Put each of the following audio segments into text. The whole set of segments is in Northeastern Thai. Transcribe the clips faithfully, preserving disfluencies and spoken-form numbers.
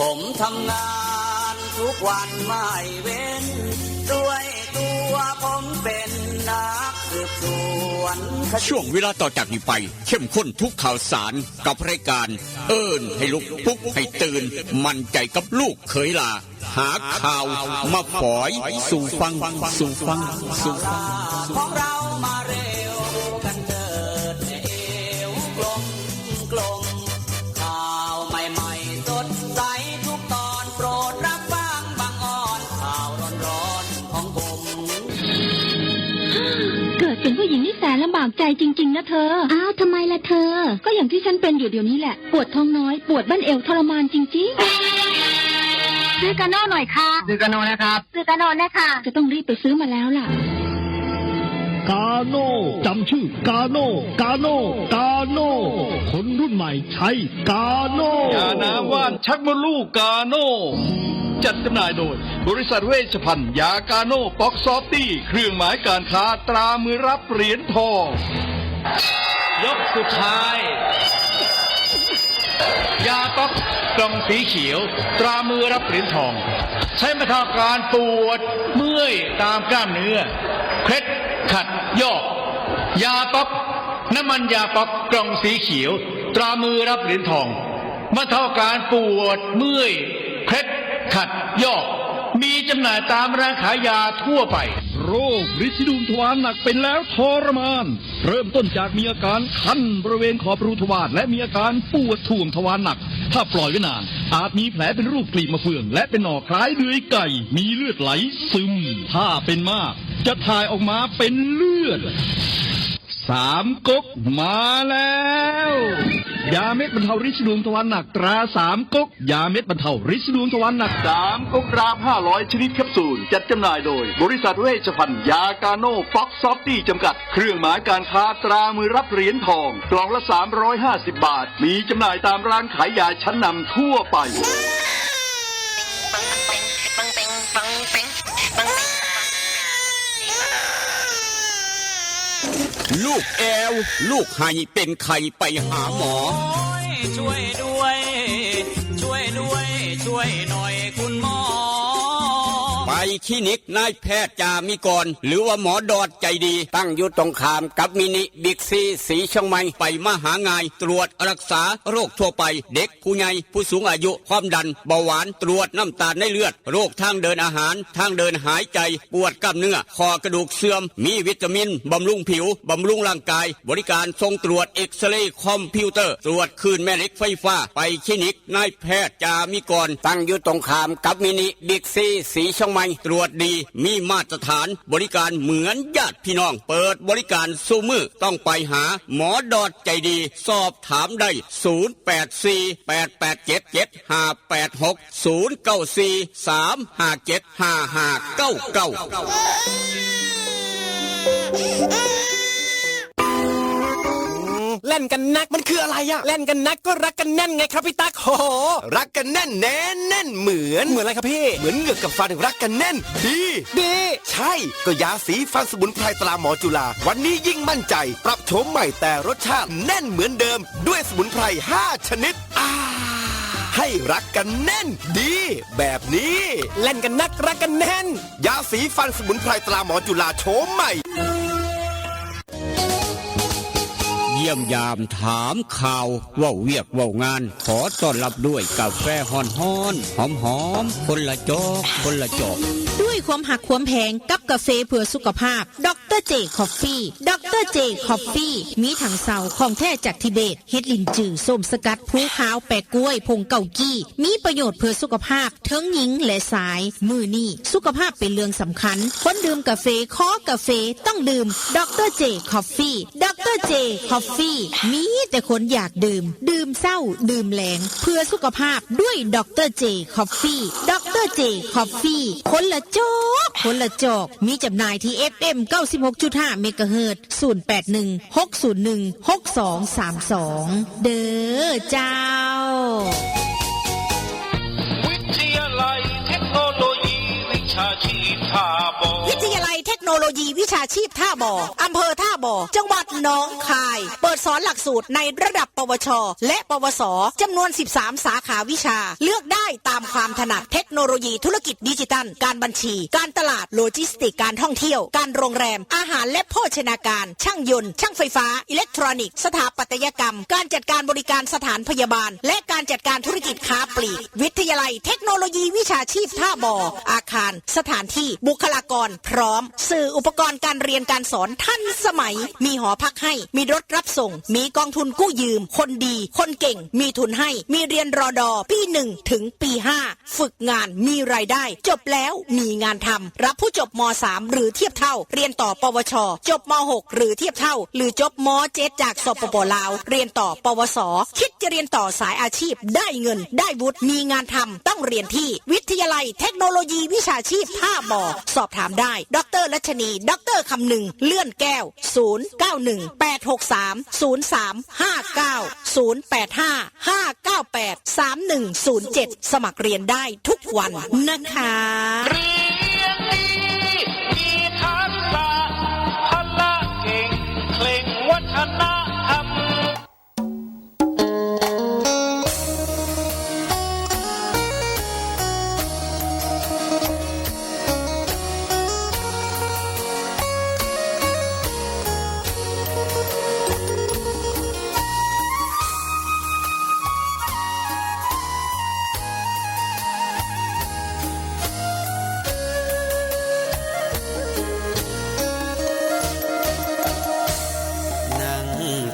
ผมทำงานทุกวันไม่เว้น ด้วยตัวผมเป็นนักสืบสวนคดี ช่วงเวลาต่อจากนี้ไป เข้มข้นทุกข่าวสารกับรายการ เอิ้นให้ลุก ปลุกให้ตื่น มั่นใจกับลูกเขยหล้า หาข่าวมาฝอยสู่ฟัง สู่ฟัง สู่ฟัง ของเรามาเร็วกันเถิด เอวกลมกลม ข่าวใหม่ๆสดใสทุกตอน โปรดรับฟังบางออน ข่าวร้อนๆของผม เกิดเป็นผู้หญิงนี่แสนลำบากใจจริงๆนะเธอ อ้าว ทำไมล่ะเธอ ก็อย่างที่ฉันเป็นอยู่เดี๋ยวนี้แหละ ปวดท้องน้อย ปวดบั้นเอวทรมานจริงๆ ซื้อกาโน่หน่อยค่ะ ซื้อกาโน่นะครับ ซื้อกาโน่นะคะ จะต้องรีบไปซื้อมาแล้วล่ะ กาโน่ จำชื่อกาโน่ กาโน่ กาโน่ คนรุ่นใหม่ใช้กาโน่ ยาน้ำว่านชักมดลูกกาโน่ จัดจำหน่ายโดย บริษัทเวชภัณฑ์ยากาโน่ป๊อกซอฟตี้ เครื่องหมายการค้าตรามือรับเหรียญทอง ยกสุดท้าย ยาป๊อกกล่องสีเขียว ตรามือรับเหรียญทอง ใช้บรรเทาอาการปวดเมื่อยตามกล้ามเนื้อ เคล็ดขัดยอก ยาป๊อก น้ำมันยาป๊อกกล่องสีเขียว ตรามือรับเหรียญทอง บรรเทาอาการปวดเมื่อย เคล็ดขัดยอก มีจำหน่ายตามร้านขายยาทั่วไป โรคริดสีดวงทวารหนักเป็นแล้วทรมาน เริ่มต้นจากมีอาการคันบริเวณขอบรูทวาร และมีอาการปวดถ่วงทวารหนัก ถ้าปล่อยไว้นาน อาจมีแผลเป็นรูปกลีบมะเฟือง และเป็นหนองคล้ายเดือยไก่ มีเลือดไหลซึม ถ้าเป็นมาก จะถ่ายออกมาเป็นเลือด สามก๊กมาแล้ว ยาเม็ดบรรเทาริดสีดวงทวารหนักตราสามก๊ก ยาเม็ดบรรเทาริดสีดวงทวารหนักสามก๊ก กราฟห้าร้อยชนิดแคปซูล จัดจำหน่ายโดย บริษัทเวชภัณฑ์ยากาโน่ป๊อกซอฟตี้จำกัด เครื่องหมายการค้าตรามือรับเหรียญทอง กล่องละสามร้อยห้าสิบบาท มีจำหน่ายตามร้านขายยาชั้นนำทั่วไป ลูกแอว ลูกไห้เป็นไข้ไปหาหมอ โอ้ย ช่วยด้วย ช่วยด้วย ช่วยหน่อยคุณหมอ ไปคลินิกนายแพทย์จามิกร หรือว่าหมอดอดใจดี ตั้งอยู่ตรงข้ามกับมินิบิ๊กซีสีเชียงใหม่ ไปมาหาง่าย ตรวจรักษาโรคทั่วไป เด็ก ผู้ใหญ่ ผู้สูงอายุ ความดัน เบาหวาน ตรวจน้ำตาลในเลือด โรคทางเดินอาหาร ทางเดินหายใจ ปวดกล้ามเนื้อ ข้อกระดูกเสื่อม มีวิตามิน บำรุงผิว บำรุงร่างกาย บริการส่งตรวจเอ็กซเรย์คอมพิวเตอร์ ตรวจคลื่นแม่เหล็กไฟฟ้า ไปคลินิกนายแพทย์จามิกร ตั้งอยู่ตรงข้ามกับมินิบิ๊กซีสีเชียงใหม่ ตรวจดี มีมาตรฐาน บริการเหมือนญาติพี่น้อง เปิดบริการซุมื้อ ต้องไปหาหมอดอดใจดี สอบถามได้ ศูนย์แปดสี่ แปดแปดเจ็ด เจ็ดห้าแปดหก ศูนย์เก้าสี่ สามห้าเจ็ด ห้าห้าเก้าเก้า แล่นกันนักมันคืออะไรอะ แล่นกันนักก็รักกันแน่นไงครับพี่ตั๊ก โห รักกันแน่นแน่นแน่นเหมือน เหมือนอะไรครับพี่ เหมือนเหงือกกับฟันรักกันแน่น ดี ดี ใช่ ก็ยาสีฟันสมุนไพรตราหมอจุฬา วันนี้ยิ่งมั่นใจ ปรับโฉมใหม่แต่รสชาติแน่นเหมือนเดิม ด้วยสมุนไพรห้าชนิด อ่า ให้รักกันแน่น ดี แบบนี้ แล่นกันนักรักกันแน่น ยาสีฟันสมุนไพรตราหมอจุฬาโฉมใหม่ เยี่ยมยามถามข่าว เว้าเวียกเว้างาน ขอต้อนรับด้วยกาแฟฮ้อนๆ หอมๆ คนละจอก คนละจอก ด้วยความหักความแพงกับกาแฟเพื่อสุขภาพ ดอกเตอร์เจ คอฟฟี่ ดอกเตอร์เจ คอฟฟี่ มีถังเซาของแท้จากทิเบต เห็ดลินจือ ส้มสกัด ภูขาว แปะกล้วย ผงเกากี้ มีประโยชน์เพื่อสุขภาพ ทั้งหญิงและชาย มื้อนี้สุขภาพเป็นเรื่องสำคัญ คนดื่มกาแฟ คอกาแฟ ต้องดื่ม ดอกเตอร์เจ คอฟฟี่ ดอกเตอร์เจ คอฟฟี่ มีแต่คนอยากดื่ม ดื่มเช้า ดื่มแลง เพื่อสุขภาพด้วย ดอกเตอร์เจ คอฟฟี่ ดอกเตอร์เจ คอฟฟี่ คนละจอก คนละจอก มีจำหน่ายที่ เอฟเอ็ม เก้าสิบหกจุดห้า เมกะเฮิรตซ์ ศูนย์แปดหนึ่ง หกศูนย์หนึ่ง หกสองสามสอง เด้อเจ้า วิทยาลัยเทคโนโลยีวิชาชีพท่าบ่อ วิทยาลัยเทค โนโลยีวิชาชีพท่าบ่อ อำเภอท่าบ่อ จังหวัดหนองคาย เปิดสอนหลักสูตรในระดับ ปวช และ ปวส จำนวน สิบสาม สาขาวิชา เลือกได้ตามความถนัด เทคโนโลยีธุรกิจดิจิทัล การบัญชี การตลาด โลจิสติกส์ การท่องเที่ยว การโรงแรม อาหารและโภชนาการ ช่างยนต์ ช่างไฟฟ้า อิเล็กทรอนิกส์ สถาปัตยกรรม การจัดการบริการสถานพยาบาล และการจัดการธุรกิจค้าปลีก วิทยาลัยเทคโนโลยีวิชาชีพท่าบ่อ อาคาร สถานที่ บุคลากร พร้อม สื่ออุปกรณ์การเรียนการสอนทันสมัย มีหอพักให้ มีรถรับส่ง มีกองทุนกู้ยืม คนดี คนเก่ง มีทุนให้ มีเรียน รอดอ ปี หนึ่ง ถึง ปี ห้า ฝึกงาน มีรายได้ จบแล้ว มีงานทำ รับผู้จบ ม.สาม หรือเทียบเท่า เรียนต่อ ปวช จบ ม.หก หรือเทียบเท่า หรือจบ ม.เจ็ด จาก สปป ลาว เรียนต่อ ปวส คิดจะเรียนต่อสายอาชีพ ได้เงิน ได้วุฒิ มีงานทำ ต้องเรียนที่วิทยาลัยเทคโนโลยีวิชาชีพท่าบ่อ สอบถามได้ ดร.รัชนี ดร.คำนึง เลื่อนแก้ว ศูนย์ เก้า หนึ่ง แปด หก สาม ศูนย์ สาม ห้า เก้า ศูนย์ แปด ห้า ห้า เก้า แปด สาม หนึ่ง ศูนย์ เจ็ด สมัครเรียนได้ทุกวันนะคะ เรียนดี มีทักษะ พละเก่ง เคร่งวัฒนธรรม นั่ง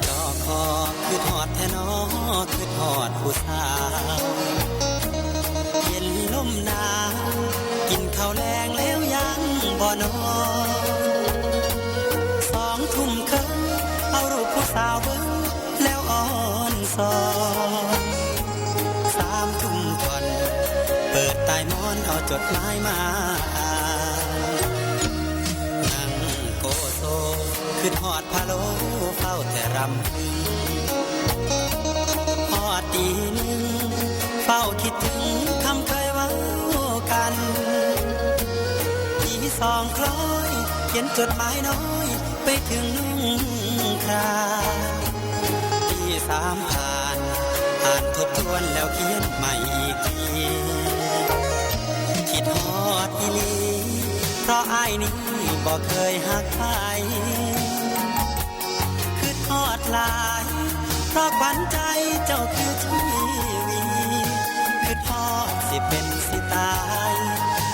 จอคอ คิดฮอดแท้น้อ คิดฮอดผู้สาว เย็นลมหนาว กินข้าวแลงแล้วยังบ่นอน สองทุ่มครึ่ง เอารูปผู้สาวเบิ่ง แล้วอ่อนสอน สามทุ่มก่อน เปิดใต้หมอน เอาจดหมายมาอ่าน นั่งโกโซ คิดฮอดพะโล้ เฝ้าแต่รำพึง ฮอดตี หนึ่ง เฝ้าคิดถึง คำเคยเว้ากัน ตีสองคล้อย เขียนจดหมายน้อย ไปถึงนุ่งคราม ตีสามผ่าน อ่านทบทวน แล้วเขียนใหม่อีกที คิดฮอดอีหลี เพราะอ้ายนี้ บ่เคยฮักใคร คิดฮอดหลาย เพราะขวัญใจเจ้าคือชีวิต คิดฮอดสิเป็นสิตาย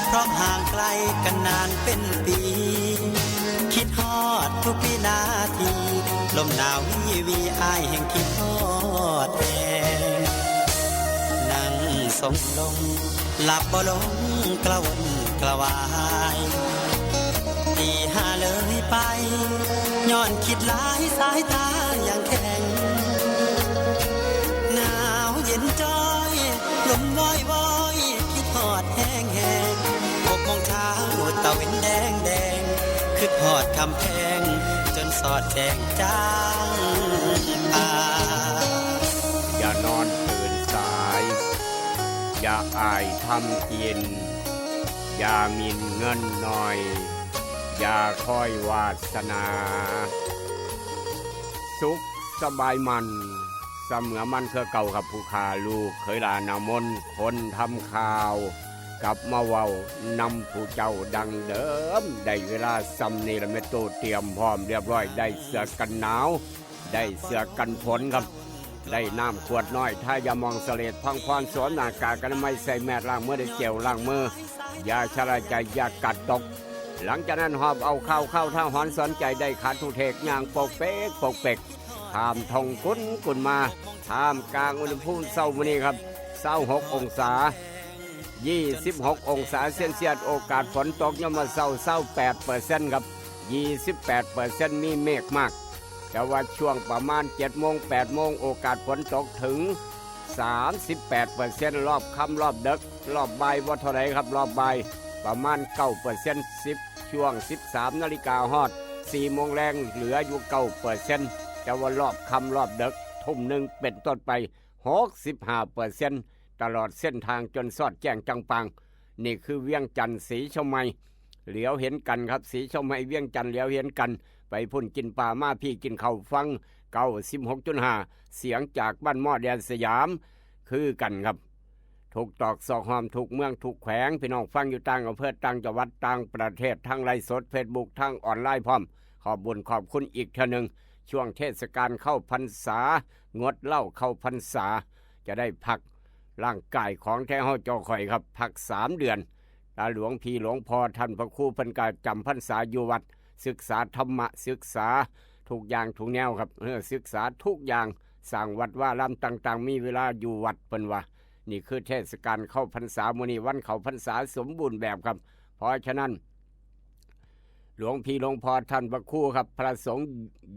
เพราะห่างไกลกันนานเป็นปี คิดฮอดทุกวินาที ลมหนาววีวี อ้ายแห่งคิดฮอดแฮง นั่งสมลง หลับบ่ลง กระวนกระวาย ตีห้าเลยไป ย้อนคิดหลาย สายตายังแข็ง หนาวเย็นจ้อย ลมวอยวอย คิดฮอดแฮงแฮง หกโมงเช้า ตะเว็นแดงแดง คิดฮอดคำแพง จนสอดแจ้งจางป่า อย่านอนตื่นสาย อย่าอ่ายทำกิน อย่าหมิ่นเงินหน่อย อย่าคอยวาสนา สุขสบายมัน เสมอมันคือเก่าครับผู้ข้า ลูกเขยหลานอามน คนทำข่าว กลับมาเว้านำผู้เจ้าดังเดิม ได้เวลาส่ำนี้ละ แม่ตู้เตรียมพร้อมเรียบร้อย ได้เสื้อกันหนาว ได้เสื้อกันฝนครับ ได้น้ำขวดน้อย ทายาหม่องเสลด พังพร สวมหน้ากากอนามัย ใส่แมส ล้างมือด้วยเจลล้างมือ อย่าชะล่าใจ อย่ากาดตก หลังจากนั้นหอบเอาข้าว ข้าวท่าหอนสอนใจ ได้ขาดทุเทก ย่างปกเปกปกเปก ข้ามทงกุนกุนมา ท่ามกลางอุณหภูมิเช้ามื้อนี้ครับ ซาวหกองศา ยี่สิบหกองศาเซลเซียส โอกาสฝนตกยามมื้อเช้า ซาวแปดเปอร์เซ็นต์ ครับ ยี่สิบแปดเปอร์เซ็นต์ มีเมฆมาก แต่ว่าช่วงประมาณเจ็ดโมง แปดโมง โอกาสฝนตกถึง สามสิบแปดเปอร์เซ็นต์ รอบค่ำ รอบดึก รอบบ่ายบ่เท่าไหร่ครับ รอบบ่ายประมาณเก้าเปอร์เซ็นต์ สิบ ช่วงสิบสามนาฬิกาฮอดสี่โมงแลง เหลืออยู่เก้าเปอร์เซ็นต์ แต่ว่ารอบค่ำ รอบดึก ทุ่มหนึ่งเป็นต้นไป หกสิบห้าเปอร์เซ็นต์ ตลอดเส้นทางจนสอดแจ้งจังปาง นี่คือเวียงจันทน์ศรีเชียงใหม่ เหลียวเห็นกันครับ สีเชียงใหม่เวียงจันทน์เหลียวเห็นกัน ไปพุ่นกินปลามาพี่กินข้าวฟัง เก้าสิบหกจุดห้า เสียงจากบ้านหม้อแดนสยาม คือกันครับ ทุกตอกซอกห้อมทุกเมืองทุกแขวง พี่น้องฟังอยู่ต่างอำเภอต่างจังหวัดต่างประเทศ ทั้งไลฟ์สดเฟซบุ๊กทั้งออนไลน์พร้อม ขอบบุญขอบคุณอีกเทื่อหนึ่ง ช่วงเทศกาลเข้าพรรษา งดเหล้าเข้าพรรษา จะได้พักร่างกายของแท้เฮาเจ้าข่อยครับ พักสามเดือน ตาหลวงพี่หลวงพ่อท่านพระครูเพิ่นก็จำพรรษาอยู่วัด ศึกษาธรรมะ ศึกษาทุกอย่างทุกแนวครับ เออ ศึกษาทุกอย่าง สร้างวัดวาอารามต่างๆ มีเวลาอยู่วัดเพิ่นว่า นี่คือเทศกาลเข้าพรรษา มื้อนี้วันเข้าพรรษาสมบูรณ์แบบครับ เพราะฉะนั้น หลวงพี่หลวงพ่อท่านพระครูครับ พระสงฆ์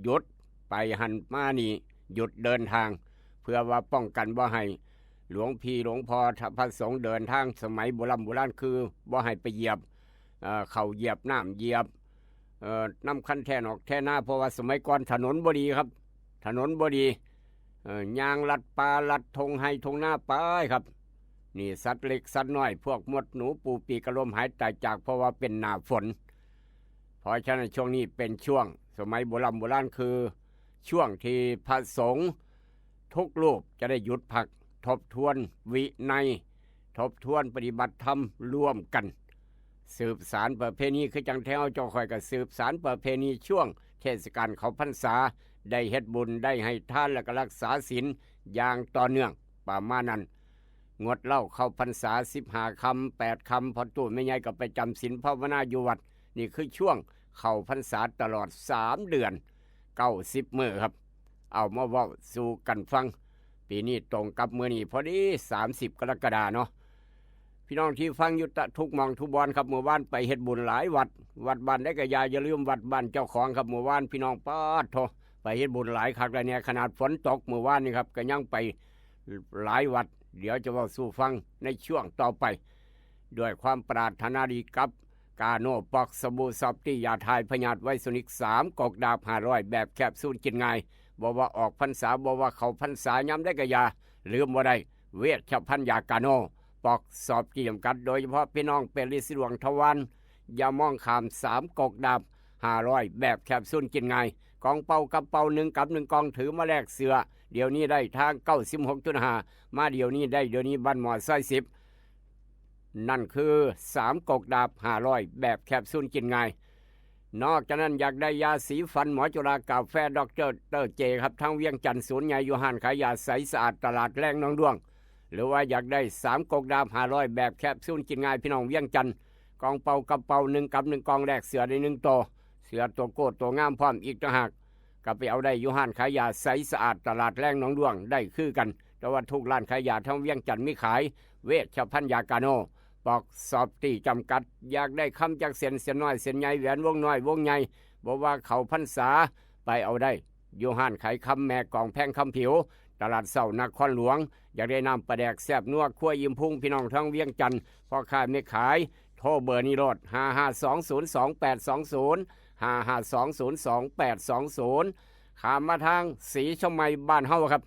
หยุดไปหั้นมานี่ หยุดเดินทาง เพื่อว่าป้องกันบ่ให้หลวงพี่หลวงพ่อพระสงฆ์เดินทาง สมัยโบราณโบราณคือบ่ให้ไปเหยียบ เอ่อ เข้าเหยียบน้ำเหยียบ เอ่อ นำคันแท่นอกแท่นา เพราะว่าสมัยก่อนถนนบ่ดีครับ ถนนบ่ดี เอ่อ ย่างลัดป่าลัดทงไฮ่ทงนาไปครับ นี่สัตว์เล็กสัตว์น้อย พวกมดหนูปูปีกกระลมหายตายจาก เพราะว่าเป็นหน้าฝน เพราะฉะนั้นช่วงนี้เป็นช่วง สมัยโบราณโบราณคือ ช่วงที่พระสงฆ์ทุกรูปจะได้หยุดพัก ทบทวนวินัย ทบทวนปฏิบัติธรรมร่วมกัน สืบสานประเพณี คือจังแท้เฮาเจ้าข่อยก็สืบสานประเพณีช่วงเทศกาลเข้าพรรษา ได้เฮ็ดบุญ ได้ให้ทาน แล้วก็รักษาศีลอย่างต่อเนื่อง ประมาณนั้น งดเหล้าเข้าพรรษาสิบห้าค่ำ แปดค่ำ พ่อตู้แม่ใหญ่ก็ไปจำศีลภาวนาอยู่วัด นี่คือช่วงเข้าพรรษาตลอดสามเดือน เก้าสิบมื้อครับ เอามาเว้าสู่กันฟัง ปีนี้ตรงกับมื้อนี้พอดี สามสิบกรกฎาเนาะ พี่น้องที่ฟังอยู่ตะทุกหม่องทุกบ่อนครับ มื้อวานไปเฮ็ดบุญหลายวัด วัดบ้านใดก็อย่า อย่าลืมวัดบ้านเจ้าของครับ มื้อวานพี่น้องป๊าดโธ่ ไปเฮ็ดบุญหลายคักหลายแน่ ขนาดฝนตกมื้อวานนี่ครับ ก็ยังไปหลายวัด เดี๋ยวจะเว้าสู่ฟังในช่วงต่อไป ด้วยความปรารถนาดีกับกาโนป๊อก สบู่ซอฟตี้ ยาถ่ายพยาธิไวโซนิก สามกอกดาบห้าร้อย แบบแคปซูลกินง่าย บ่ว่าออกพรรษา บ่ว่าเข้าพรรษา ยามใดก็อย่าลืมบ่ได้ เวชภัณฑ์ยากาโนป๊อก ซอฟตี้ จำกัด โดยเฉพาะพี่น้องเป็นลินสีดวงทวาร อย่ามองข้าม สามกอกดาบห้าร้อย แบบแคปซูลกินง่าย กล่องเปล่ากับเปล่า หนึ่งกับหนึ่งกล่อง ถือมาแลกเสื้อ เดี๋ยวนี้ได้ทาง เก้าสิบหกจุดห้า มาเดี๋ยวนี้ได้ เดี๋ยวนี้บ้านหม้อซอยสิบ นั่นคือ สามกอกดาบห้าร้อย แบบแคปซูลกินง่าย นอกจากนั้นอยากได้ยาสีฟันหมอจุฬากาแฟดอกเตอร์เจครับ ทั้งเวียงจันทน์ ศูนย์ใหญ่อยู่ห้านขายยาใสสะอาดตลาดแลงหนองด้วง หรือว่าอยากได้สามกอกดาบห้าร้อย แบบแคปซูลกินง่าย พี่น้องเวียงจันทน์ กล่องเปล่ากับเปล่า หนึ่งกับหนึ่งกล่อง แลกเสื้อได้หนึ่งตัว เสื้อตัวโก้ตัวงามพร้อมอีกต่างหาก ก็ไปเอาได้อยู่ห้านขายยาใสสะอาดตลาดแลงหนองด้วงได้คือกัน แต่ว่าทุกร้านขายยาทั้งเวียงจันทน์มีขาย เวชภัณฑ์ยากาโนป๊อก ซอฟตี้ จำกัด อยากได้คำจักเส้น เส้นน้อยเส้นใหญ่ แหวนวงน้อยวงใหญ่ บ่ว่าเข้าพรรษา ไปเอาได้อยู่ห้านขายคำแม่กองแพงคำผิว ตลาดเช้านครหลวง อยากได้น้ำปลาแดกแซ่บนัวครัวอิ่มพุง พี่น้องทั้งเวียงจันทน์ พ่อค้าแม่ขาย โทรเบอร์นี้โลด ห้าห้าสองศูนย์สองแปดสองศูนย์ ห้าห้าสองศูนย์สองแปดสองศูนย์ ข้ามมาทางศรีเชียงใหม่บ้านเฮาครับ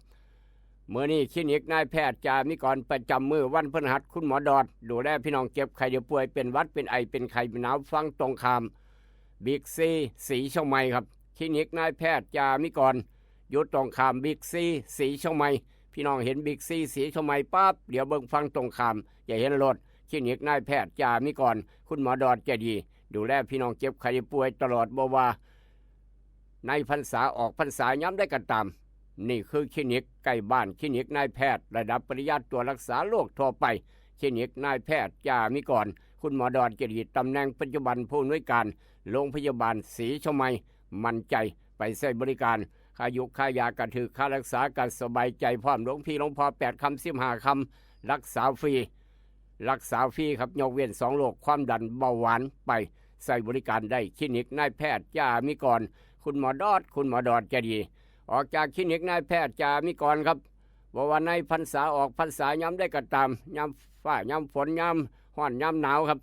มื้อนี้คลินิกนายแพทย์จามิกรประจำมื้อวันพฤหัส คุณหมอดอด ดูแลพี่น้องเจ็บไข้ได้ป่วย เป็นหวัดเป็นไอเป็นไข้เป็นหนาว ฝั่งตรงข้ามบิ๊กซีศรีเชียงใหม่ครับ คลินิกนายแพทย์จามิกร อยู่ตรงข้ามบิ๊กซีศรีเชียงใหม่ พี่น้องเห็นบิ๊กซีศรีเชียงใหม่ปั๊บ เดี๋ยวเบิ่งฝั่งตรงข้าม จะเห็นรถคลินิกนายแพทย์จามิกร คุณหมอดอดใจดี ดูแลพี่น้องเจ็บไข้ได้ป่วยตลอด บ่ว่าในพรรษาออกพรรษายามใดก็ตาม นี่คือคลินิกใกล้บ้าน คลินิกนายแพทย์ระดับปริญญาตรี รักษาโรคทั่วไป คลินิกนายแพทย์จามิกร คุณหมอดอดใจดี ตำแหน่งปัจจุบันผู้อำนวยการโรงพยาบาลศรีเชียงใหม่ มั่นใจไปใช้บริการ ค่าอยู่ค่ายาก็ถืก ค่ารักษาก็สบายใจพร้อม หลวงพี่หลวงพ่อแปดคำสิบห้าคำ รักษาฟรี รักษาฟรีครับ ยกเว้นสองโรค ความดันเบาหวาน ไปใช้บริการได้คลินิกนายแพทย์จามิกร คุณหมอดอด คุณหมอดอดใจดี ออกจากคลินิกนายแพทย์จามิกรครับ บ่ว่าในพรรษาออกพรรษายามใดก็ตาม ยามฟ้ายามฝน ยามร้อนยามหนาวครับ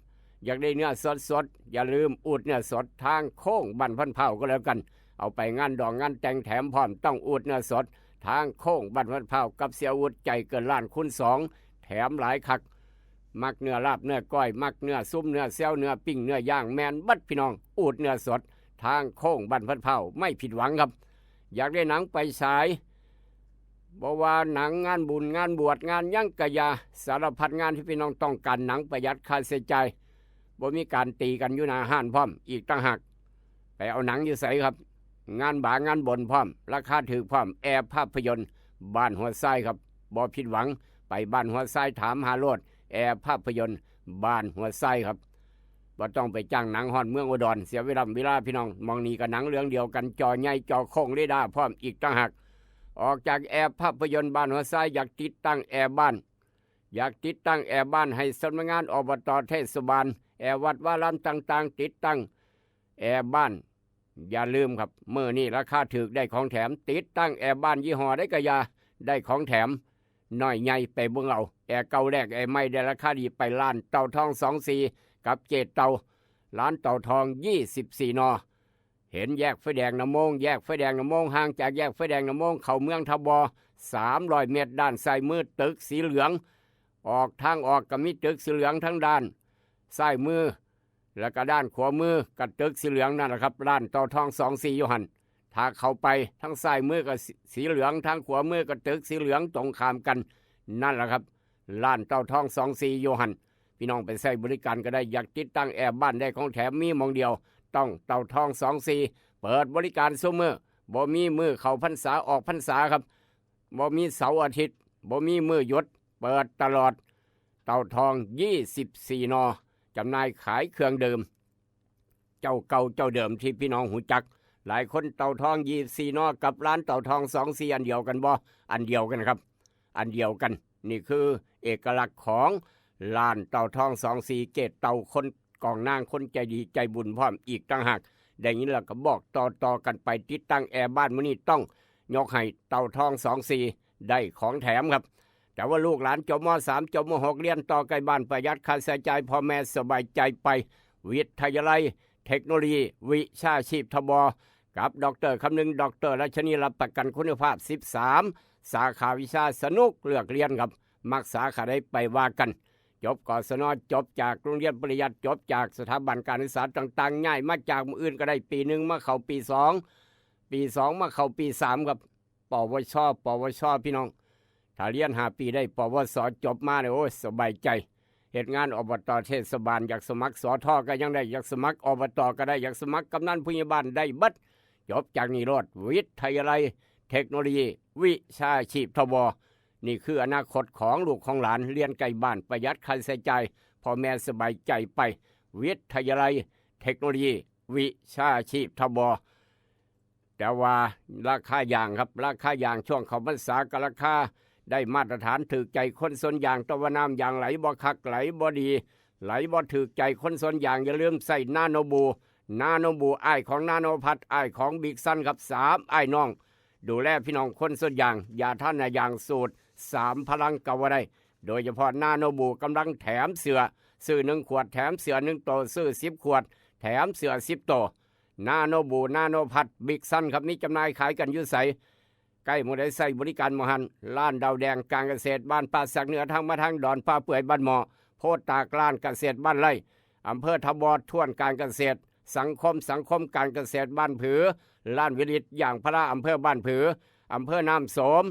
อยากได้เนื้อสดๆ อย่าลืมอูดเนื้อสดทางโค้งบ้านพันเผ่าก็แล้วกัน เอาไปงานดองงานแต่งแถมพร้อม ต้องอูดเนื้อสดทางโค้งบ้านพันเผ่ากับเสียอูด ใจเกินล้านคูณสอง แถมหลายคัก มักเนื้อลาบเนื้อก้อย มักเนื้อซุ่มเนื้อแซวเนื้อปิ้งเนื้อย่าง แม่นเบิดพี่น้อง อูดเนื้อสด ทางโค้งบ้านพัดเผา ไม่ผิดหวังครับ อยากได้หนังไปฉาย บ่ว่าหนังงานบุญงานบวชงานหยังกะยา สารพัดงานที่พี่น้องต้องการหนังประหยัดค่าใช้จ่าย บ่มีการตีกันอยู่หน้าห้านพร้อมอีกต่างหาก ไปเอาหนังอยู่ไสครับ งานบางานบนพร้อม ราคาถูกพร้อม แอร์ภาพยนตร์บ้านหัวทรายครับ บ่ผิดหวัง ไปบ้านหัวทรายถามหาโลด แอร์ภาพยนตร์บ้านหัวทรายครับ บ่ต้องไปจ้างหนังฮอดเมืองอุดร เสียเวลาเวลาพี่น้อง หม่องนี้กะหนังเรื่องเดียวกัน จอใหญ่จอโค้งเรดาร์พร้อมอีกต่างหาก ออกจากแอร์ภาพยนตร์บ้านหัวทราย อยากติดตั้งแอร์บ้าน อยากติดตั้งแอร์บ้านให้สำนักงาน อบต เทศบาล แอร์วัดวารามต่างๆ ติดตั้งแอร์บ้าน อย่าลืมครับ มื้อนี้ราคาถูกได้ของแถม ติดตั้งแอร์บ้านยี่ห้อใดกะยา ได้ของแถม น้อยใหญ่ไปเบิ่งเอา แอร์เก่าแลกแอร์ใหม่ได้ราคาดี ไปร้านเต่าทองสองสี่ กับเจ๊เต่า ร้านเต่าทองยี่สิบสี่ น. เห็นแยกไฟแดงนำโมง แยกไฟแดงนำโมง ห่างจากแยกไฟแดงนำโมงเข้าเมืองท่าบ่อ สามร้อยเมตร ด้านซ้ายมือตึกสีเหลือง ออกทางออกกะมีตึกสีเหลืองทางด้านซ้ายมือ แล้วกะด้านขวามือกะตึกสีเหลืองนั่นแหละครับ ร้านเต่าทองสองสี่ อยู่หั่น ถ้าเข้าไปทางซ้ายมือกะสีสีเหลือง ทางขวามือกะตึกสีเหลืองตรงข้ามกัน นั่นแหละครับ ร้านเต่าทองสองสี่ อยู่หั่น พี่น้องไปใช้บริการกะได้ อยากติดตั้งแอร์บ้านได้ของแถมมีหม่องเดียว ต้องเต่าทองสองสี่ เปิดบริการซุมื้อ บ่มีมื้อเข้าพรรษาออกพรรษาครับ บ่มีเสาร์อาทิตย์ บ่มีมื้อหยุด เปิดตลอด เต่าทองยี่สิบสี่ น. จำหน่ายขายเครื่องดื่ม เจ้าเก่าเจ้าเดิมที่พี่น้องรู้จัก หลายคน เต่าทองยี่สิบสี่ น. กับร้านเต่าทองสองสี่ อันเดียวกันบ่ อันเดียวกันครับ อันเดียวกัน นี่คือเอกลักษณ์ของร้านเต่าทองสองสี่ เจ๊เต่าคนกองนางคนใจดีใจบุญพร้อมอีกต่างหาก ได้ยินแล้วกะบอกต่อๆ กันไป ติดตั้งแอร์บ้านมื้อนี้ต้องยกให้เต่าทองสองสี่ ได้ของแถมครับ แต่ว่าลูกหลานจบ ม.สาม จบ ม.หก เรียนต่อใกล้บ้าน ประหยัดค่าใช้จ่าย พ่อแม่สบายใจไป วิทยาลัยเทคโนโลยีวิชาชีพ ทบ กับดอกเตอร์คำนึง ดอกเตอร์รัชนี รับประกันคุณภาพ สิบสาม สาขาวิชา สนุกเลือกเรียนครับ มักสาขาใดไปว่ากัน จบ กศน จบจากโรงเรียนปริยัติ จบจากสถาบันการศึกษาต่างๆ ย้ายมาจากมื้ออื่นกะได้ ปีหนึ่งมาเข้าปีสอง ปีสองมาเข้าปีสามครับ ปวช ปวช พี่น้อง ถ้าเรียนห้าปีได้ ปวส จบมาเนี่ย โอ้ย สบายใจ เฮ็ดงาน อบต เทศบาล อยากสมัคร สท กะยังได้ อยากสมัคร อบต กะได้ อยากสมัครกำนัน ผู้ใหญ่บ้าน ได้เบิด จบจากนี่โลด วิทยาลัยเทคโนโลยีวิชาชีพ ทบ นี่คืออนาคตของลูกของหลาน เรียนใกล้บ้าน ประหยัดค่าใช้จ่าย พ่อแม่สบายใจไป วิทยาลัยเทคโนโลยีวิชาชีพ ทบ แต่ว่าราคายางครับ ราคายางช่วงเข้าพรรษากะราคาได้มาตรฐาน ถูกใจคนสวนยาง แต่ว่าน้ำยางไหลบ่คัก ไหลบ่ดี ไหลบ่ถูกใจคนสวนยาง อย่าลืมใช้นาโนบู นาโนบู อ้ายของนาโนพัด อ้ายของบิ๊กซันครับ สามอ้ายน้อง ดูแลพี่น้องคนสวนยาง ยาทาหน้ายางสูตรสามพลังกะว่าได้ โดยเฉพาะนาโนบูกำลังแถมเสื้อ ซื้อหนึ่งขวดแถมเสื้อหนึ่งโต ซื้อสิบขวด แถมเสื้อสิบโต นาโนบู นาโนพัด บิ๊กซันครับ มีจำหน่ายขายกันอยู่ไส ใกล้หม่องใดใช้บริการหม่องหั้น ร้านดาวแดงการเกษตร บ้านป่าสักเหนือ ทางมาทางดอนป่าเปื่อย บ้านหม้อ โพธิ์ตาก ร้านเกษตรบ้านไร่ อำเภอทบ ท้วนการเกษตร สังคม สังคมการเกษตรบ้านผือ ร้านวิริตยางพารา อำเภอบ้านผือ อำเภอน้ำโสม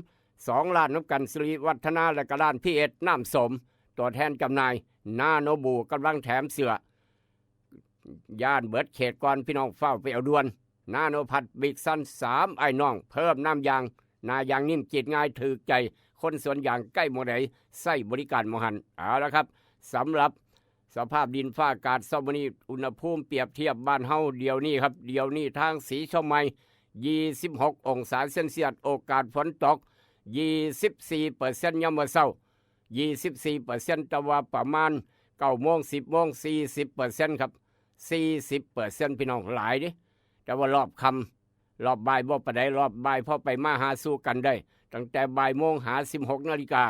สองร้านนำกัน สิริวัฒนา และกะร้านพีเอสน้ำโสม ตัวแทนจำหน่าย นาโนบูกำลังแถมเสื้อ ย่านเบิดเขตก่อน พี่น้องฟ้าวไปเอาด่วน นาโนพัด บิ๊กซัน สามอ้ายน้อง เพิ่มน้ำยาง หน้ายางนิ่ม กรีดง่าย ถูกใจ คนสวนยาง ใกล้หม่องใดใช้บริการหม่องหั้น เอาละครับ สำหรับสภาพดินฟ้าอากาศเช้ามื้อนี้ อุณหภูมิเปรียบเทียบบ้านเฮาเดี๋ยวนี้ครับ เดี๋ยวนี้ทางสีเชียงใหม่ ยี่สิบหกองศาเซลเซียส โอกาสฝนตก ยี่สิบสี่เปอร์เซ็นต์ ยามมื้อเช้า ยี่สิบสี่เปอร์เซ็นต์ แต่ว่าประมาณเก้าโมง สิบโมง สี่สิบเปอร์เซ็นต์ ครับ สี่สิบเปอร์เซ็นต์ พี่น้อง หลายเด้ แต่ว่ารอบค่ำ รอบบ่ายบ่ปานใด รอบบ่ายพอไปมาหาสู่กันได้ ตั้งแต่บ่ายโมงหา สิบหกนาฬิกา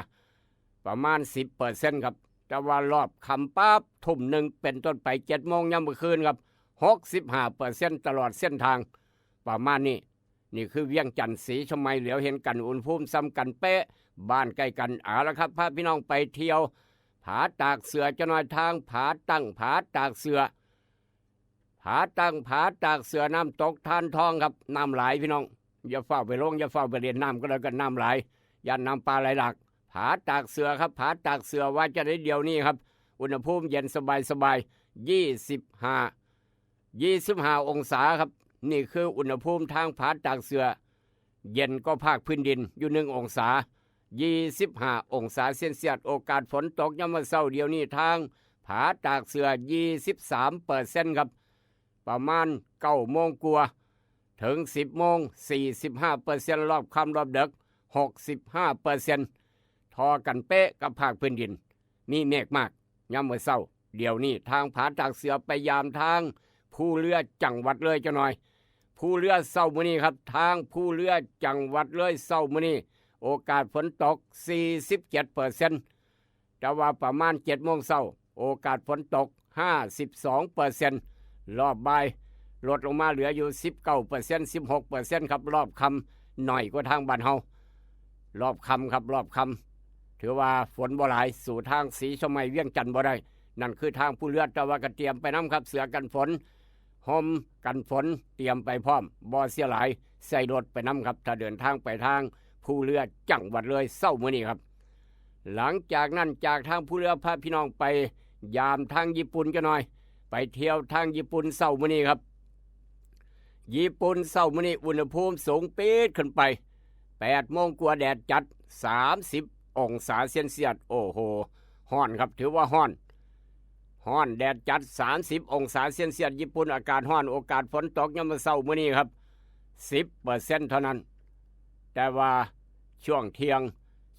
ประมาณ สิบเปอร์เซ็นต์ ครับ แต่ว่ารอบค่ำปั๊บ ทุ่มหนึ่งเป็นต้นไป เจ็ดโมงยามมื้อคืนครับ หกสิบห้าเปอร์เซ็นต์ ตลอดเส้นทาง ประมาณนี้ นี่คือเวียงจันทน์ สีเชียงใหม่ เหลียวเห็นกัน อุณหภูมิส่ำกันเป๊ะ บ้านใกล้กัน เอาละครับ พาพี่น้องไปเที่ยว ผาตากเสือ จักหน่อย ทางผาตั้งผาตากเสือ ผาตั้งผาตากเสือ น้ำตกทานทองครับ น้ำหลายพี่น้อง อย่าฟ้าวไปลง อย่าฟ้าวไปเล่นน้ำก็แล้วกัน น้ำหลาย ย่านน้ำป่าไหลหลาก ผาตากเสือครับ ผาตากเสือ ว่าจะได้เดี๋ยวนี้ครับ อุณหภูมิเย็นสบายสบาย ยี่สิบห้า ยี่สิบห้าองศาครับ นี่คืออุณหภูมิทางผาตากเสือ เย็นก็ภาคพื้นดินอยู่หนึ่งองศา ยี่สิบห้าองศาเซลเซียส โอกาสฝนตกยามมื้อเช้าเดี๋ยวนี้ทางผาตากเสือ ยี่สิบสามเปอร์เซ็นต์ครับ ประมาณเก้าโมงกว่า ถึงสิบโมง สี่สิบห้าเปอร์เซ็นต์ รอบค่ำรอบดึก หกสิบห้าเปอร์เซ็นต์ ทอกันเป๊ะกับภาคพื้นดิน มีเมฆมากยามมื้อเช้า เดี๋ยวนี้ทางผาตากเสือไปยามทางภูเรือจังหวัดเลยจักหน่อย ภูเรือเช้ามื้อนี้ครับ ทางภูเรือจังหวัดเลยเช้ามื้อนี้ โอกาสฝนตก สี่สิบเจ็ดเปอร์เซ็นต์ แต่ว่าประมาณเจ็ดโมงเช้า โอกาสฝนตก ห้าสิบสองเปอร์เซ็นต์ รอบบ่ายลดลงมาเหลืออยู่ สิบเก้าเปอร์เซ็นต์ สิบหกเปอร์เซ็นต์ ครับ รอบค่ำหน่อยกว่าทางบ้านเฮา รอบค่ำครับ รอบค่ำ ถือว่าฝนบ่หลาย สู้ทางศรีเชียงใหม่เวียงจันทน์บ่ได้ นั่นคือทางภูเรือ แต่ว่าก็เตรียมไปนำครับ เสื้อกันฝน ห่มกันฝน เตรียมไปพร้อม บ่เสียหลาย ใส่รถไปนำครับ ถ้าเดินทางไปทางภูเรือจังหวัดเลยเช้ามื้อนี้ครับ หลังจากนั้นจากทางภูเรือพาพี่น้องไปยามทางญี่ปุ่นจักหน่อย ไปเที่ยวทางญี่ปุ่นเช้ามื้อนี้ครับ ญี่ปุ่นเช้ามื้อนี้อุณหภูมิสูงปี๊ดขึ้นไป แปดโมงกว่าแดดจัด สามสิบองศาเซลเซียส โอ้โห ฮ้อนครับ ถือว่าฮ้อน ฮ้อนแดดจัด สามสิบองศาเซลเซียส ญี่ปุ่นอากาศฮ้อน โอกาสฝนตกยามมื้อเช้ามื้อนี้ครับ สิบเปอร์เซ็นต์เท่านั้น แต่ว่าช่วงเที่ยง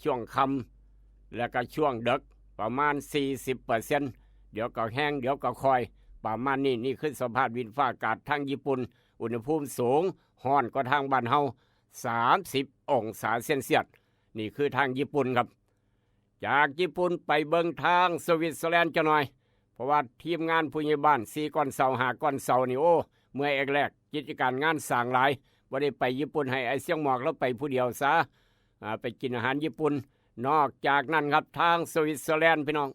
ช่วงค่ำ และก็ช่วงดึก ประมาณ สี่สิบเปอร์เซ็นต์ เดี๋ยวก็แห้ง เดี๋ยวก็ค่อย ประมาณนี้ นี่คือสภาพดินฟ้าอากาศทางญี่ปุ่น อุณหภูมิสูง ฮ้อนกว่าทางบ้านเฮา สามสิบองศาเซลเซียส นี่คือทางญี่ปุ่นครับ จากญี่ปุ่นไปเบิ่งทางสวิตเซอร์แลนด์จักหน่อย เพราะว่าทีมงานผู้ใหญ่บ้าน สี่ก้อนเสา ห้าก้อนเสานี่ โอ้ เมื่อยแอกแลก กิจการงานสร้างหลาย บ่ได้ไปญี่ปุ่น ให้ไอ้เสียงหมอกลาวไปผู้เดียวซะ อ่า ไปกินอาหารญี่ปุ่น นอกจากนั้นครับ ทางสวิตเซอร์แลนด์พี่น้อง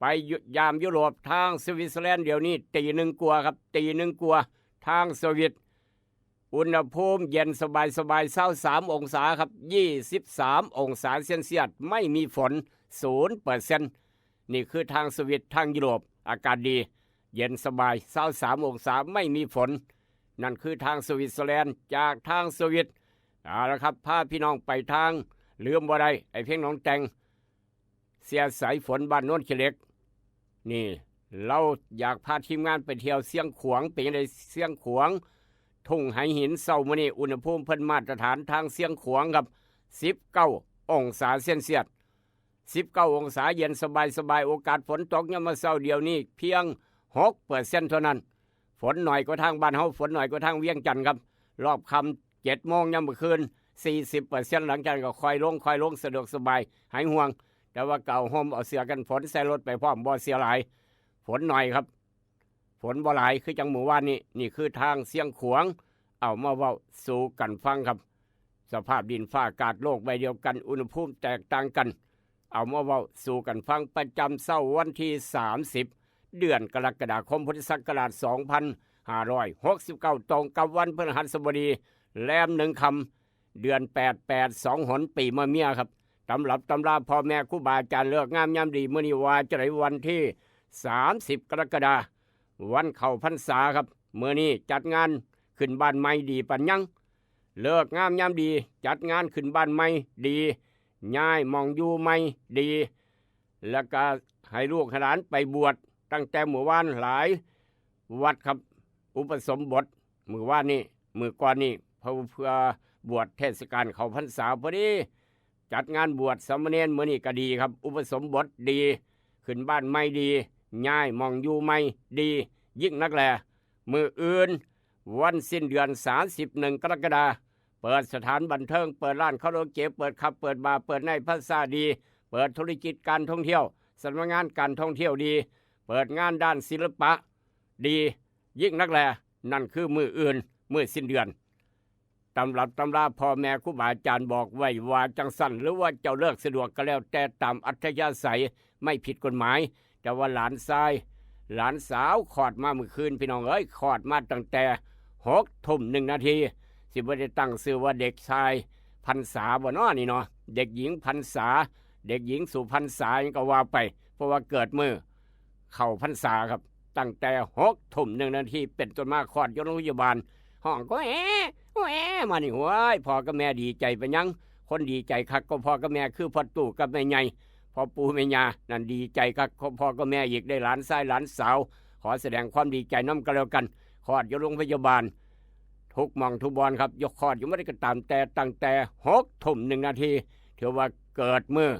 ไปยุ- ยามยุโรป ทางสวิตเซอร์แลนด์เดี๋ยวนี้ตีหนึ่งกว่าครับ ตีหนึ่งกว่า ทางสวิต อุณหภูมิเย็นสบายสบาย ซาวสามองศาครับ ยี่สิบสามองศาเซลเซียส ไม่มีฝน ศูนย์เปอร์เซ็นต์ นี่คือทางสวิต ทางยุโรป อากาศดี เย็นสบาย ซาวสามองศา ไม่มีฝน นั่นคือทางสวิตเซอร์แลนด์ จากทางสวิต เอาละครับ พาพี่น้องไปทาง ลืมบ่ได้ ไอ้เพียงหนองแตง เสียสายฝน บ้านโนนขี้เหล็ก นี่ ลาวอยากพาทีมงานไปเที่ยวเชียงขวาง เป็นจั่งใดเชียงขวาง ทุ่งไหหิน เช้ามื้อนี้อุณหภูมิเพิ่นมาตรฐานทางเชียงขวางครับ สิบเก้าองศาเซลเซียส สิบเก้าองศา เย็นสบายสบาย โอกาสฝนตกยามมื้อเช้าเดี๋ยวนี้เพียง หกเปอร์เซ็นต์เท่านั้น ฝนหน่อยกว่าทางบ้านเฮา ฝนหน่อยกว่าทางเวียงจันทน์ครับ รอบค่ำ เจ็ดโมงยามมื้อคืน สี่สิบเปอร์เซ็นต์ หลังจากนั้นก็ค่อยลง ค่อยลง สะดวกสบาย หายห่วง แต่ว่าก็เอาห่ม เอาเสื้อกันฝนใส่รถไปพร้อม บ่เสียหลาย ฝนหน่อยครับ ฝนบ่หลาย คือจั่งมื้อวานนี้ นี่คือทางเชียงขวาง เอามาเว้าสู่กันฟังครับ สภาพดินฟ้าอากาศโลกใบเดียวกัน อุณหภูมิแตกต่างกัน เอามาเว้าสู่กันฟัง ประจำเช้าวันที่ สามสิบ เดือนกรกฎาคม พุทธศักราช สองพันห้าร้อยหกสิบเก้า ตรงกับวันพฤหัสบดี แรมหนึ่งค่ำ เดือนแปด แปดสองหน ปีมะเมียครับ ตำรับตำราพ่อแม่ครูบาอาจารย์ ฤกษ์งามยามดี มื้อนี้ว่าจั่งใด วันที่ สามสิบ กรกฎาคม วันเข้าพรรษาครับ มื้อนี้จัดงานขึ้นบ้านใหม่ดีปานหยัง ฤกษ์งามยามดี จัดงานขึ้นบ้านใหม่ดี ย้ายหม่องอยู่ใหม่ดี แล้วก็ให้ลูกให้หลานไปบวชตั้งแต่มื้อวานหลายวัดครับ อุปสมบทมื้อวานนี้ มื้อก่อนนี้ เพื่อ เพื่อบวชเทศกาลเข้าพรรษาพอดี จัดงานบวชสามเณร มื้อนี้ก็ดีครับ อุปสมบทดี ขึ้นบ้านใหม่ดี ย้ายหม่องอยู่ใหม่ดี ยิ่งนักแล มื้ออื่น วันสิ้นเดือน สามสิบเอ็ด กรกฎาคม เปิดสถานบันเทิง เปิดร้านคาราโอเกะ เปิดผับ เปิดบาร์ เปิดไนท์พลาซ่าดี เปิดธุรกิจการท่องเที่ยว สำนักงานการท่องเที่ยวดี เปิดงานด้านศิลปะดี ยิ่งนักแล นั่นคือมื้ออื่น มื้อสิ้นเดือน ตำรับตำราพ่อแม่ครูบาอาจารย์บอกไว้ว่าจังซั่น หรือว่าเจ้าเลิกสะดวกก็แล้วแต่ตามอัธยาศัย ไม่ผิดกฎหมาย แต่ว่าหลานชาย หลานสาวคลอดมาเมื่อคืน พี่น้องเอ้ย คลอดมาตั้งแต่หกทุ่มหนึ่งนาที สิบ่ได้ตั้งชื่อว่าเด็กชายพรรษาบ่น้อนี่เนาะ เด็กหญิงพรรษา เด็กหญิงสุพรรษาหยังก็ว่าไป เพราะว่าเกิดมื้อเข้าพรรษาครับ ตั้งแต่หกทุ่มหนึ่งนาทีเป็นต้นมา คลอดอยู่โรงพยาบาล ฮ้องก็แอแอมานี่ โอ้ย พ่อกับแม่ดีใจไปหยัง คนดีใจคักก็พ่อกับแม่ คือพ่อตู้กับแม่ใหญ่ พ่อปู่แม่ย่านั่นดีใจคักก็พ่อกับแม่อีก ได้หลานชายหลานสาว ขอแสดงความดีใจนำกันแล้วกัน คลอดอยู่โรงพยาบาล ทุกหม่องทุกบ่อนครับ ยกคลอดอยู่เมื่อใดก็ตามแต่ ตั้งแต่หกทุ่มหนึ่งนาที ถือว่าเกิดมื้อ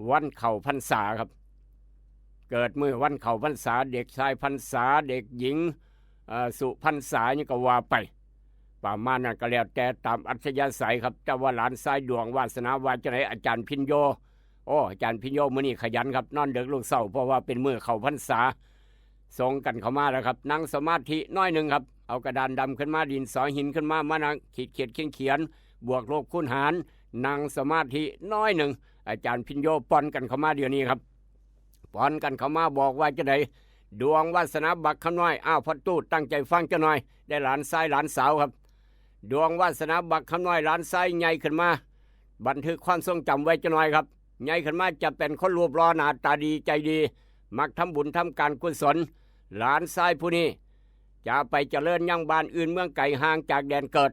วันเข้าพรรษาครับ เกิดมื้อวันเข้าพรรษา เด็กชายพรรษา เด็กหญิง เอ่อ สุพรรษาหยังก็ว่าไป ประมาณนั้นก็แล้วแต่ตามอัธยาศัยครับ แต่ว่าหลานชายดวงวาสนาว่าจังได อาจารย์พิญโย โอ้ อาจารย์พิญโยมื้อนี้ขยันครับ นอนดึกลุกเช้า เพราะว่าเป็นมื้อเข้าพรรษา ส่งกันเข้ามาแล้วครับ นั่งสมาธิน้อยหนึ่งครับ เอากระดานดำขึ้นมา ดินสอหินขึ้นมา มานั่งขีดเขียนเขียนเขียน บวกลบคูณหาร นั่งสมาธิน้อยหนึ่ง อาจารย์พิญโยป้อนกันเข้ามาเดี๋ยวนี้ครับ ป้อนกันเข้ามาบอกว่าจังได ดวงวาสนาบักคำน้อย อ้าว พ่อตู้ตั้งใจฟังจักหน่อย ได้หลานชายหลานสาวครับ ดวงวาสนาบักคำน้อยหลานชายใหญ่ขึ้นมา บันทึกความทรงจำไว้จักหน่อยครับ ใหญ่ขึ้นมาจะเป็นคนรูปหล่อหน้าตาดีใจดี มักทำบุญทำการกุศล หลานชายผู้นี้ จะไปเจริญยังบ้านอื่นเมืองไกลห่างจากแดนเกิด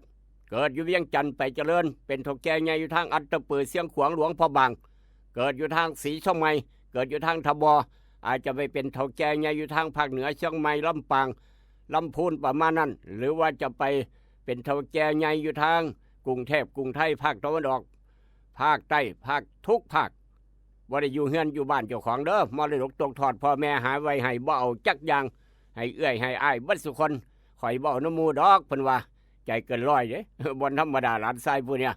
เกิดอยู่เวียงจันทน์ไปเจริญ เป็นเฒ่าแก่ใหญ่อยู่ทางอัตตปือ เชียงขวาง หลวงพระบาง เกิดอยู่ทางศรีเชียงใหม่ เกิดอยู่ทางทบ อาจจะไปเป็นเฒ่าแก่ใหญ่อยู่ทางภาคเหนือ เชียงใหม่ ลำปาง ลำพูน ประมาณนั้น หรือว่าจะไปเป็นเฒ่าแก่ใหญ่อยู่ทางกรุงเทพ กรุงไทย ภาคตะวันออก ภาคใต้ ภาคทุกภาค บ่ได้อยู่เฮือนอยู่บ้านเจ้าของเด้อ มรดกตกทอดพ่อแม่หาไว้ให้ บ่เอาจักอย่าง ให้เอื้อยให้อ้ายเบิดสุคน ข่อยบ่เอานำหมู่ดอก เพิ่นว่า ใจเกินร้อยเด้ บ่ธรรมดาหลานชายผู้เนี่ย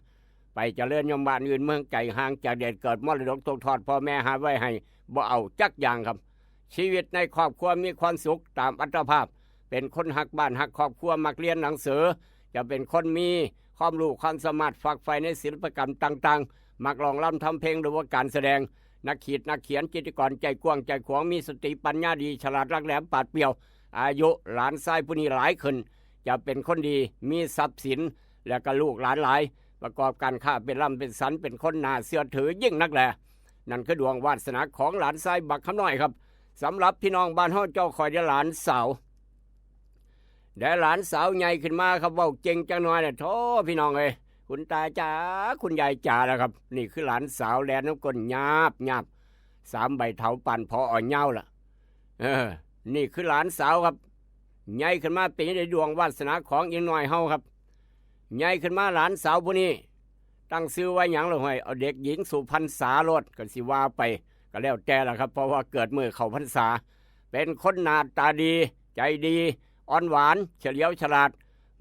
ไปเจริญยังบ้านอื่นเมืองไกลห่างจากแดนเกิด มรดกตกทอดพ่อแม่หาไว้ให้ บ่เอาจักอย่างครับ ชีวิตในครอบครัวมีความสุขตามอัตภาพ เป็นคนฮักบ้านฮักครอบครัว มักเรียนหนังสือ จะเป็นคนมีความรู้ความสามารถฝักใฝ่ในศิลปกรรมต่างๆ มักร้องรำทำเพลงหรือว่าการแสดง นักขีดนักเขียน จิตรกรใจกว้างใจขวาง มีสติปัญญาดี ฉลาดหลักแหลมปราดเปรียว อายุหลานชายผู้นี้หลายขึ้น จะเป็นคนดี มีทรัพย์สิน และก็ลูกหลานหลาย ประกอบการค้าเป็นร่ำเป็นสัน เป็นคนน่าเชื่อถือยิ่งนักแล นั่นคือดวงวาสนาของหลานชายบักคำน้อยครับ สำหรับพี่น้องบ้านเฮาเจ้าข่อยได้หลานสาว ได้หลานสาวใหญ่ขึ้นมาครับ เว้าเก่งจักหน่อยน่ะ โธ่ พี่น้องเอ้ย คุณตาจ๋า คุณยายจ๋าแล้วครับ นี่คือหลานสาวแล่นนำก้นหยาบหยาบ สามใบเถาปานผออ่อนยาวล่ะ เออ นี่คือหลานสาวครับ ใหญ่ขึ้นมาเป็นจั่งใดดวงวาสนาของอีน้อยเฮาครับ ใหญ่ขึ้นมาหลานสาวผู้นี้ ตั้งชื่อว่าหยังล่ะห้วย เอาเด็กหญิงสุพรรษาโลด ก็สิว่าไป ก็แล้วแต่ล่ะครับ เพราะว่าเกิดมื้อเข้าพรรษา เป็นคนหน้าตาดี ใจดี อ่อนหวาน เฉลียวฉลาด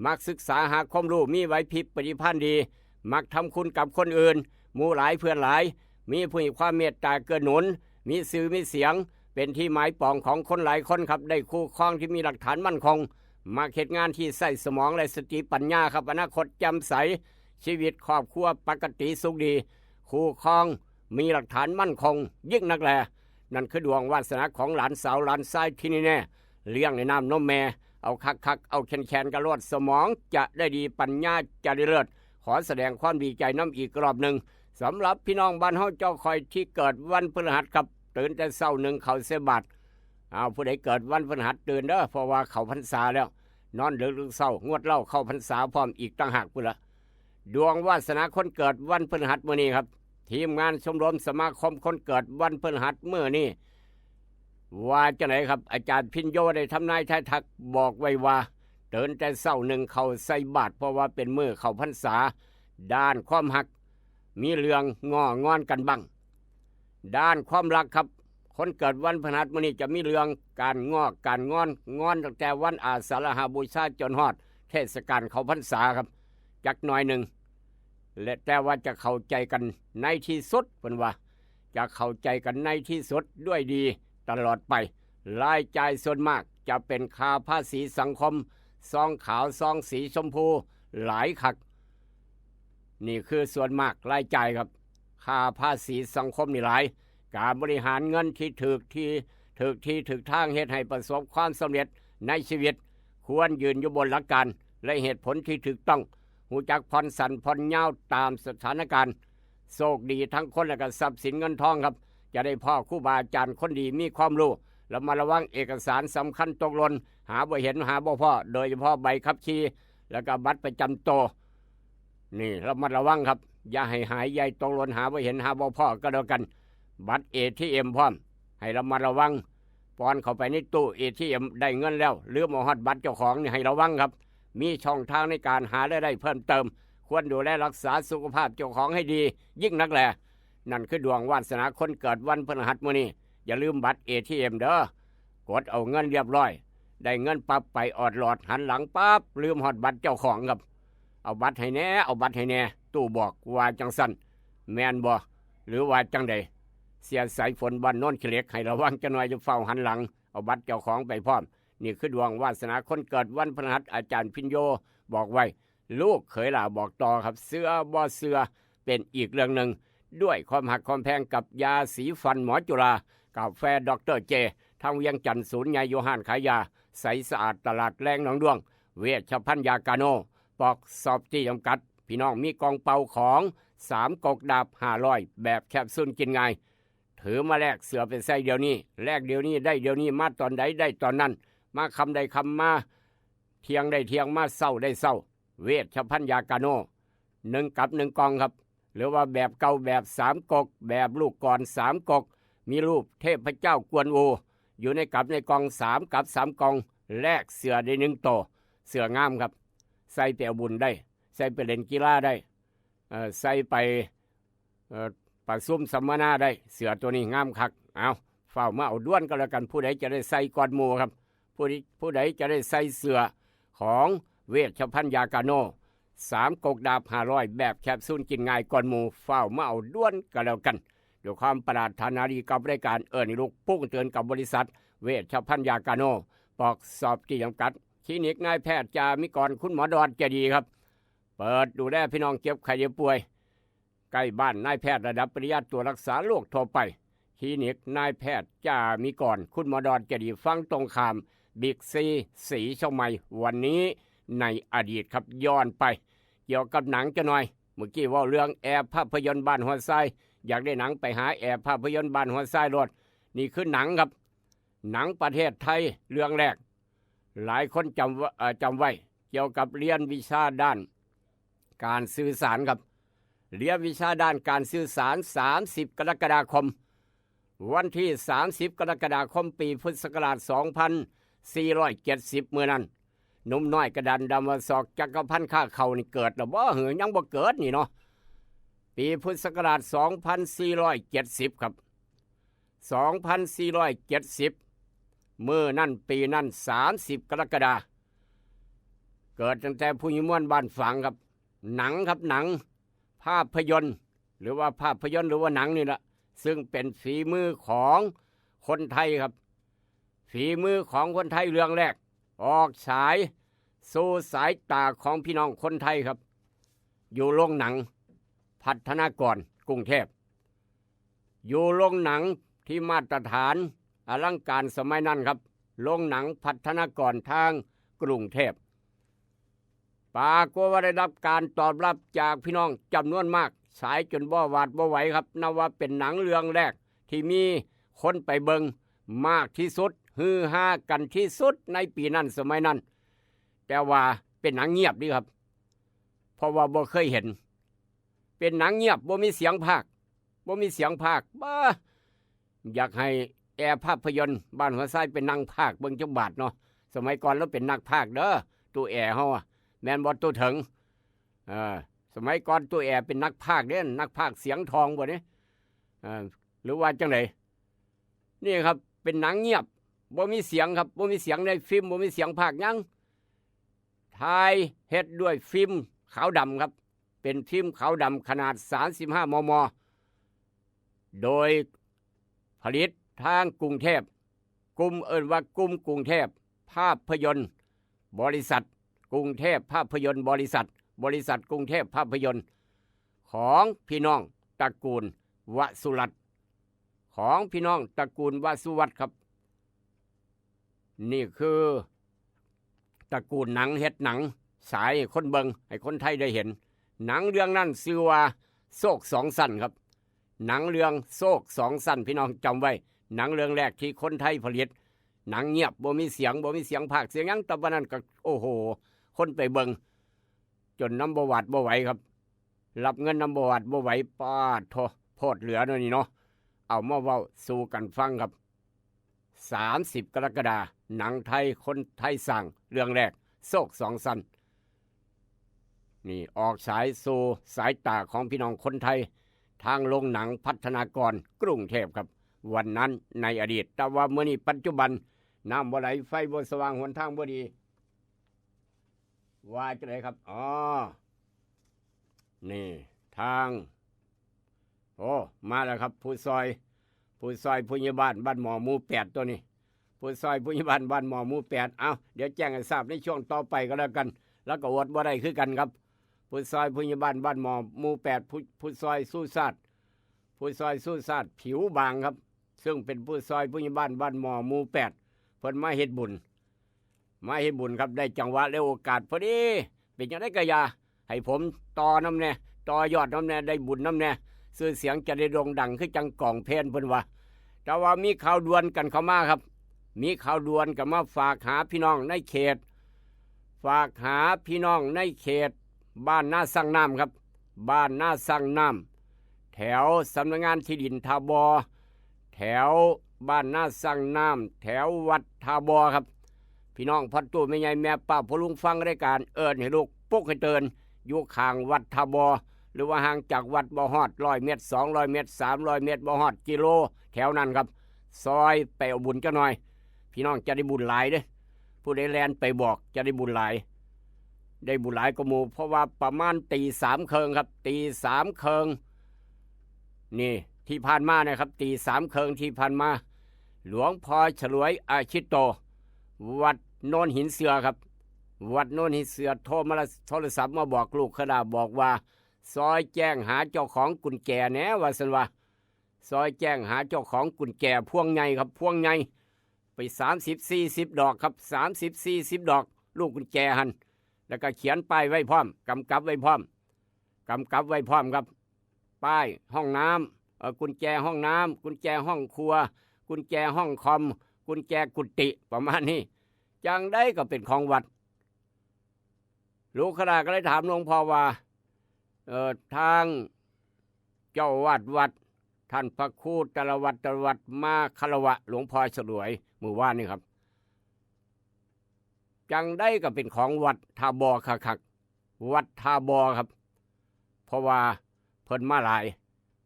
มักศึกษาหาความรู้ มีไหวพริบปฏิภาณดี มักทำคุณกับคนอื่น หมู่หลายเพื่อนหลาย มีผู้มีความเมตตาเกื้อหนุน มีชื่อมีเสียง เป็นที่หมายปองของคนหลายคนครับ ได้คู่ครองที่มีหลักฐานมั่นคง มักเฮ็ดงานที่ใช้สมองและสติปัญญาครับ อนาคตแจ่มใส ชีวิตครอบครัวปกติสุขดี คู่ครองมีหลักฐานมั่นคงยิ่งนักแล นั่นคือดวงวาสนาของหลานสาวหลานชายที่แน่ๆ เลี้ยงในน้ำนมแม่ เอาคักๆ เอาแค้นๆ กะโลด สมองจะได้ดี ปัญญาจะได้เลิศ ขอแสดงความดีใจนำอีกรอบหนึ่ง สำหรับพี่น้องบ้านเฮาเจ้าข่อยที่เกิดวันพฤหัสครับ ตื่นแต่เช้านึ่งข้าวใส่บาตร อ้าว ผู้ใดเกิดวันพฤหัสตื่นเด้อ เพราะว่าเข้าพรรษาแล้ว นอนดึกๆ เช้า งวดเหล้าเข้าพรรษาพร้อมอีกต่างหากพุ้นละ ดวงวาสนาคนเกิดวันพฤหัสมื้อนี้ครับ ทีมงานชมรมสมาคมคนเกิดวันพฤหัสมื้อนี้ ว่าจั่งใดครับ อาจารย์พิญโยได้ทำนายทายทักบอกไว้ว่า ตื่นแต่เช้านึ่งข้าวใส่บาตร เพราะว่าเป็นมื้อเข้าพรรษา ด้านความฮัก มีเรื่องง้องอนกันบ้าง ด้านความรักครับ คนเกิดวันพฤหัสมื้อนี้จะมีเรื่องการง้อการงอน งอนตั้งแต่วันอาสาฬหบูชาจนฮอดเทศกาลเข้าพรรษาครับ จักหน่อยหนึ่ง และแต่ว่าจะเข้าใจกันในที่สุด เพิ่นว่า จะเข้าใจกันในที่สุดด้วยดีตลอดไป รายจ่ายส่วนมากจะเป็นค่าภาษีสังคม ซองขาว ซองสีชมพู หลายคัก นี่คือส่วนมากรายจ่ายครับ ค่าภาษีสังคมนี่หลาย การบริหารเงินที่ถูกที่ถูกที่ถูกทางเฮ็ดให้ประสบความสำเร็จในชีวิต ควรยืนอยู่บนหลักการและเหตุผลที่ถูกต้อง รู้จักผ่อนสั้นผ่อนยาวตามสถานการณ์ โชคดีทั้งคนและก็ทรัพย์สินเงินทองครับ จะได้พ้อครูบาอาจารย์คนดีมีความรู้ ระมัดระวังเอกสารสำคัญตกหล่น หาบ่เห็นหาบ่พ้อ โดยเฉพาะใบขับขี่ แล้วก็บัตรประจำตัว นี่ระมัดระวังครับ อย่าให้หาย อย่าให้ตกหล่น หาบ่เห็นหาบ่พ้อก็แล้วกัน บัตร เอทีเอ็ม พร้อม ให้ระมัดระวัง ป้อนเข้าไปในตู้ เอทีเอ็ม ได้เงินแล้ว ลืมเอาฮอดบัตรเจ้าของนี่ให้ระวังครับ มีช่องทางในการหารายได้เพิ่มเติม ควรดูแลรักษาสุขภาพเจ้าของให้ดี ยิ่งนักแล นั่นคือดวงวาสนาคนเกิดวันพฤหัสมื้อนี้ อย่าลืมบัตร เอทีเอ็ม เด้อ กดเอาเงินเรียบร้อย ได้เงินปั๊บไปออดลอด หันหลังปั๊บ ลืมฮอดบัตรเจ้าของครับ เอาบัตรให้แหน่ เอาบัตรให้แหน่ ตู้บอกว่าจั่งซั่น แม่นบ่ หรือว่าจั่งใด เสียสายฝนบ้านโนนขี้เหล็ก ให้ระวังจักหน่อย อย่าฟ้าวหันหลัง เอาบัตรเจ้าของไปพร้อม นี่คือดวงวาสนาคนเกิดวันพฤหัส อาจารย์พิญโยบอกไว้ ลูกเขยหล่าบอกต่อครับ เชื่อบ่เชื่อเป็นอีกเรื่องหนึ่ง ด้วยความฮักความแพงกับยาสีฟันหมอจุฬา กาแฟดอกเตอร์เจ ทางเวียงจันทน์ ศูนย์ใหญ่อยู่ห้านขายยา ใสสะอาดตลาดแลงหนองด้วง เวชภัณฑ์ยากาโน ปอกสอบตี้จำกัด พี่น้องมีกล่องเป่าของ สามก๊กดาบห้าร้อย แบบแคปซูลกินง่าย ถือมาแลกเสื้อไปใส่เดี๋ยวนี้ แลกเดี๋ยวนี้ได้เดี๋ยวนี้ มาตอนใดได้ตอนนั้น มาค่ำได้ค่ำ มาเที่ยงได้เที่ยง มาเช้าได้เช้า เวชภัณฑ์ยากาโน หนึ่งกับหนึ่งกล่องครับ หรือว่าแบบเก่าแบบสามก๊ก แบบลูกกลอนสามก๊ก มีรูปเทพเจ้ากวนอู อยู่ในกับในกล่อง สามกับสามกล่อง แลกเสื้อได้หนึ่งตัว เสื้องามครับ ใส่ไปเอาบุญได้ ใส่ไปเล่นกีฬาได้ เอ่อ ใส่ไป เอ่อ ประชุมสัมมนาได้ เสื้อตัวนี้งามคัก เอา ฟ้าวมาเอาด่วนก็แล้วกัน ผู้ใดจะได้ใส่ก่อนหมู่ครับ ผู้ใด ผู้ใดจะได้ใส่เสื้อของเวชภัณฑ์ยากาโน สามก๊กดาบห้าร้อย แบบแคปซูลกินง่ายก่อนหมู่ ฟ้าวมาเอาด่วนก็แล้วกัน ด้วยความปรารถนาดีกับรายการเอิ้นให้ลุก ปรุงเตือนกับบริษัทเวชภัณฑ์ยากาโน ปอกสอบตี้จำกัด คลินิกนายแพทย์จามิกร คุณหมอดอนใจดีครับ เปิดดูแลพี่น้องเจ็บไข้ได้ป่วย ใกล้บ้านนายแพทย์ระดับปริญญาตรัวรักษาโรคทั่วไป คลินิกนายแพทย์จามิกร คุณหมอดอนใจดี ฝั่งตรงข้ามบิ๊กซี ศรีเชียงใหม่ วันนี้ในอดีตครับ ย้อนไป เกี่ยวกับหนังจักหน่อย เมื่อกี้เว้าเรื่องแอภาพยนตร์บ้านหัวทราย อยากได้หนังไปหาแอภาพยนตร์บ้านหัวทรายโลด นี่คือหนังครับ หนังประเทศไทยเรื่องแรก หลายคนจำว่า เอ่อ จำไว้ เกี่ยวกับเรียนวิชาด้านการสื่อสารครับ เรียนวิชาด้านการสื่อสาร สามสิบกรกฎาคม วันที่สามสิบกรกฎาคม ปีพุทธศักราชสองพันสี่ร้อยเจ็ดสิบ มื้อนั้น หนุ่มน้อยกระดานดำว่าศอกจักรพันธ์ฆ่าเขานี่เกิดแล้วบ่ หือยังบ่เกิดนี่เนาะ ปีพุทธศักราชสองพันสี่ร้อยเจ็ดสิบครับ สองพันสี่ร้อยเจ็ดสิบ มื้อนั้นปีนั้น สามสิบกรกฎา เกิดตั้งแต่ผู้ใหญ่ม่วนบ้านฝางครับ หนังครับ หนัง ภาพยนตร์ หรือว่าภาพยนตร์หรือว่าหนังนี่แหละ ซึ่งเป็นฝีมือของคนไทยครับ ฝีมือของคนไทยเรื่องแรก ออกฉายสู่สายตาของพี่น้องคนไทยครับ อยู่โรงหนังพัฒนากรกรุงเทพ อยู่โรงหนังที่มาตรฐานอลังการสมัยนั้นครับ โรงหนังพัฒนากรทางกรุงเทพ ปรากฏว่าได้รับการตอบรับจากพี่น้องจำนวนมาก ฉายจนบ่หวาดบ่ไหวครับ นับว่าเป็นหนังเรื่องแรกที่มีคนไปเบิ่งมากที่สุด ฮือฮากันที่สุดในปีนั้นสมัยนั้น แต่ว่าเป็นหนังเงียบเด้ครับ เพราะว่าบ่เคยเห็น เป็นหนังเงียบ บ่มีเสียงพากย์ บ่มีเสียงพากย์ บ้า อยากให้แอภาพยนตร์บ้านหัวทรายเป็นนักพากย์เบิ่งจักบาดเนาะ สมัยก่อนลาวเป็นนักพากย์เด้อ ตู้แอเฮาอะ แม่นบ่ ตู้เถิง เออ สมัยก่อนตู้แอเป็นนักพากย์เด้ นักพากย์เสียงทองบ่เด้ เออ หรือว่าจั่งใด นี่ครับ เป็นหนังเงียบ บ่มีเสียงครับ บ่มีเสียงในฟิล์ม บ่มีเสียงพากย์หยัง ถ่ายเฮ็ดด้วยฟิล์มขาวดำครับ เป็นฟิล์มขาวดำขนาดสามสิบห้า มม. โดยผลิตทางกรุงเทพ กลุ่มเอิ้นว่ากลุ่มกรุงเทพภาพยนตร์บริษัท กรุงเทพภาพยนตร์บริษัท บริษัทกรุงเทพภาพยนตร์ ของพี่น้องตระกูลวสุรัตน์ ของพี่น้องตระกูลวสุวัตน์ครับ นี่คือตระกูลหนังเฮ็ดหนังฉายให้คนเบิ่ง ให้คนไทยได้เห็น หนังเรื่องนั้นชื่อว่าโชคสองชั้นครับ หนังเรื่องโชคสองชั้น พี่น้องจำไว้ หนังเรื่องแรกที่คนไทยผลิต หนังเงียบ บ่มีเสียง บ่มีเสียงพากย์เสียงหยัง แต่ว่านั้นก็ โอ้โห คนไปเบิ่ง จนนำบ่หวาดบ่ไหวครับ รับเงินนำบ่หวาดบ่ไหว ปาดโธ่ โพดเหลือเนาะนี่เนาะ เอามาเว้าสู่กันฟังครับ สามสิบ กรกฎา หนังไทยคนไทยสร้างเรื่องแรก โชคสองชั้น นี่ออกฉายสู่สายตาของพี่น้องคนไทย ทางโรงหนังพัฒนากรกรุงเทพครับ วันนั้นในอดีต แต่ว่ามื้อนี้ปัจจุบัน น้ำบ่ไหล ไฟบ่สว่าง หนทางบ่ดี ว่าจั่งใดครับ อ๋อ นี่ทาง โอ้ มาแล้วครับ ผู้ซอย ผู้ซอยผู้ใหญ่บ้านบ้านหมอหมู่แปดตัวนี้ ผู้ซอยผู้ใหญ่บ้านบ้านหมอหมู่แปด เอ้า เดี๋ยวแจ้งให้ทราบในช่วงต่อไปก็แล้วกัน แล้วก็อดบ่ได้คือกันครับ ผู้ซอยผู้ใหญ่บ้านบ้านหมอหมู่แปด ผู้ ผู้ซอยสู้ชาติ ผู้ซอยสู้ชาติผิวบางครับ ซึ่งเป็นผู้ซอยผู้ใหญ่บ้านบ้านหมอหมู่แปด เพิ่นมาเฮ็ดบุญ มาเฮ็ดบุญครับ ได้จังหวะและโอกาสพอดี เป็นจั่งใดก็อย่า ให้ผมต่อนำแหน่ ต่อยอดนำแหน่ ได้บุญนำแหน่ ชื่อเสียงจะได้โด่งดังคือจั่งกองเพลงเพิ่นว่า แต่ว่ามีข่าวด่วนกันเข้ามาครับ มีข่าวด่วนกันมาฝากหาพี่น้องในเขต ฝากหาพี่น้องในเขตบ้านนาซังน้ำครับ บ้านนาซังน้ำ แถวสำนักงานที่ดินท่าบ่อ แถวบ้านนาซังน้ำ แถววัดท่าบ่อครับ พี่น้องพ่อตู้แม่ใหญ่แม่ป้าพ่อลุงฟังรายการ เอิ้นให้ลูกปลุกให้ตื่น อยู่ข้างวัดท่าบ่อ หรือว่าห่างจากวัดบ่ฮอดร้อยเมตร สองร้อยเมตร สามร้อยเมตร บ่ฮอดกิโล แถวนั้นครับ ซอยไปเอาบุญจักหน่อย พี่น้องจะได้บุญหลายเด้ ผู้ใดแล่นไปบอกจะได้บุญหลาย ได้บุญหลายกว่าหมู่ เพราะว่าประมาณตีสามครึ่งครับ ตีสามครึ่ง นี่ที่ผ่านมานะครับ ตีสามครึ่งที่ผ่านมา หลวงพ่อฉลวยอาชิโต วัดโนนหินเสือครับ วัดโนนหินเสือโทรมาละ โทรศัพท์มาบอกลูกขดาบอกว่า ซอยแจ้งหาเจ้าของกุญแจแหน่ ว่าซั่นว่า ซอยแจ้งหาเจ้าของกุญแจพวงใหญ่ครับ พวงใหญ่ ไปสามสิบ สี่สิบ ดอกครับ สามสิบ สี่สิบ ดอก ลูกกุญแจหั่น แล้วก็เขียนป้ายไว้พร้อม กำกับไว้พร้อม กำกับไว้พร้อมครับ ป้ายห้องน้ำ เอ่อ กุญแจห้องน้ำ กุญแจห้องครัว กุญแจห้องคอม กุญแจกุฏิ ประมาณนี้ จั่งใดก็เป็นของวัด ลูกขดาก็เลยถามหลวงพ่อว่า เอ่อ ทางเจ้าอาวาสวัด ท่านพระครูตรวัตร ตรวัตร มาคารวะหลวงพ่อฉลวยมื้อวานนี้ครับ จั่งใดก็เป็นของวัดท่าบ่อคักๆ วัดท่าบ่อครับ เพราะว่าเพิ่นมาหลาย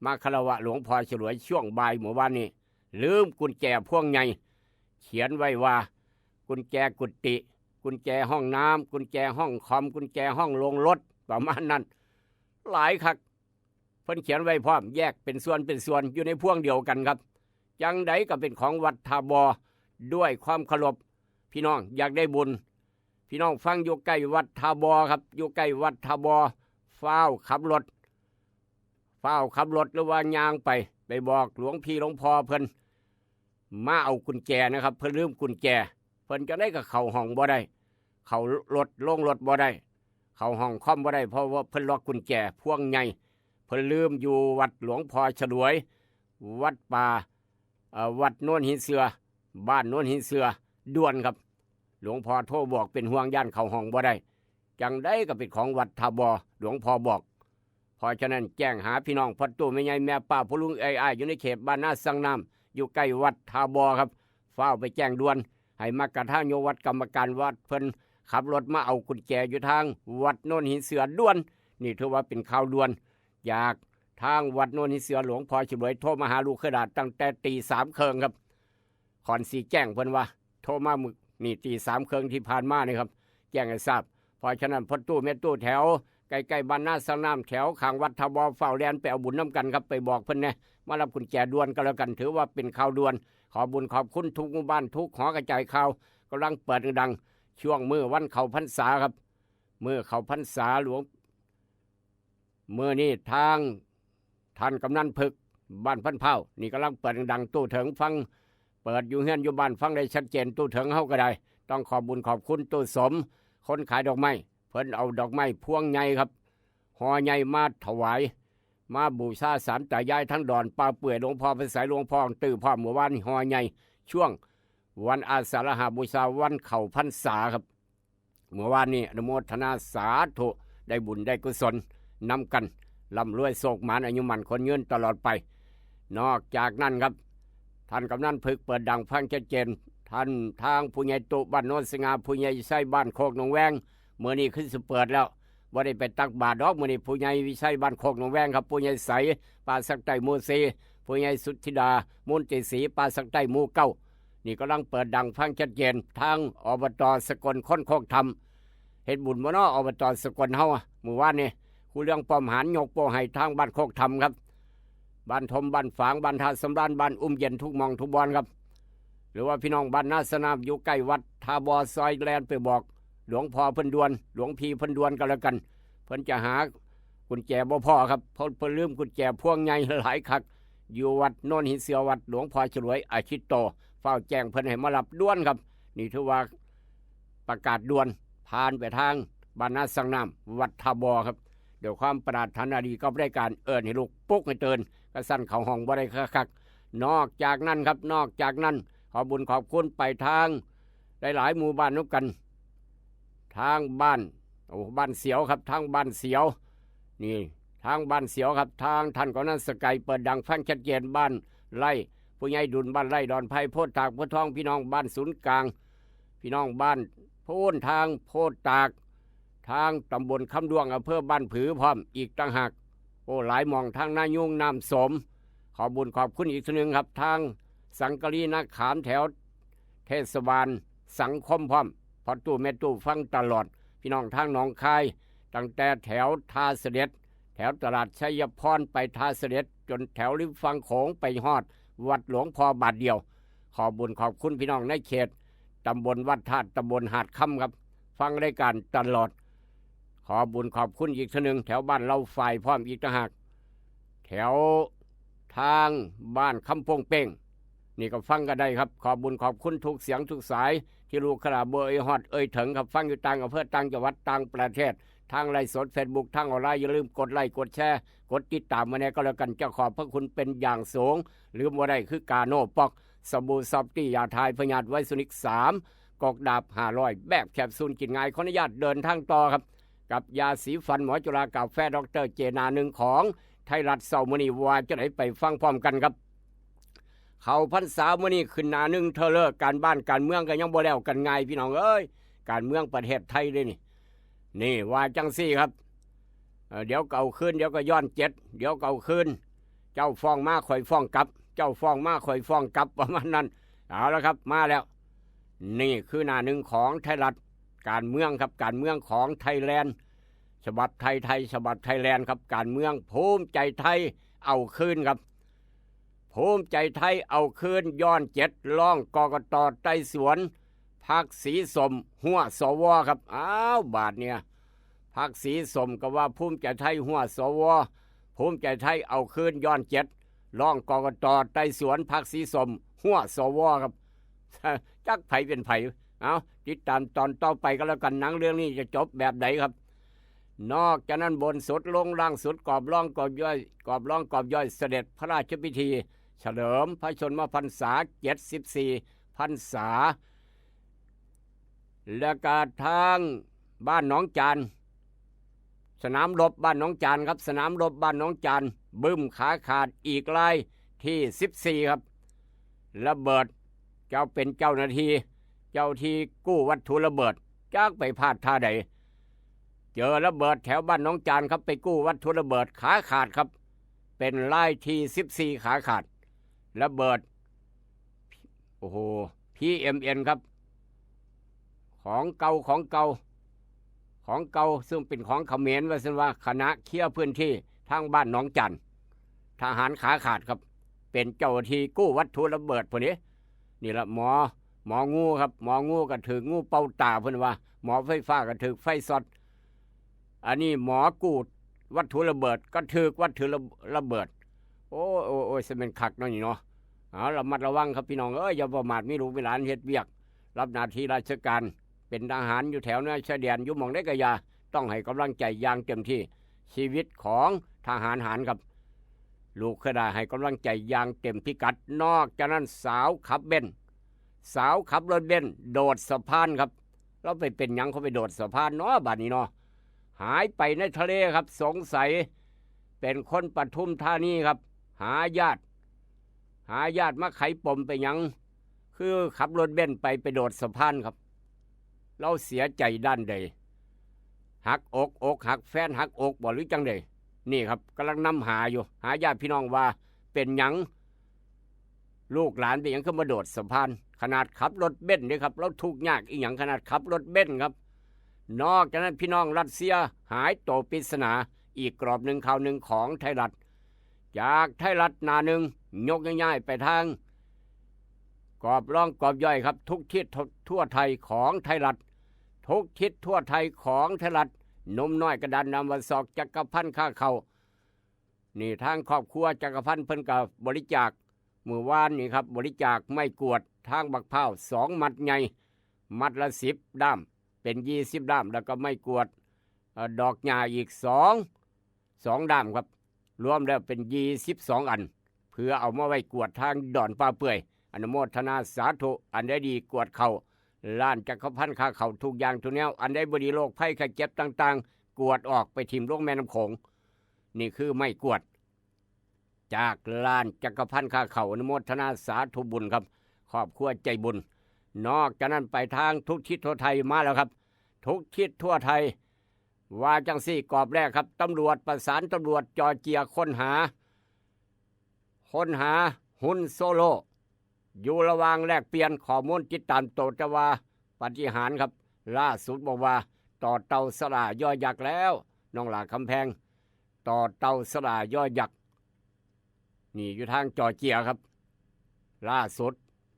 มาคารวะหลวงพ่อฉลวยช่วงบ่ายมื้อวานนี้ ลืมกุญแจพวงใหญ่ เขียนไว้ว่า กุญแจกุฏิ กุญแจห้องน้ำ กุญแจห้องคอม กุญแจห้องโรงรถ ประมาณนั้น หลายคัก เพิ่นเขียนไว้พร้อม แยกเป็นส่วนเป็นส่วน อยู่ในพวงเดียวกันครับ จั่งใดก็เป็นของวัดท่าบ่อ ด้วยความเคารพ พี่น้องอยากได้บุญ พี่น้องฟัง อยู่ใกล้วัดท่าบ่อครับ อยู่ใกล้วัดท่าบ่อ ฟ้าวขับรถ ฟ้าวขับรถหรือว่าย่างไป ไปบอกหลวงพี่หลวงพ่อเพิ่น มาเอากุญแจนะครับ เพิ่นลืมกุญแจ เพิ่นจั่งใดก็เข้าห้องบ่ได้ เข้ารถลงรถบ่ได้ เข้าห้องคอมบ่ได้ เพราะว่าเพิ่นล็อกกุญแจพวงใหญ่ เพิ่นลืมอยู่วัดหลวงพ่อฉลวย วัดป่า เอ่อ วัดโนนหินเสือ บ้านโนนหินเสือ ด่วนครับ หลวงพ่อโทรบอกเป็นห่วงย่านเข้าห้องบ่ได้ จั่งใดก็เป็นของวัดท่าบ่อ หลวงพ่อบอก เพราะฉะนั้นแจ้งหาพี่น้องพ่อตู้แม่ใหญ่แม่ป้าพ่อลุงเอ้ยอ้ายอยู่ในเขตบ้านนาซังน้ำ อยู่ใกล้วัดท่าบ่อครับ ฟ้าวไปแจ้งด่วน ให้มากระทางโยวัดกรรมการวัดเพิ่นขับรถมาเอากุญแจอยู่ทางวัดโนนหินเสือด่วน นี่ถือว่าเป็นข่าวด่วน จากทางวัดโนนหินเสือ หลวงพ่อฉลวยโทรมาหาลูกขดาตั้งแต่ตีสามครึ่งครับ ขอนสีแจ้งเพิ่นว่า โทรมามื้อนี่ตีสามครึ่งที่ผ่านมานี่ครับ แจ้งให้ทราบ เพราะฉะนั้นพ่อตู้แม่ตู้แถวใกล้ๆบ้านนาซังน้ำ แถวข้างวัดท่าบ่อ ฟ้าวแล่นไปเอาบุญนำกันครับ ไปบอกเพิ่นแหน่ มารับกุญแจด่วนก็แล้วกัน ถือว่าเป็นข่าวด่วน ขอบุญขอบคุณทุกหมู่บ้าน ทุกหอกระจายข่าว กำลังเปิดดังๆ ช่วงมื้อวันเข้าพรรษาครับ มื้อเข้าพรรษาหลวง มื้อนี้ทางท่านกำนันพึกบ้านพันเผานี่กำลังเปิดดังๆ ตู้เถิงฟัง เปิดอยู่เฮือนอยู่บ้านฟังได้ชัดเจน ตู้เถิงเฮาก็ได้ ต้องขอบบุญขอบคุณตู้สม คนขายดอกไม้ เพิ่นเอาดอกไม้พวงใหญ่ครับ ห่อใหญ่มาถวาย มาบูชาสามตายายทั้งดอนป่าเปื่อย หลวงพ่อพระไสย หลวงพ่อตื้อ พร้อมเมื่อวานนี้ห่อใหญ่ ช่วงวันอาสาฬหบูชา วันเข้าพรรษาครับ เมื่อวานนี้อนุโมทนาสาธุ ได้บุญได้กุศลนำกัน ร่ำรวยโชคหมาน อายุมั่นขวัญยืนตลอดไป นอกจากนั้นครับ ท่านกำนันพึกเปิดดังฟังชัดเจน ท่านทางผู้ใหญ่ตุบ้านโนนสง่า ผู้ใหญ่ไส้บ้านโคกหนองแวง มื้อนี้คือสิเปิดแล้ว บ่ได้ไปตักบาตรดอก มื้อนี้ผู้ใหญ่วิชัยบ้านโคกหนองแวงครับ ผู้ใหญ่ใสป่าสักใต้หมู่สี่ ผู้ใหญ่สุทธิดามูลติศรีป่าสักใต้หมู่เก้า นี่กำลังเปิดดังฟังชัดเจน ทาง อบต.สกลคนโคกธรรม เฮ็ดบุญบ่น้อ อบต.สกลเฮาอะ มื้อวานนี่ ครูเรืองป้อมหานยกโป้ให้ทางบ้านโคกธรรมครับ บ้านทมบ้านฝาง บ้านท่าสำราญ บ้านอุ้มเย็น ทุกหม่องทุกบ่อนครับ หรือว่าพี่น้องบ้านนาสนาม อยู่ใกล้วัดท่าบ่อ ซอยแลนไปบอกหลวงพ่อเพิ่นด่วน หลวงพี่เพิ่นด่วนก็แล้วกัน เพิ่นจะหากุญแจบ่พ้อครับ เพราะเพิ่นลืมกุญแจพวงใหญ่หลายคัก อยู่วัดโนนหินเสือ วัดหลวงพ่อฉลวยอาชิตโต ฟ้าวแจ้งเพิ่นให้มารับด่วนครับ นี่ถือว่าประกาศด่วน ผ่านไปทางบ้านนาสังน้ำ วัดท่าบ่อครับ ด้วยความปรารถนาดีกับรายการ เอิ้นให้ลุก ปลุกให้ตื่น กะสั่นเข้าห้องบ่ได้คักๆ นอกจากนั้นครับ นอกจากนั้น ขอบุญขอบคุณไปทางหลายๆหมู่บ้านนำกัน ทางบ้าน โอ้ บ้านเสียวครับ ทางบ้านเสียว นี่ ทางบ้านเสียวครับ ทางท่านกำนันสกายเปิดดังฟังชัดเจน บ้านไร่ ผู้ใหญ่ดุล บ้านไร่ ดอนไผ่ โพดตาก โพดทอง พี่น้องบ้านศูนย์กลาง พี่น้องบ้านโพนทางโพดตาก ทางตำบลคำด้วง อำเภอบ้านผือพร้อมอีกต่างหาก โอ้ หลายหม่อง ทางนายุง น้ำสม ขอบุญขอบคุณอีกเทื่อนึงครับ ทางสังกะรีนาขาม แถวเทศบาลสังคมพร้อม พ่อตู้แม่ตู้ฟังตลอด พี่น้องทางหนองคาย ตั้งแต่แถวท่าเสด็จ แถวตลาดชัยพรไปท่าเสด็จ จนแถวริมฝั่งโขงไปฮอดวัดหลวงพ่อบาทเดียว ขอบุญขอบคุณพี่น้องในเขตตำบลวัดธาตุ ตำบลหาดคำครับ ฟังรายการตลอด ขอบุญขอบคุณอีกเทื่อนึง แถวบ้านเราฝ่ายพร้อมอีกต่างหาก แถวทางบ้านคำพงเป้ง นี่ก็ฟังกันได้ครับ ขอบุญขอบคุณทุกเสียงทุกสาย ที่ลูกขลาเบอร์เอ่ยฮอดเอ่ยถึงครับ ฟังอยู่ต่างอำเภอ ต่างจังหวัด ต่างประเทศ ทางไลฟ์สด Facebook ทางออนไลน์ อย่าลืมกดไลค์กดแชร์ กดติดตามมาแน่ก็แล้วกัน จะขอบพระคุณเป็นอย่างสูง ลืมบ่ได้คือกาโนป๊อก สบู่ซอฟตี้ ยาทายพยาธิไวรัสนิกสาม กอกดาบห้าร้อย แบบแคปซูลกินง่าย ขออนุญาตเดินทางต่อครับ กับยาสีฟันหมอจุฬากาแฟดอกเตอร์เจ หน้าหนึ่งของไทยรัฐเช้ามื้อนี้ ว่าจะได้ไปฟังพร้อมกันครับ เข้าพรรษามื้อนี้ขึ้นหน้าหนึ่งเทื่อเลิก การบ้านการเมืองก็ยังบ่แล้วกันง่าย พี่น้องเอ้ย การเมืองประเทศไทยเด้นี่ นี่ว่าจังซี่ครับ เอ่อ เดี๋ยวก็เอาคืน เดี๋ยวก็ย้อนเจ็ด เดี๋ยวก็เอาคืน เจ้าฟ้องมาข่อยฟ้องกลับ เจ้าฟ้องมาข่อยฟ้องกลับ ประมาณนั้น เอาละครับ มาแล้ว นี่คือหน้าหนึ่งของไทยรัฐ การเมืองครับ การเมืองของไทยแลนด์ ฉบับไทยไทย ฉบับไทยแลนด์ครับ การเมือง ภูมิใจไทยเอาคืนครับ ภูมิใจไทยเอาคืน ย้อนเจ็ด ร้องกกต.ไต่สวน พรรคสีส้มหัวสวครับ อ้าว บาดเนี่ย พรรคสีส้มก็ว่าภูมิใจไทยหัวสว ภูมิใจไทยเอาคืน ย้อนเจ็ด ร้องกกต.ไต่สวน พรรคสีส้มหัวสวครับ จักไผเป็นไผ เอา ติดตามตอนต่อไปก็แล้วกัน หนังเรื่องนี้จะจบแบบใดครับ นอกจากนั้น บนสุดลงล่างสุด กอบร่องกอบย่อย กอบร่องกอบย่อย เสด็จพระราชพิธี เฉลิมพระชนมพรรษา เจ็ดสิบสี่พรรษา และกะทางบ้านหนองจาน สนามรบบ้านหนองจานครับ สนามรบบ้านหนองจาน บึ้มขาขาดอีกรายที่สิบสี่ครับ ระเบิด เจ้าเป็นเจ้าหน้าที่ เจ้าที่กู้วัตถุระเบิด จักไปพลาดท่าใด เจอระเบิดแถวบ้านหนองจานครับ ไปกู้วัตถุระเบิด ขาขาดครับ เป็นรายที่สิบสี่ ขาขาด ระเบิด โอ้โห พีเอ็มเอ็นครับ ของเก่า ของเก่า ของเก่า ซึ่งเป็นของเขมร ว่าซั่นว่า คณะเคลียร์พื้นที่ทางบ้านหนองจาน ทหารขาขาดครับ เป็นเจ้าหน้าที่กู้วัตถุระเบิดพวกนี้ นี่ละหมอ หมองูครับ หมองูก็ถืกงูเป่าตาเพิ่นว่า หมอไฟฟ้าก็ถืกไฟช็อต อันนี้หมอกู้ วัตถุระเบิด ก็ถืกวัตถุระระเบิด โอ้ย โอ้ย โอ้ย สะแม่นคักเนาะนี่เนาะ เอา ระมัดระวังครับพี่น้องเอ้ย อย่าประมาท มีลูกมีหลานเฮ็ดเวียก รับหน้าที่ราชการ เป็นทหารอยู่แถวแนวชายแดน อยู่หม่องใดก็อย่า ต้องให้กำลังใจอย่างเต็มที่ ชีวิตของทหารหารครับ ลูกเคยได้ให้กำลังใจอย่างเต็มพิกัด นอกจากนั้นสาวขับเบนซ์ สาวขับรถเบนซ์โดดสะพานครับ ลาวไปเป็นหยังเขาไปโดดสะพานเนาะ บาดนี้เนาะ หายไปในทะเลครับ สงสัยเป็นคนปทุมธานีครับ หาญาติ หาญาติมาไขปมไปหยัง คือขับรถเบนซ์ไป ไปโดดสะพานครับ ลาวเสียใจด้านใด หักอก อกหัก แฟนหักอกบ่ หรือจั่งใด นี่ครับ กำลังนำหาอยู่ หาญาติพี่น้องว่าเป็นหยัง ลูกหลานเป็นหยังคือมาโดดสะพาน ขนาดขับรถเบนซ์เด้ครับ ลาวทุกข์ยากอีหยัง ขนาดขับรถเบนซ์ครับ นอกจากนั้นพี่น้องรัสเซียหายตัวปริศนา อีกกรอบหนึ่งข่าวหนึ่งของไทยรัฐ จากไทยรัฐหน้าหนึ่ง ยกย้ายๆไปทาง กรอบรองกรอบย่อยครับ ทุกทิศทั่วไทยของไทยรัฐ ทุกทิศทั่วไทยของไทยรัฐ หนุ่มน้อยกระดานดำ ว่าศอกจักรพันธ์ฆ่าเข่า นี่ทางครอบครัวจักรพันธ์เพิ่นก็บริจาค มื้อวานนี่ครับ บริจาคไม้กวาดทางบักพร้าวสองมัดใหญ่ มัดละสิบด้าม เป็นยี่สิบด้าม แล้วก็ไม้กวาด เอ่อ ดอกหญ้าอีกสอง สองด้ามครับ รวมแล้วเป็นยี่สิบสองอัน เพื่อเอามาไว้กวาดทางดอนป่าเปื่อย อนุโมทนาสาธุ อันใดดีกวาดเข้า ล้านจักรพันธ์ฆ่าเข้าทุกอย่างทุกแนว อันใดบ่ดีโรคภัยไข้เจ็บต่างๆ กวาดออกไปถิ่มลงแม่น้ำโขง นี่คือไม้กวาด จากล้านจักรพันธ์ฆ่าเข้า อนุโมทนาสาธุบุญครับ ครอบครัวใจบุญ นอกจากนั้นไปทางทุกทิศทั่วไทยมาแล้วครับ ทุกทิศทั่วไทย ว่าจังซี่ กอบแรกครับ ตำรวจประสานตำรวจจอร์เจียค้นหา ค้นหาฮุนโซโล อยู่ระหว่างแลกเปลี่ยนข้อมูลติดตามตัว แต่ว่าปาฏิหาริย์ครับ ล่าสุดบอกว่าต่อเต่าสระอายอยักษ์แล้ว น้องหลาคำแพง ต่อเต่าสระอายอยักษ์ นี่อยู่ทางจอร์เจียครับ ล่าสุด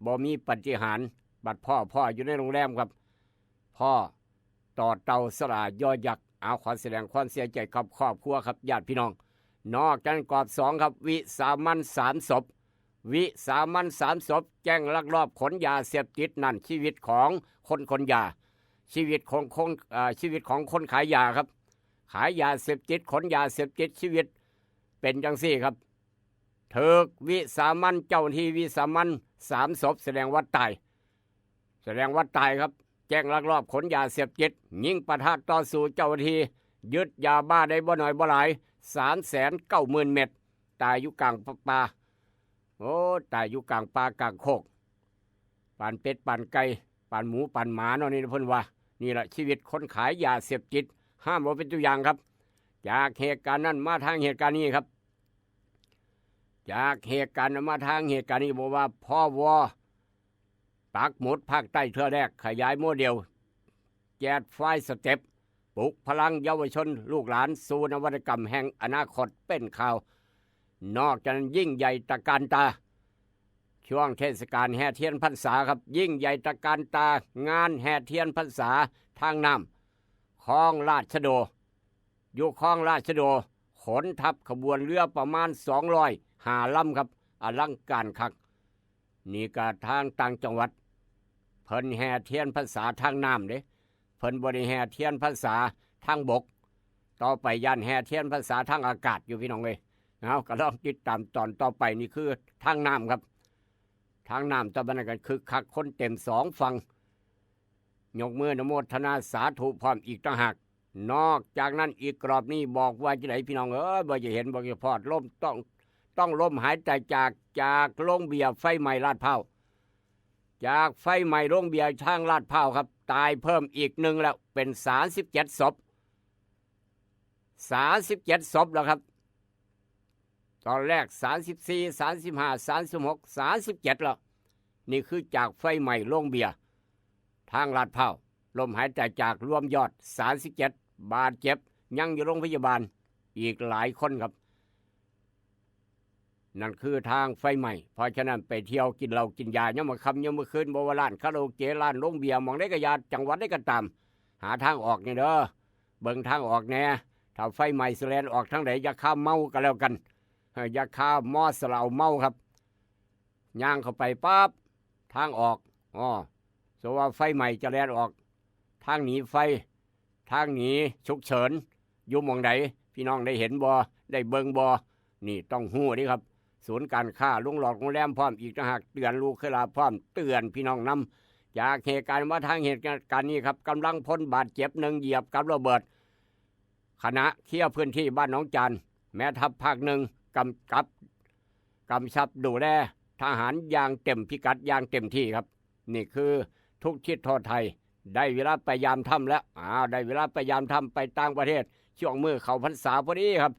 บ่มีปาฏิหาริย์ บัดพ้อพ้ออยู่ในโรงแรมครับ พ้อต่อเต่าสระอายอยักษ์ เอา ขอแสดงความเสียใจกับครอบครัวครับ ญาติพี่น้อง นอกจากนั้นกอบสองครับ วิสามันสามศพ วิสามันสามศพ แก๊งลักลอบขนยาเสพติด นั่นชีวิตของคนขนยา ชีวิตของคน เอ่อ ชีวิตของคนขายยาครับ ขายยาเสพติด ขนยาเสพติด ชีวิตเป็นจังซี่ครับ ถูกวิสามัน เจ้าหน้าที่วิสามันสามศพ แสดงว่าตาย แสดงว่าตายครับ แก๊งลักลอบขนยาเสพติด ยิงปะทะต่อสู้เจ้าหน้าที่ ยึดยาบ้าได้บ่น้อยบ่หลาย สามแสนเก้าหมื่นเม็ด ตายอยู่กลางป่า โอ้ ตายอยู่กลางป่ากลางโคก ปานเป็ดปานไก่ ปานหมูปานหมาเนาะ นี่เพิ่นว่า นี่แหละชีวิตคนขายยาเสพติด ห้ามเอาเป็นตัวอย่างครับ จากเหตุการณ์นั้นมาทางเหตุการณ์นี้ครับ จากเหตุการณ์นั้นมาทางเหตุการณ์นี้ บอกว่า พ.ว. ปักหมุดภาคใต้เทื่อแรก ขยายโมเดล แจ๊ดไฟว์สเต็ป ปลุกพลังเยาวชนลูกหลานสู่นวัตกรรมแห่งอนาคต เป็นข่าว นอกจากนั้นยิ่งใหญ่ตระการตา ช่วงเทศกาลแห่เทียนพรรษาครับ ยิ่งใหญ่ตระการตา งานแห่เทียนพรรษาทางน้ำ คลองราชโด อยู่คลองราชโด ขนทัพขบวนเรือประมาณสองร้อยห้าลำครับ อลังการคัก นี่ก็ทางต่างจังหวัด เพิ่นแห่เทียนพรรษาทางน้ำเด้ เพิ่นบ่ได้แห่เทียนพรรษาทางบก ต่อไปย่านแห่เทียนพรรษาทางอากาศอยู่พี่น้องเอ้ย เอา ก็ลองติดตามตอนต่อไป นี่คือทางน้ำครับ ทางน้ำตอนนั้นก็คึกคัก คนเต็มสองฝั่ง ยกมืออนุโมทนาสาธุพร้อมอีกต่างหาก นอกจากนั้นอีกกรอบนี้บอกว่าจั่งใดพี่น้องเอ้ย บ่จะเห็นบ่จะพอด ล้มต้อง ต้องล้มหายตายจาก จากโรงเบียร์ไฟไหม้ลาดพร้าว จากไฟไหม้โรงเบียร์ทางลาดพร้าวครับ ตายเพิ่มอีกหนึ่งแล้ว เป็นสามสิบเจ็ดศพ สามสิบเจ็ดศพแล้วครับ ตอนแรกสามสิบสี่ สามสิบห้า สามสิบหก สามสิบเจ็ดแล้ว นี่คือจากไฟไหม้โรงเบียร์ทางลาดพร้าว ล้มหายตายจาก รวมยอดสามสิบเจ็ด บาดเจ็บยังอยู่โรงพยาบาลอีกหลายคนครับ นั่นคือทางไฟไหม้ เพราะฉะนั้นไปเที่ยวกินเหล้ากินยายามมื้อค่ำยามมื้อคืน บ่ว่าร้านคาราโอเกะ ร้านโรงเบียร์ หม่องใดก็อย่า จังหวัดใดก็ตาม หาทางออกแหน่เด้อ เบิ่งทางออกแหน่ ถ้าไฟไหม้สิแล่นออกทางใด อย่าข้ามเมาก็แล้วกัน เออ อย่าข้ามมอสละเอาเมาครับ ย่างเข้าไปปั๊บ ทางออก อ้อ สมมุติว่าไฟไหม้จะแล่นออก ทางหนีไฟ ทางหนีฉุกเฉิน อยู่หม่องใด พี่น้องได้เห็นบ่ ได้เบิ่งบ่ นี่ต้องฮู้เด้ครับ ศูนย์การค้า โรงหลอกโรงแรมพร้อม อีกต่างหาก เตือนลูกเคยลาพร้อม เตือนพี่น้องนำ จากเหตุการณ์มาทางเหตุการณ์นี้ครับ กำลังพลบาดเจ็บหนึ่ง เหยียบกับระเบิด คณะเคลียร์พื้นที่บ้านหนองจาน แม่ทัพภาคหนึ่งกำกับ กำชับดูแลทหารอย่างเต็มพิกัดอย่างเต็มที่ครับ นี่คือทุกทิศทั่วไทย ได้เวลาไปยามถ้ำแล้ว อ้าว ได้เวลาไปยามถ้ำ ไปต่างประเทศ ช่วงมื้อเข้าพรรษาพอดีครับ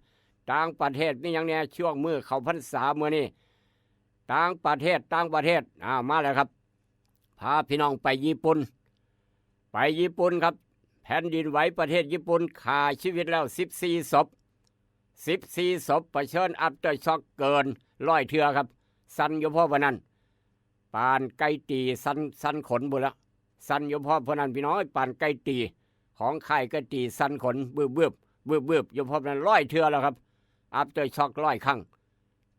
ต่างประเทศมีหยังแหน่ ช่วงมื้อเข้าพรรษามื้อนี้ ต่างประเทศ ต่างประเทศ อ้าว มาแล้วครับ พาพี่น้องไปญี่ปุ่น ไปญี่ปุ่นครับ แผ่นดินไหวประเทศญี่ปุ่น ฆ่าชีวิตแล้ว สิบสี่ ศพ สิบสี่ ศพ เผชิญ aftershock เกินร้อยเทื่อครับ สั่นอยู่พอปานนั้น ปานไก่ตีสั่น สั่นขนพุ้นละ สั่นอยู่พอปานนั้นพี่น้อง ปานไก่ตี ของค่ายไก่ตีสั่นขน วืบวืบ วืบวืบ อยู่พอปานนั้น ร้อยเทื่อแล้วครับ aftershock ร้อยครั้ง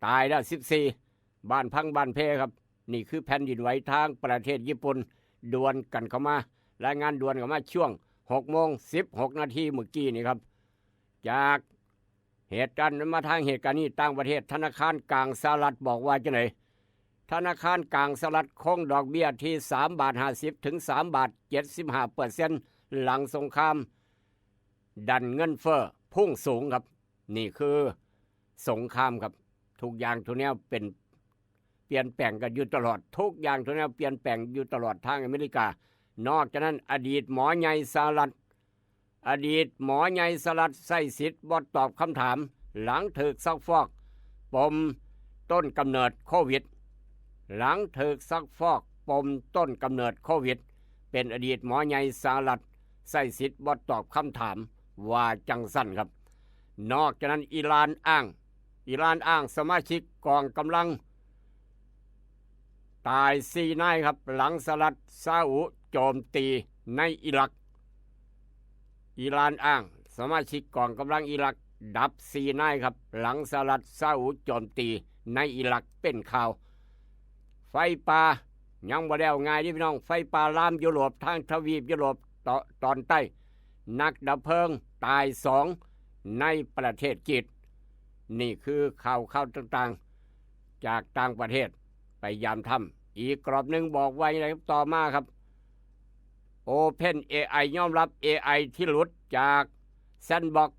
ตายแล้ว สิบสี่ บ้านพังบ้านเพครับ นี่คือแผ่นดินไหวทางประเทศญี่ปุ่น ด่วนกันเข้ามา รายงานด่วนเข้ามาช่วง หก โมง สิบหก นาทีเมื่อกี้นี่ครับ จากเหตุการณ์นั้นมาทางเหตุการณ์นี้ ต่างประเทศ ธนาคารกลางสหรัฐบอกว่าจังได ธนาคารกลางสหรัฐคงดอกเบี้ยที่ สาม บาท ห้าสิบ ถึง สาม บาท เจ็ดสิบห้าเปอร์เซ็นต์ หลังสงคราม ดันเงินเฟ้อพุ่งสูงครับ นี่คือสงครามครับ ทุกอย่างทุกแนวเป็น เปลี่ยนแปลงกันอยู่ตลอด ทุกอย่างทุกแนวเปลี่ยนแปลงอยู่ตลอดทางอเมริกา นอกจากนั้นอดีตหมอใหญ่สหรัฐ อดีตหมอใหญ่สหรัฐใช้สิทธิ์บ่ตอบคำถาม หลังถูกซักฟอกปมต้นกำเนิดโควิด หลังถูกซักฟอกปมต้นกำเนิดโควิด เป็นอดีตหมอใหญ่สหรัฐใช้สิทธิ์บ่ตอบคำถาม ว่าจังซั่นครับ นอกจากนั้นอิหร่านอ้าง อิหร่านอ้างสมาชิกกองกำลัง ตายสี่นายครับ หลังสหรัฐซาอุโจมตีในอิรัก อิหร่านอ้างสมาชิกกองกำลังอิรักดับสี่นายครับ หลังสหรัฐซาอุโจมตีในอิรัก เป็นข่าว ไฟป่ายังบ่แล้วง่ายเด้พี่น้อง ไฟป่าลามยุโรป ทางทวีปยุโรปตตอนใต้ นักดับเพลิงตายสองในประเทศจีน นี่คือข่าวข่าวต่างๆ จากต่างประเทศ ไปยามถ้ำ อีกกรอบหนึ่งบอกไว้ในต่อมาครับ OpenAI ยอมรับ เอไอ ที่หลุดจาก Sandbox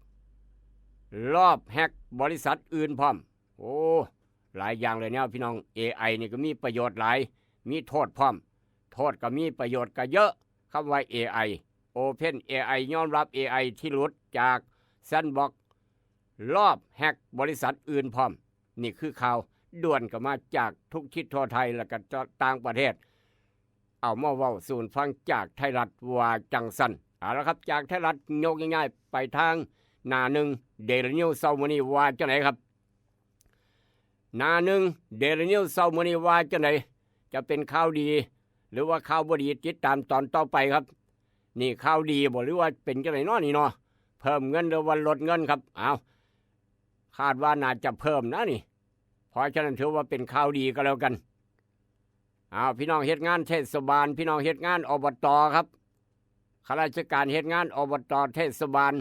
ลอบแฮ็กบริษัทอื่นพร้อม โอ้ หลายอย่างเลยเนี่ยพี่น้อง เอไอ นี่ก็มีประโยชน์หลาย มีโทษพร้อม โทษก็มี ประโยชน์ก็เยอะ คำว่า เอไอ OpenAI ยอมรับ เอไอ ที่หลุดจาก Sandbox ลอบแฮ็กบริษัทอื่นพร้อม นี่คือข่าวด่วนก็มาจากทุกทิศทั่วไทย และก็ต่างประเทศ เอามาเว้าสู่ฟังจากไทยรัฐว่าจังซั่น เอาละครับ จากไทยรัฐยกง่ายๆไปทางหน้าหนึ่ง Daily News เช้ามื้อนี้ว่าจังไดครับ หน้าหนึ่ง Daily News เช้ามื้อนี้ว่าจังได จะเป็นข่าวดี หรือว่าข่าวบ่ดี ติดตามตอนต่อไปครับ นี่ข่าวดีบ่ หรือว่าเป็นจังไดน้อนี่เนาะ เพิ่มเงินหรือว่าลดเงินครับ เอา คาดว่าน่าจะเพิ่มนะนี่ เพราะฉะนั้นถือว่าเป็นข่าวดีก็แล้วกัน เอา พี่น้องเฮ็ดงานเทศบาล พี่น้องเฮ็ดงาน อบต ครับ ข้าราชการเฮ็ดงาน อบต เทศบาล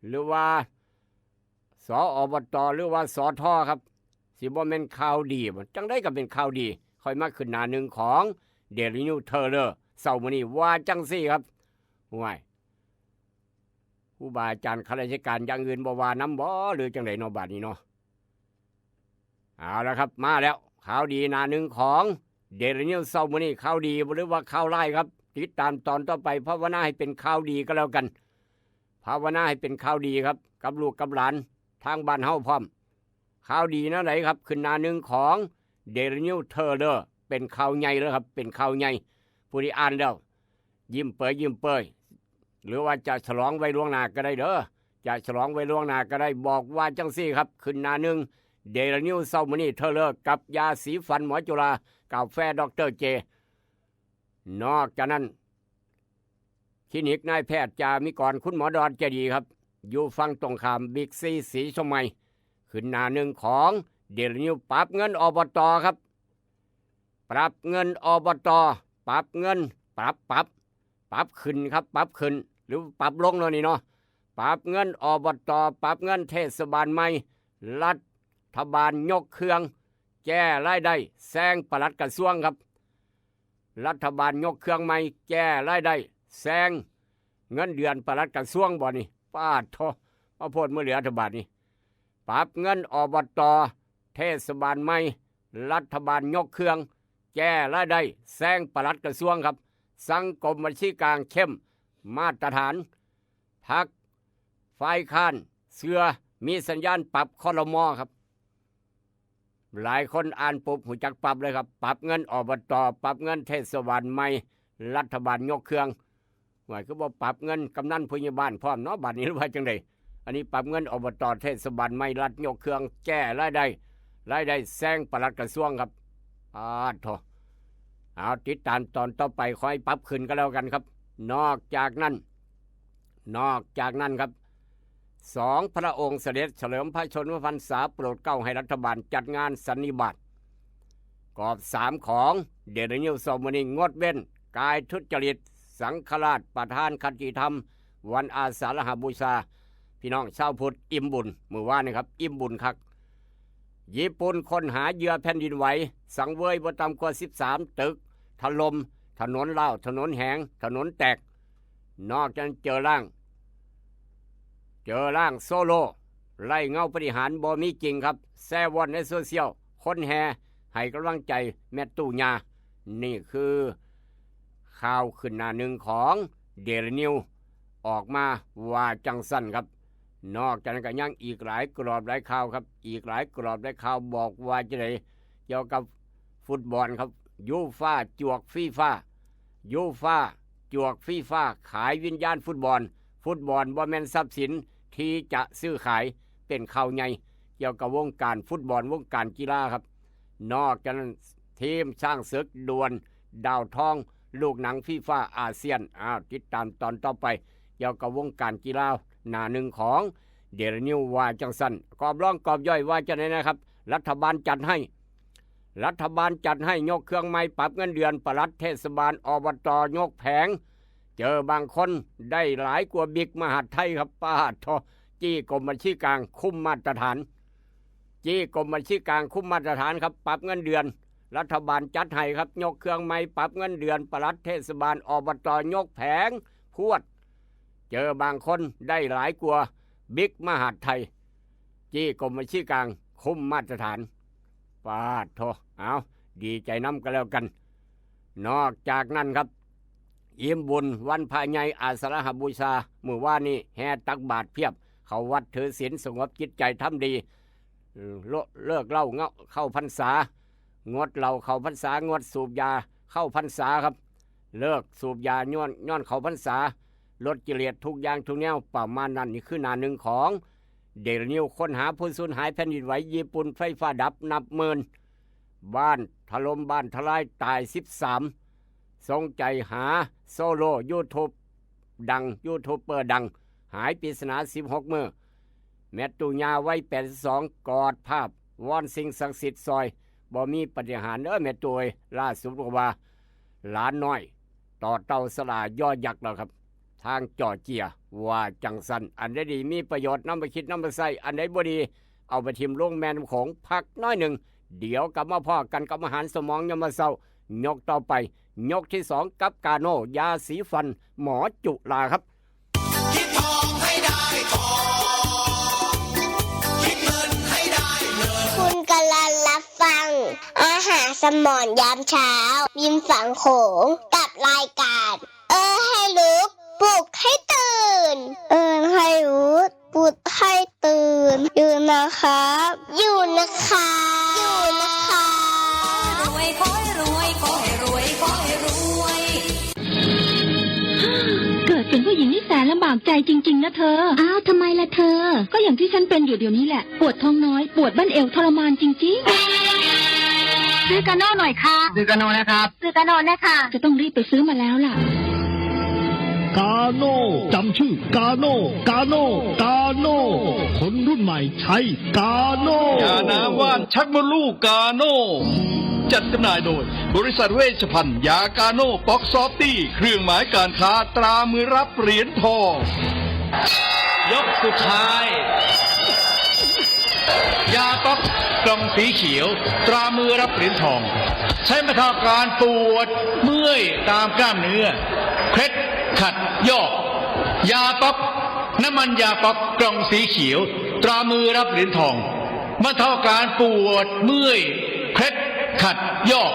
หรือว่า ส อบต หรือว่า สท ครับ สิบ่แม่นข่าวดีบ่ จังไดก็เป็นข่าวดี ค่อยมาขึ้นหน้าหนึ่งของ Daily News เช้ามื้อนี้ว่าจังซี่ครับ ห่วย ครูบาอาจารย์ข้าราชการอย่างอื่นบ่ว่านำบ่ หรือจังไดเนาะ บาดนี้เนาะ เอาละครับ มาแล้ว ข่าวดีหน้าหนึ่งของ Daily News เช้ามื้อนี้ ข่าวดีบ่ หรือว่าข่าวร้ายครับ ติดตามตอนต่อไป ภาวนาให้เป็นข่าวดีก็แล้วกัน ภาวนาให้เป็นข่าวดีครับ กับลูกกับหลานทางบ้านเฮาพร้อม ข่าวดีแนวใดครับ ขึ้นหน้าหนึ่งของ Daily News เช้า เป็นข่าวใหญ่แล้วครับ เป็นข่าวใหญ่ ผู้ที่อ่านแล้ว ยิ้มเปยยิ้มเปย หรือว่าจะฉลองไว้ล่วงหน้าก็ได้เด้อ จะฉลองไว้ล่วงหน้าก็ได้ บอกว่าจังซี่ครับ ขึ้นหน้าหนึ่ง Daily News เช้ามื้อนี้ เช้า กับยาสีฟันหมอจุฬา กาแฟดอกเตอร์เจ นอกจากนั้น คลินิกนายแพทย์จามิกร คุณหมอดอนใจดีครับ อยู่ฝั่งตรงข้ามบิ๊กซีสีชมใหม่ ขึ้นหน้าหนึ่งของเดลินิว ปรับเงิน อบต ครับ ปรับเงิน อบต ปรับเงิน ปรับ ปรับ ปรับขึ้นครับ ปรับขึ้น หรือปรับลงเนาะนี่เนาะ ปรับเงิน อบต ปรับเงินเทศบาลใหม่ รัฐบาลยกเครื่อง แก้รายได้ แซงปลัดกระทรวงครับ รัฐบาลยกเครื่องใหม่ แก้รายได้ แซงเงินเดือนปลัดกระทรวงบ่นี่ ป้าดโท มาโพดมื้อเหลือรัฐบาลนี่ ปรับเงิน อบต เทศบาลใหม่ รัฐบาลยกเครื่อง แก้รายได้ แซงปลัดกระทรวงครับ สั่งกรมบัญชีกลางเข้มมาตรฐาน พรรคฝ่ายค้านเชื่อมีสัญญาณปรับ ครม ครับ หลายคนอ่านปุ๊บรู้จักปรับเลยครับ ปรับเงิน อบต ปรับเงินเทศบาลใหม่ รัฐบาลยกเครื่อง ว่าคือบ่ปรับเงินกำนันผู้ใหญ่บ้านพร้อมเนาะ บัดนี้หรือว่าจังใด อันนี้ปรับเงิน อบต เทศบาลใหม่ รัฐยกเครื่อง แก้รายได้ รายได้ แซงปลัดกระทรวงครับ อาดโท เอาติดตามตอนต่อไป ขอให้ปรับขึ้นก็แล้วกันครับ นอกจากนั้น นอกจากนั้นครับ สองพระองค์เสด็จเฉลิมพระชนมพรรษา โปรดเกล้าให้รัฐบาลจัดงานสันนิบาต กอบสามของเดลินิว สองมื้อนี้ งดเว้นกายทุจริต สังฆราชประทานคติธรรม วันอาสาฬหบูชา พี่น้องชาวพุทธอิ่มบุญ มื้อวานนี่ครับ อิ่มบุญคัก ญี่ปุ่นค้นหาเหยื่อแผ่นดินไหว สังเวยบ่ต่ำกว่าสิบสามตึก ถล่ม ถนนร้าว ถนนแหง ถนนแตก นอกจากนั้นเจอร่าง เจอร่างโซโล ไร้เงาปาฏิหาริย์ บ่มีจริงครับ แชร์ว่อนในโซเชียล คนแห่ให้กำลังใจแม่ตู้ย่า นี่คือข่าวขึ้นหน้าหนึ่งของเดลินิว ออกมาว่าจังซั่นครับ นอกจากนั้นก็ยังอีกหลายกรอบหลายข่าวครับ อีกหลายกรอบหลายข่าวบอกว่าจังได๋ เกี่ยวกับฟุตบอลครับ ยูฟาจวกฟีฟา ยูฟาจวกฟีฟา ขายวิญญาณฟุตบอล ฟุตบอลบ่แม่นทรัพย์สินที่จะซื้อขาย เป็นข่าวใหญ่เกี่ยวกับวงการฟุตบอล วงการกีฬาครับ นอกจากนั้น ทีมช้างศึกดวลดาวทอง ลูกหนังฟีฟาอาเซียน อ้าว ติดตามตอนต่อไป เกี่ยวกับวงการกีฬา หน้าหนึ่งของเดลินิว ว่าจังซั่น กอบรองกอบย่อยว่าจังได๋นะครับ รัฐบาลจัดให้ รัฐบาลจัดให้ยกเครื่องใหม่ ปรับเงินเดือนปลัดเทศบาล อบต ยกแผง เจอบางคนได้หลายกว่าบิ๊กมหาดไทยครับ ป้าดโท จี้กรมบัญชีกลางคุมมาตรฐาน จี้กรมบัญชีกลางคุมมาตรฐานครับ ปรับเงินเดือน รัฐบาลจัดให้ครับ ยกเครื่องใหม่ ปรับเงินเดือนปลัดเทศบาล อบต ยกแผงพรวด เจอบางคนได้หลายกว่าบิ๊กมหาดไทย จี้กรมบัญชีกลางคุมมาตรฐาน ป้าดโท เอา ดีใจนำกันแล้วกัน นอกจากนั้นครับ อิ่มบุญวันพระใหญ่อาสาฬหบูชา มื้อวานนี้แห่ตักบาตรเพียบ เข้าวัดถือศีล สงบจิตใจ ทำดี เอ่อ เล- เลิกเหล้าเงาะ เข้าพรรษา งดเหล้าเข้าพรรษา งดสูบยาเข้าพรรษาครับ เลิกสูบยาย้อน- ย้อนเข้าพรรษา ลดกิเลสทุกอย่างทุกแนว ประมาณนั้น นี่คือหน้าหนึ่งของเดลินิว ค้นหาผู้สูญหายแผ่นดินไหว ญี่ปุ่นไฟฟ้าดับนับหมื่น บ้านถล่ม บ้านทลาย ตายสิบสาม ส่งใจหาโซโล ยูทูบดัง ยูทูบเบอร์ดัง หายปริศนาสิบหกมื้อ แม่ตู้ย่าวัยแปดสิบสอง กอดภาพ วอนสิ่งศักดิ์สิทธิ์ซอย บ่มีปาฏิหาริย์เด้อแม่ตู้เอ้ย ล่าสุดก็ว่า หลานน้อย ต่อเต้าสลายอยักษ์แล้วครับ ทางจอร์เจีย ว่าจังซั่น อันใดดีมีประโยชน์นำไปคิดนำไปใช้ อันใดบ่ดีเอาไปถิ่มลงแม่น้ำโขง พักน้อยหนึ่ง เดี๋ยวกลับมาพ้อกันกับอาหารสมองยามมื้อเช้า ยกต่อไป ยกที่สองกับกาโน ยาสีฟัน หมอจุฬาครับ คิดทองให้ได้ทอง คิดเงินให้ได้เงิน คุณกำลังรับฟัง อาหารสมองยามเช้า ริมฝั่งโขง กับรายการ เออให้รู้ ปลุกให้ตื่น เออให้รู้ ปลุกให้ตื่น อยู่นะครับ อยู่นะครับ อยู่นะครับ รวยขอให้รวย ขอให้รวย ขอให้รวย เกิดเป็นผู้หญิงนี่แสนลำบากใจจริงๆนะเธอ อ้าว ทำไมล่ะเธอ ก็อย่างที่ฉันเป็นอยู่เดี๋ยวนี้แหละ ปวดท้องน้อย ปวดบั้นเอวทรมานจริงๆ ซื้อกาโน่หน่อยค่ะ ซื้อกาโน่นะครับ ซื้อกาโน่นะคะ จะต้องรีบไปซื้อมาแล้วล่ะ กาโน่ จำชื่อกาโน่ กาโน่ กาโน่ คนรุ่นใหม่ใช้กาโน่ ยาน้ำว่านชักมดลูกกาโน่ จัดจำหน่ายโดย บริษัทเวชภัณฑ์ยากาโน่ป๊อกซอฟตี้ เครื่องหมายการค้าตรามือรับเหรียญทอง ยกสุดท้าย ยาป๊อกกล่องสีเขียว ตรามือรับเหรียญทอง ใช้บรรเทาอาการปวดเมื่อยตามกล้ามเนื้อ เคล็ดขัดยอก ยาป๊อก น้ำมันยาป๊อกกล่องสีเขียว ตรามือรับเหรียญทอง บรรเทาอาการปวดเมื่อย เคล็ดขัดยอก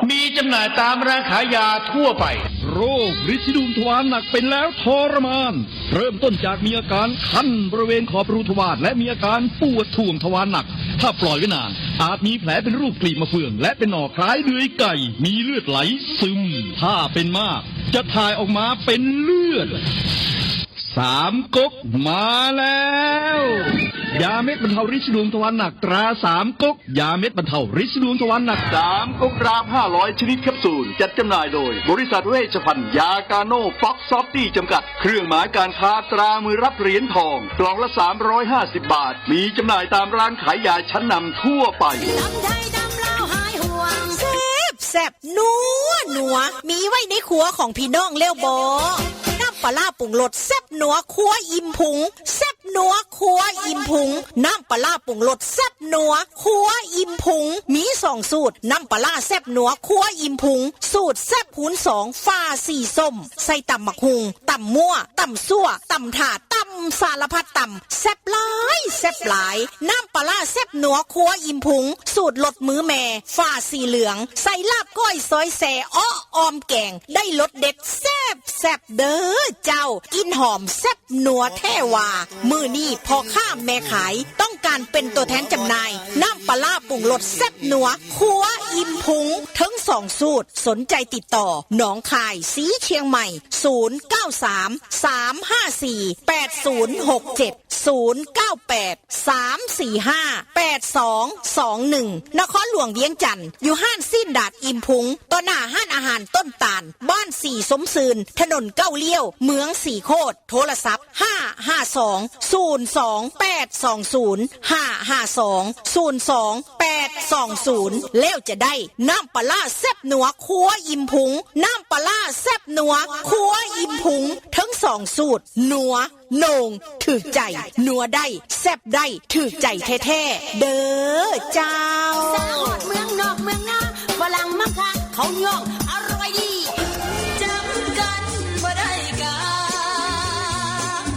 มีจำหน่ายตามร้านขายยาทั่วไป โรคริดสีดวงทวารหนักเป็นแล้วทรมาน เริ่มต้นจากมีอาการคันบริเวณขอบรูทวารและมีอาการปวดถ่วงทวารหนัก ถ้าปล่อยไว้นาน อาจมีแผลเป็นรูปกลีบมะเฟือง และเป็นหนองคล้ายเดือยไก่ มีเลือดไหลซึม ถ้าเป็นมาก จะถ่ายออกมาเป็นเลือด สามก๊กมาแล้ว ยาเม็ดบรรเทาริดสีดวงทวารหนักตราสามก๊ก ยาเม็ดบรรเทาริดสีดวงทวารหนัก สามก๊กรามห้าร้อยชนิดแคปซูล จัดจำหน่ายโดย บริษัทเวชภัณฑ์ยากาโน่ป๊อกซอฟตี้จำกัด เครื่องหมายการค้าตรามือรับเหรียญทอง กล่องละสามร้อยห้าสิบบาท มีจำหน่ายตามร้านขายยาชั้นนำทั่วไป ตำไทยตำลาวหายห่วง แซ่บแซ่บนัวนัว มีไว้ในครัวของพี่น้องแล้วบ่ น้ำปลาร้าปรุงรสแซ่บนัวครัวอิ่มพุง แซ่บนัวครัวอิ่มพุง น้ำปลาร้าปรุงรสแซ่บนัวครัวอิ่มพุง มีสองสูตร น้ำปลาร้าแซ่บนัวครัวอิ่มพุง สูตรแซ่บคูณสอง ฝาสีส้ม ใส่ตำบักหุ่ง ตำมั่ว ตำซั่ว ตำถาด ตำสารพัดตำ แซ่บหลาย แซ่บหลาย น้ำปลาร้าแซ่บนัวครัวอิ่มพุง สูตรรสมือแม่ ฝาสีเหลือง ใส่ลาบก้อยซอยแซ่ เอ้อ ออมแกง ได้รสเด็ดแซ่บแซ่บเด้อเจ้า กลิ่นหอมแซ่บนัวแท้ว่า มื้อนี้พ่อค้าแม่ขาย ต้องการเป็นตัวแทนจำหน่าย น้ำปลาร้าปรุงรสแซ่บนัวครัวอิ่มพุง ทั้งสองสูตร สนใจติดต่อ หนองคาย สีเชียงใหม่ ศูนย์เก้าสาม สามห้าสี่ แปดศูนย์หกเจ็ด ศูนย์เก้าแปด สามสี่ห้า แปดสองสองหนึ่ง นครหลวงเวียงจันทน์ อยู่ห้านสิ้นดาดอิ่มพุง ต่อหน้าห้านอาหารต้นตาล บ้านสีสมซืน ถนนเก้าเลี้ยว เมืองสีโคตร โทรศัพท์ ห้าห้าสอง ศูนย์สองแปดสองศูนย์ ห้าห้าสอง ศูนย์สองแปดสองศูนย์ แล้วจะได้น้ำปลาร้าแซ่บนัวครัวอิ่มพุง น้ำปลาร้าแซ่บนัวครัวอิ่มพุง ทั้งสองสูตร นัว โหน่ง ถืกใจ นัวได้ แซ่บได้ ถืกใจแท้ๆ เด้อเจ้า สาวฮอดเมืองนอกเมืองนา ฝรั่งมักคัก เขาย่อง อร่อยดี จำกันบ่ได้กา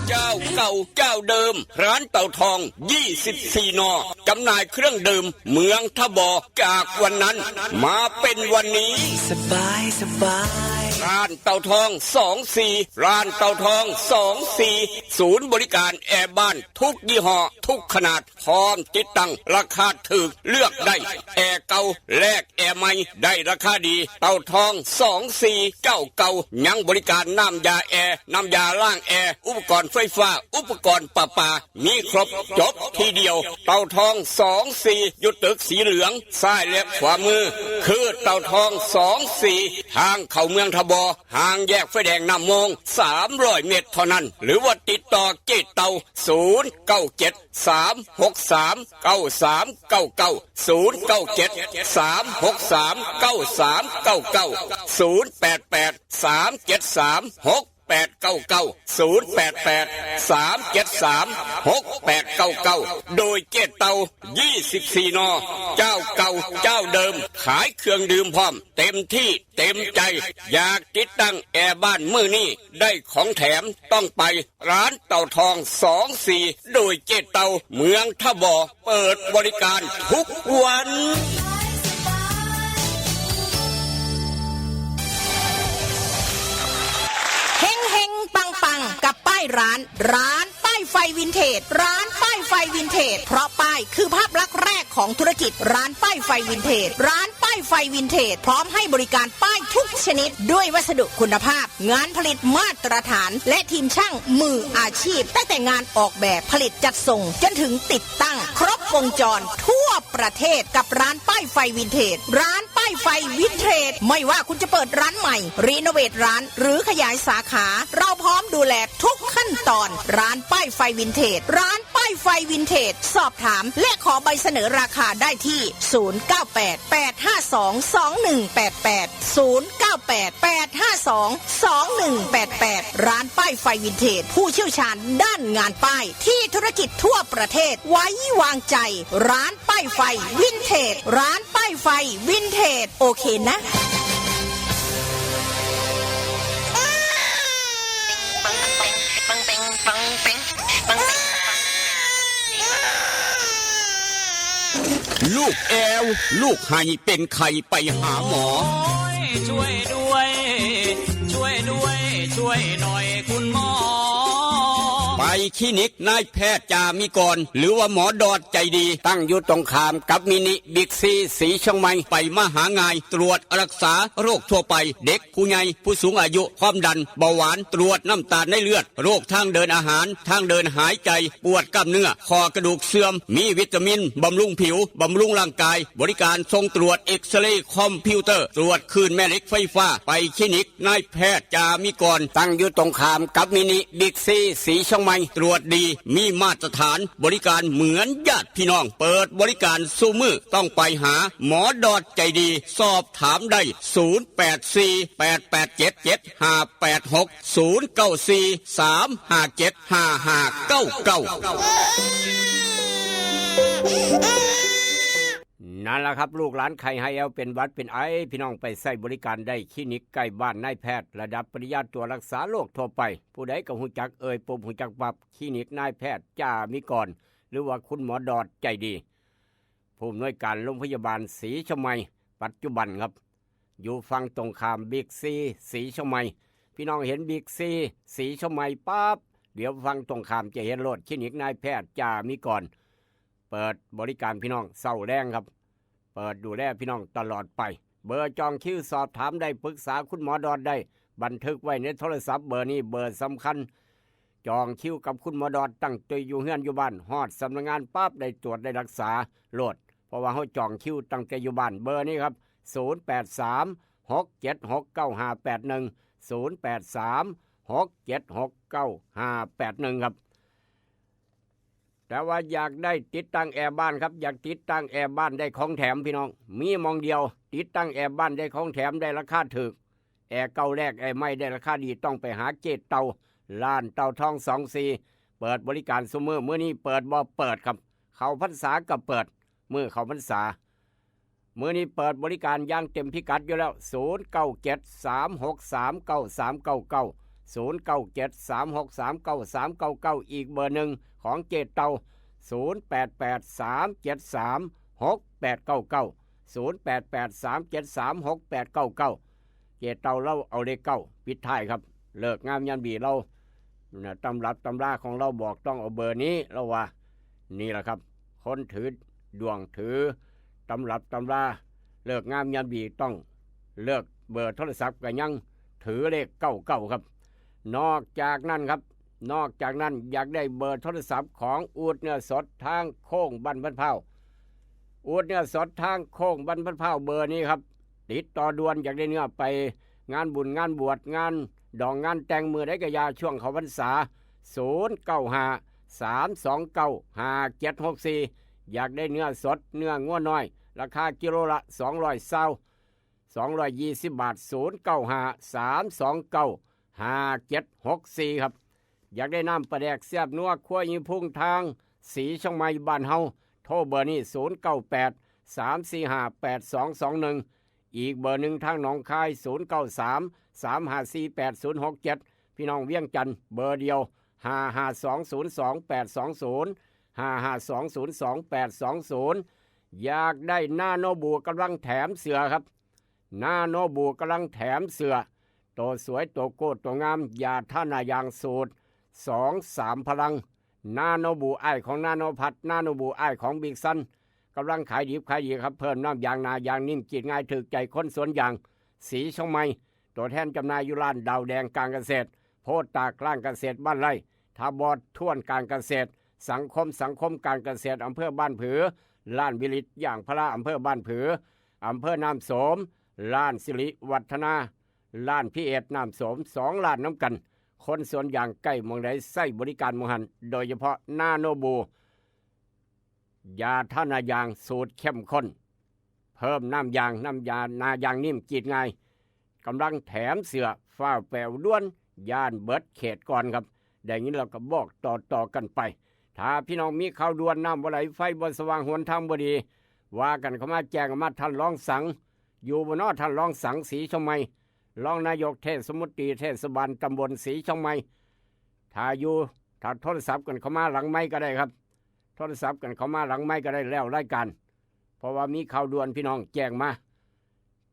เจ้าเก่าเจ้าเดิม ร้านเต่าทอง ยี่สิบสี่ นอ จำหน่ายเครื่องดื่ม เมืองทบอ จากวันนั้น มาเป็นวันนี้ สบายสบาย ร้านเต่าทอง สองสี่ ร้านเต่าทอง สองสี่ ศูนย์บริการแอร์บ้านทุกยี่ห้อ ทุกขนาด พร้อมติดตั้ง ราคาถูก เลือกได้ แอร์เก่า แลกแอร์ใหม่ ได้ราคาดี เต่าทอง สองสี่เก้าเก้า ยังบริการน้ำยาแอร์ น้ำยาล้างแอร์ อุปกรณ์ไฟฟ้า อุปกรณ์ประปา มีครบจบที่เดียว เต่าทอง สองสี่ อยู่ตึกสีเหลือง ซ้ายและขวามือ คือเต่าทอง สองสี่ ทางเข้าเมืองทบอ ห่างแยกไฟแดงน้ำมง สามร้อยเมตรเท่านั้น หรือว่าติดต่อเจ๊เต่า ศูนย์เก้าเจ็ด สามหกสาม เก้าสามเก้าเก้า ศูนย์เก้าเจ็ด สามหกสาม เก้าสามเก้าเก้า ศูนย์แปดแปด สามเจ็ดสาม หกแปดเก้าเก้า ศูนย์แปดแปด สามเจ็ดสาม หกแปดเก้าเก้า โดยเจ๊เต่า ยี่สิบสี่ นอ เจ้าเก่าเจ้าเดิม ขายเครื่องดื่มพร้อม เต็มที่เต็มใจ อยากติดตั้งแอร์บ้านมื้อนี้ ได้ของแถม ต้องไปร้านเต่าทอง สองสี่ โดยเจ๊เต่า เมืองทบอ เปิดบริการทุกวัน เฮงเฮงปังปังๆ กับป้ายร้าน ร้านป้ายไฟวินเทจ ร้านป้ายไฟวินเทจ เพราะป้ายคือภาพลักษณ์แรกของธุรกิจ ร้านป้ายไฟวินเทจ ร้านป้ายไฟวินเทจ พร้อมให้บริการป้ายทุกชนิด ด้วยวัสดุคุณภาพ งานผลิตมาตรฐาน และทีมช่างมืออาชีพ ตั้งแต่งานออกแบบ ผลิตจัดส่ง จนถึงติดตั้ง ครบวงจรทั่วประเทศ กับร้านป้ายไฟวินเทจ ร้านป้าย ไฟวินเทจ ไม่ว่าคุณจะเปิดร้านใหม่ รีโนเวทร้าน หรือขยายสาขา เราพร้อมดูแลทุกขั้นตอน ร้านป้ายไฟวินเทจ ร้านป้ายไฟวินเทจ สอบถาม และขอใบเสนอราคาได้ที่ ศูนย์เก้าแปด แปดห้าสอง สองหนึ่งแปดแปด ศูนย์เก้าแปด แปดห้าสอง สองหนึ่งแปดแปด ร้านป้ายไฟวินเทจ ผู้เชี่ยวชาญด้านงานป้าย ที่ธุรกิจทั่วประเทศไว้วางใจ ร้านป้ายไฟวินเทจ ร้านป้ายไฟวินเทจ โอเคนะ ลูกแอว ลูกไห้เป็นไข้ไปหาหมอ ช่วยด้วย ช่วยด้วย ช่วยหน่อยคุณหมอ ไปคลินิกนายแพทย์จามิกร หรือว่าหมอดอดใจดี ตั้งอยู่ตรงข้ามกับมินิบิ๊กซีสีเชียงใหม่ ไปมาหาง่าย ตรวจรักษาโรคทั่วไป เด็กผู้ใหญ่ผู้สูงอายุ ความดัน เบาหวาน ตรวจน้ำตาลในเลือด โรคทางเดินอาหาร ทางเดินหายใจ ปวดกล้ามเนื้อ ข้อกระดูกเสื่อม มีวิตามิน บำรุงผิว บำรุงร่างกาย บริการส่งตรวจเอ็กซเรย์คอมพิวเตอร์ ตรวจคลื่นแม่เหล็กไฟฟ้า ไปคลินิกนายแพทย์จามิกร ตั้งอยู่ตรงข้ามกับมินิบิ๊กซีสีเชียงใหม่ ตรวจดี มีมาตรฐาน บริการเหมือนญาติพี่น้อง เปิดบริการซุมื้อ ต้องไปหาหมอดอดใจดี สอบถามได้ ศูนย์แปดสี่ แปดแปดเจ็ด เจ็ดห้าแปดหก ศูนย์เก้าสี่ สามห้าเจ็ด ห้าห้าเก้าเก้า นั่นล่ะครับ ลูกหลานไข้ไฮแอวเป็นหวัดเป็นไอ พี่น้องไปใช้บริการได้คลินิกใกล้บ้านนายแพทย์ ระดับปริญญาตรวจรักษาโรคทั่วไป ผู้ใดก็ฮู้จักเอ่ยปุ๊บฮู้จักปั๊บ คลินิกนายแพทย์จ่ามิกร หรือว่าคุณหมอดอดใจดี ผู้อำนวยการโรงพยาบาลศรีชมัย ปัจจุบันครับ อยู่ฝั่งตรงข้ามบิ๊กซีศรีชมัย พี่น้องเห็นบิ๊กซีศรีชมัยปั๊บ เดี๋ยวฝั่งตรงข้ามจะเห็นโลดคลินิกนายแพทย์จ่ามิกร เปิดบริการพี่น้องเช้าแลงครับ เปิดดูแลพี่น้องตลอดไป เบอร์จองคิวสอบถามได้ปรึกษาคุณหมอดอดได้ บันทึกไว้ในโทรศัพท์เบอร์นี้เบอร์สำคัญ จองคิวกับคุณหมอดอดตั้งแต่อยู่เฮือนอยู่บ้าน ฮอดสำนักงานปั๊บได้ตรวจได้รักษาโลด เพราะว่าเฮาจองคิวตั้งแต่อยู่บ้าน เบอร์นี้ครับ ศูนย์แปดสาม หกเจ็ดหก เก้าห้าแปดหนึ่ง ศูนย์แปดสาม หกเจ็ดหก เก้าห้าแปดหนึ่ง ครับ แต่ว่าอยากได้ติดตั้งแอร์บ้านครับ อยากติดตั้งแอร์บ้านได้ของแถมพี่น้อง มีหม่องเดียว ติดตั้งแอร์บ้านได้ของแถม ได้ราคาถูก แอร์เก่าแลกแอร์ใหม่ได้ราคาดี ต้องไปหาเจ๊เต่า ร้านเต่าทองสองสี่ เปิดบริการซุมื้อ มื้อนี้เปิดบ่เปิดครับ เข้าพรรษาก็เปิด มื้อเข้าพรรษา มื้อนี้เปิดบริการอย่างเต็มพิกัดอยู่แล้ว ศูนย์เก้าเจ็ด สามหกสาม เก้าสามเก้าเก้า ศูนย์เก้าเจ็ด สามหกสาม เก้าสามเก้าเก้า อีกเบอร์หนึ่งของเจ๊เต่า ศูนย์แปดแปด สามเจ็ดสาม หกแปดเก้าเก้า ศูนย์แปดแปด สามเจ็ดสาม หกแปดเก้าเก้า เจ๊เต่าลาวเอาเลขเก้าปิดท้ายครับ เลิกงามยามดีลาวนะ ตำรับตำราของลาวบอกต้องเอาเบอร์นี้ ลาวว่า นี่ล่ะครับ คนถือดวงถือตำรับตำรา เลิกงามยามดีต้องเลิกเบอร์โทรศัพท์ก็ยังถือเลขเก้าเก้าครับ นอกจากนั้นครับ นอกจากนั้นอยากได้เบอร์โทรศัพท์ของอูดเนื้อสดทางโค้งบ้านพันพร้าว อูดเนื้อสดทางโค้งบ้านพันพร้าว เบอร์นี้ครับ ติดต่อด่วน อยากได้เนื้อไปงานบุญงานบวช งานดองงานแต่ง มื้อใดก็อย่า ช่วงเข้าพรรษา ศูนย์เก้าห้า สามสองเก้า ห้าเจ็ดหกสี่ อยากได้เนื้อสด เนื้องัวน้อย ราคากิโลละสองร้อยซาว สองร้อยยี่สิบบาท ศูนย์เก้าห้า สามสองเก้า ห้าเจ็ดหกสี่ ครับ อยากได้น้ำปลาแดกแซ่บนัวครัวอีพุงทางศรีเชียงใหม่บ้านเฮา โทรเบอร์นี้ ศูนย์เก้าแปด สามสี่ห้า แปดสองสองหนึ่ง อีกเบอร์หนึ่งทางหนองคาย ศูนย์เก้าสาม สามห้าสี่ แปดศูนย์หกเจ็ด พี่น้องเวียงจันทน์เบอร์เดียว ห้าห้าสองศูนย์สองแปดสองศูนย์ ห้าห้าสองศูนย์สองแปดสองศูนย์ อยากได้นาโนบูกำลังแถมเสื้อครับ นาโนบูกำลังแถมเสื้อ โตสวยโตโก้โตงาม ยาทาหน้ายางสูตรสองสามพลัง นาโนบูอ้ายของนาโนพัด นาโนบูอ้ายของบิ๊กซัน กำลังขายดิบขายดีครับ เพิ่มน้ำยางหน้ายางนิ่ม กรีดง่ายถูกใจคนสวนยางศรีเชียงใหม่ ตัวแทนจำหน่ายอยู่ร้านดาวแดงการเกษตร โพธิ์ตากร้านเกษตรบ้านไร่ ทบทวนการเกษตร สังคม สังคมการเกษตรอำเภอบ้านผือ ร้านวิลิตยางพาราอำเภอบ้านผือ อำเภอน้ำโสม ร้านสิริวัฒนา ร้านพีเอสน้ำโสม สองร้านนำกัน คนสวนยางใกล้หม่องใดใช้บริการหม่องหั้น โดยเฉพาะนาโนบู ยาทานายางสูตรเข้มข้น เพิ่มน้ำยาง น้ำยานายางนิ่มกรีดง่าย กำลังแถมเสื้อ ฟ้าวแปวด่วน ย่านเบิดเขตก่อนครับ ได้ยินแล้วก็บอกต่อๆกันไป ถ้าพี่น้องมีข่าวด่วน น้ำบ่ไหล ไฟบ่สว่าง หนทางบ่ดี ว่ากันเข้ามา แจ้งมา ท่านรองสัง อยู่บ่น้อ ท่านรองสัง ศรีชงไมย รองนายกเทศมนตรีเทศบาลตำบลศรีชงไมย ถ้าอยู่ ถ้าโทรศัพท์กันเข้ามาหลังไมค์ก็ได้ครับ โทรศัพท์กันเข้ามาหลังไมค์ก็ได้แล้วรายการ เพราะว่ามีข่าวด่วน พี่น้องแจ้งมา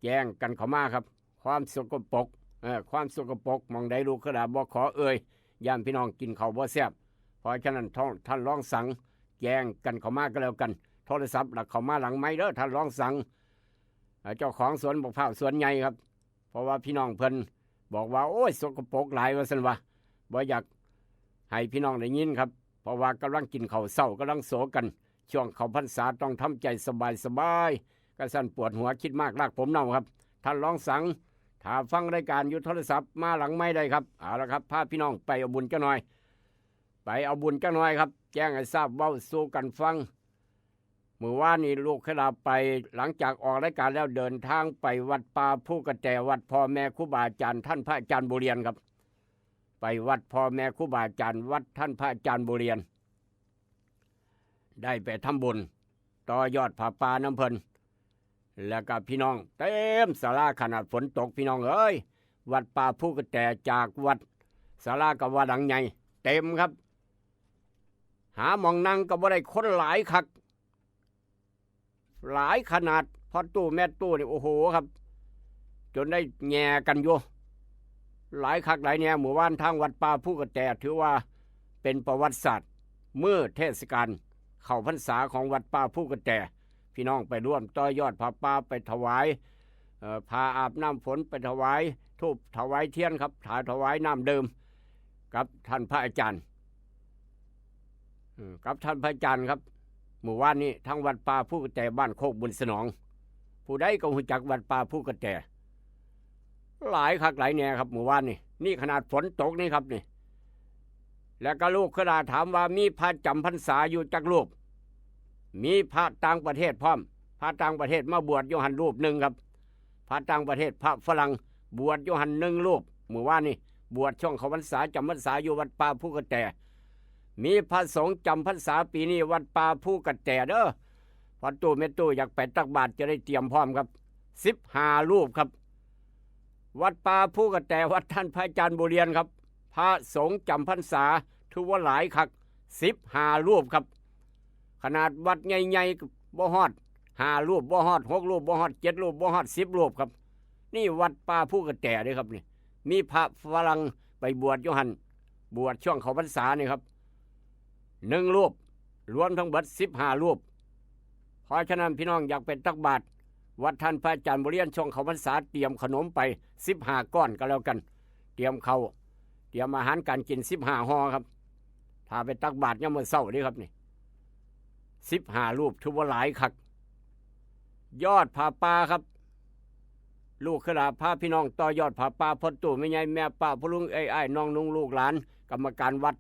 แจ้งกันเข้ามาครับ ความสกปรก เอ่อ ความสกปรกหม่องใด ลูกกระดาบ่ขอเอ่ย ย่านพี่น้องกินข้าวบ่แซ่บ เพราะฉะนั้นท่าน ท่านรองสัง แจ้งกันเข้ามาก็แล้วกัน โทรศัพท์หลักเข้ามาหลังไมค์เด้อ ท่านรองสัง เอ่อ เจ้าของสวนบักพร้าวสวนใหญ่ครับ เพราะว่าพี่น้องเพิ่นบอกว่า โอ้ย สกปรกหลาย ว่าซั่นวะ บ่อยากให้พี่น้องได้ยินครับ เพราะว่ากำลังกินข้าวเช้า กำลังโศกกัน ช่วงเข้าพรรษาต้องทำใจสบายๆ กะซั้นปวดหัว คิดมาก รากผมเน่าครับ ท่านรองสัง ถ้าฟังรายการอยู่ โทรศัพท์มาหลังไมค์ได้ครับ เอาละครับ พาพี่น้องไปเอาบุญจักหน่อย ไปเอาบุญจักหน่อยครับ แจ้งให้ทราบ เว้าสู่กันฟัง มื้อวานนี้ลูกเคยลาไป หลังจากออกรายการแล้ว เดินทางไปวัดป่าภูกระแต วัดพ่อแม่ครูบาอาจารย์ ท่านพระอาจารย์บุเรียนครับ ไปวัดพ่อแม่ครูบาอาจารย์ วัดท่านพระอาจารย์บุเรียน ได้ไปทำบุญต่อยอดผ้าป่านำเพิ่น แล้วก็พี่น้องเต็มศาลา ขนาดฝนตก พี่น้องเอ้ย วัดป่าภูกระแต จากวัด ศาลาก็ว่าหลังใหญ่ เต็มครับ หาหม่องนั่งก็บ่ได้ คนหลายคัก หลายขนาด พ่อตู้แม่ตู้นี่ โอ้โหครับ จนได้แย่กันอยู่ หลายคักหลายแน่ มื้อวานทางวัดป่าภูกระแต ถือว่าเป็นประวัติศาสตร์ มื้อเทศกาลเข้าพรรษาของวัดป่าภูกระแต พี่น้องไปร่วมต่อยอดผ้าป่า ไปถวาย เอ่อ ผ้าอาบน้ำฝน ไปถวายธูปถวายเทียนครับ ถาถวายน้ำดื่ม กับท่านพระอาจารย์ เอ่อ กับท่านพระอาจารย์ครับ มื้อวานนี้ทางวัดป่าภูกระแต บ้านโคกบุญสนอง ผู้ใดก็ฮู้จักวัดป่าภูกระแต หลายคักหลายแน่ครับ มื้อวานนี้ นี่ขนาดฝนตกนี่ครับนี่ แล้วก็ลูกเคยลาถามว่ามีพระจำพรรษาอยู่จักรูป มีพระต่างประเทศพร้อม พระต่างประเทศมาบวชอยู่หั่นรูปหนึ่งครับ พระต่างประเทศ พระฝรั่ง บวชอยู่หั่นหนึ่งรูป มื้อวานนี้ บวชช่วงเข้าพรรษา จำพรรษาอยู่วัดป่าภูกระแต มีพระสงฆ์จำพรรษาปีนี้วัดป่าภูกระแตเด้อ พ่อตู้แม่ตู้อยากไปตักบาตรจะได้เตรียมพร้อมครับ สิบห้ารูปครับ วัดป่าภูกระแต วัดท่านพระอาจารย์บุเรียนครับ พระสงฆ์จำพรรษา ถือว่าหลายคัก สิบห้ารูปครับ ขนาดวัดใหญ่ๆ บ่ฮอดห้ารูป บ่ฮอดหกรูป บ่ฮอดเจ็ดรูป บ่ฮอดสิบรูปครับ นี่วัดป่าภูกระแตเด้อครับนี่ มีพระฝรั่งไปบวชอยู่หั่น บวชช่วงเข้าพรรษานี่ครับ หนึ่งรูป รวมทั้งเบิดสิบห้ารูป เพราะฉะนั้นพี่น้องอยากไปตักบาตร วัดท่านพระอาจารย์บุเรียน ช่วงเข้าพรรษา เตรียมขนมไปสิบห้าก้อนก็แล้วกัน เตรียมข้าว เตรียมอาหารการกินสิบห้าห่อครับ ถ้าไปตักบาตรยามมื้อเช้านี่ครับนี่ สิบห้ารูป ถือว่าหลายคัก ยอดผ้าป่าครับ ลูกเคยลาพาพี่น้องต่อยอดผ้าป่า พ่อตู้แม่ใหญ่แม่ป้า พ่อลุงเอ้ยอ้ายน้องนุ่งลูกหลาน กรรมการวัด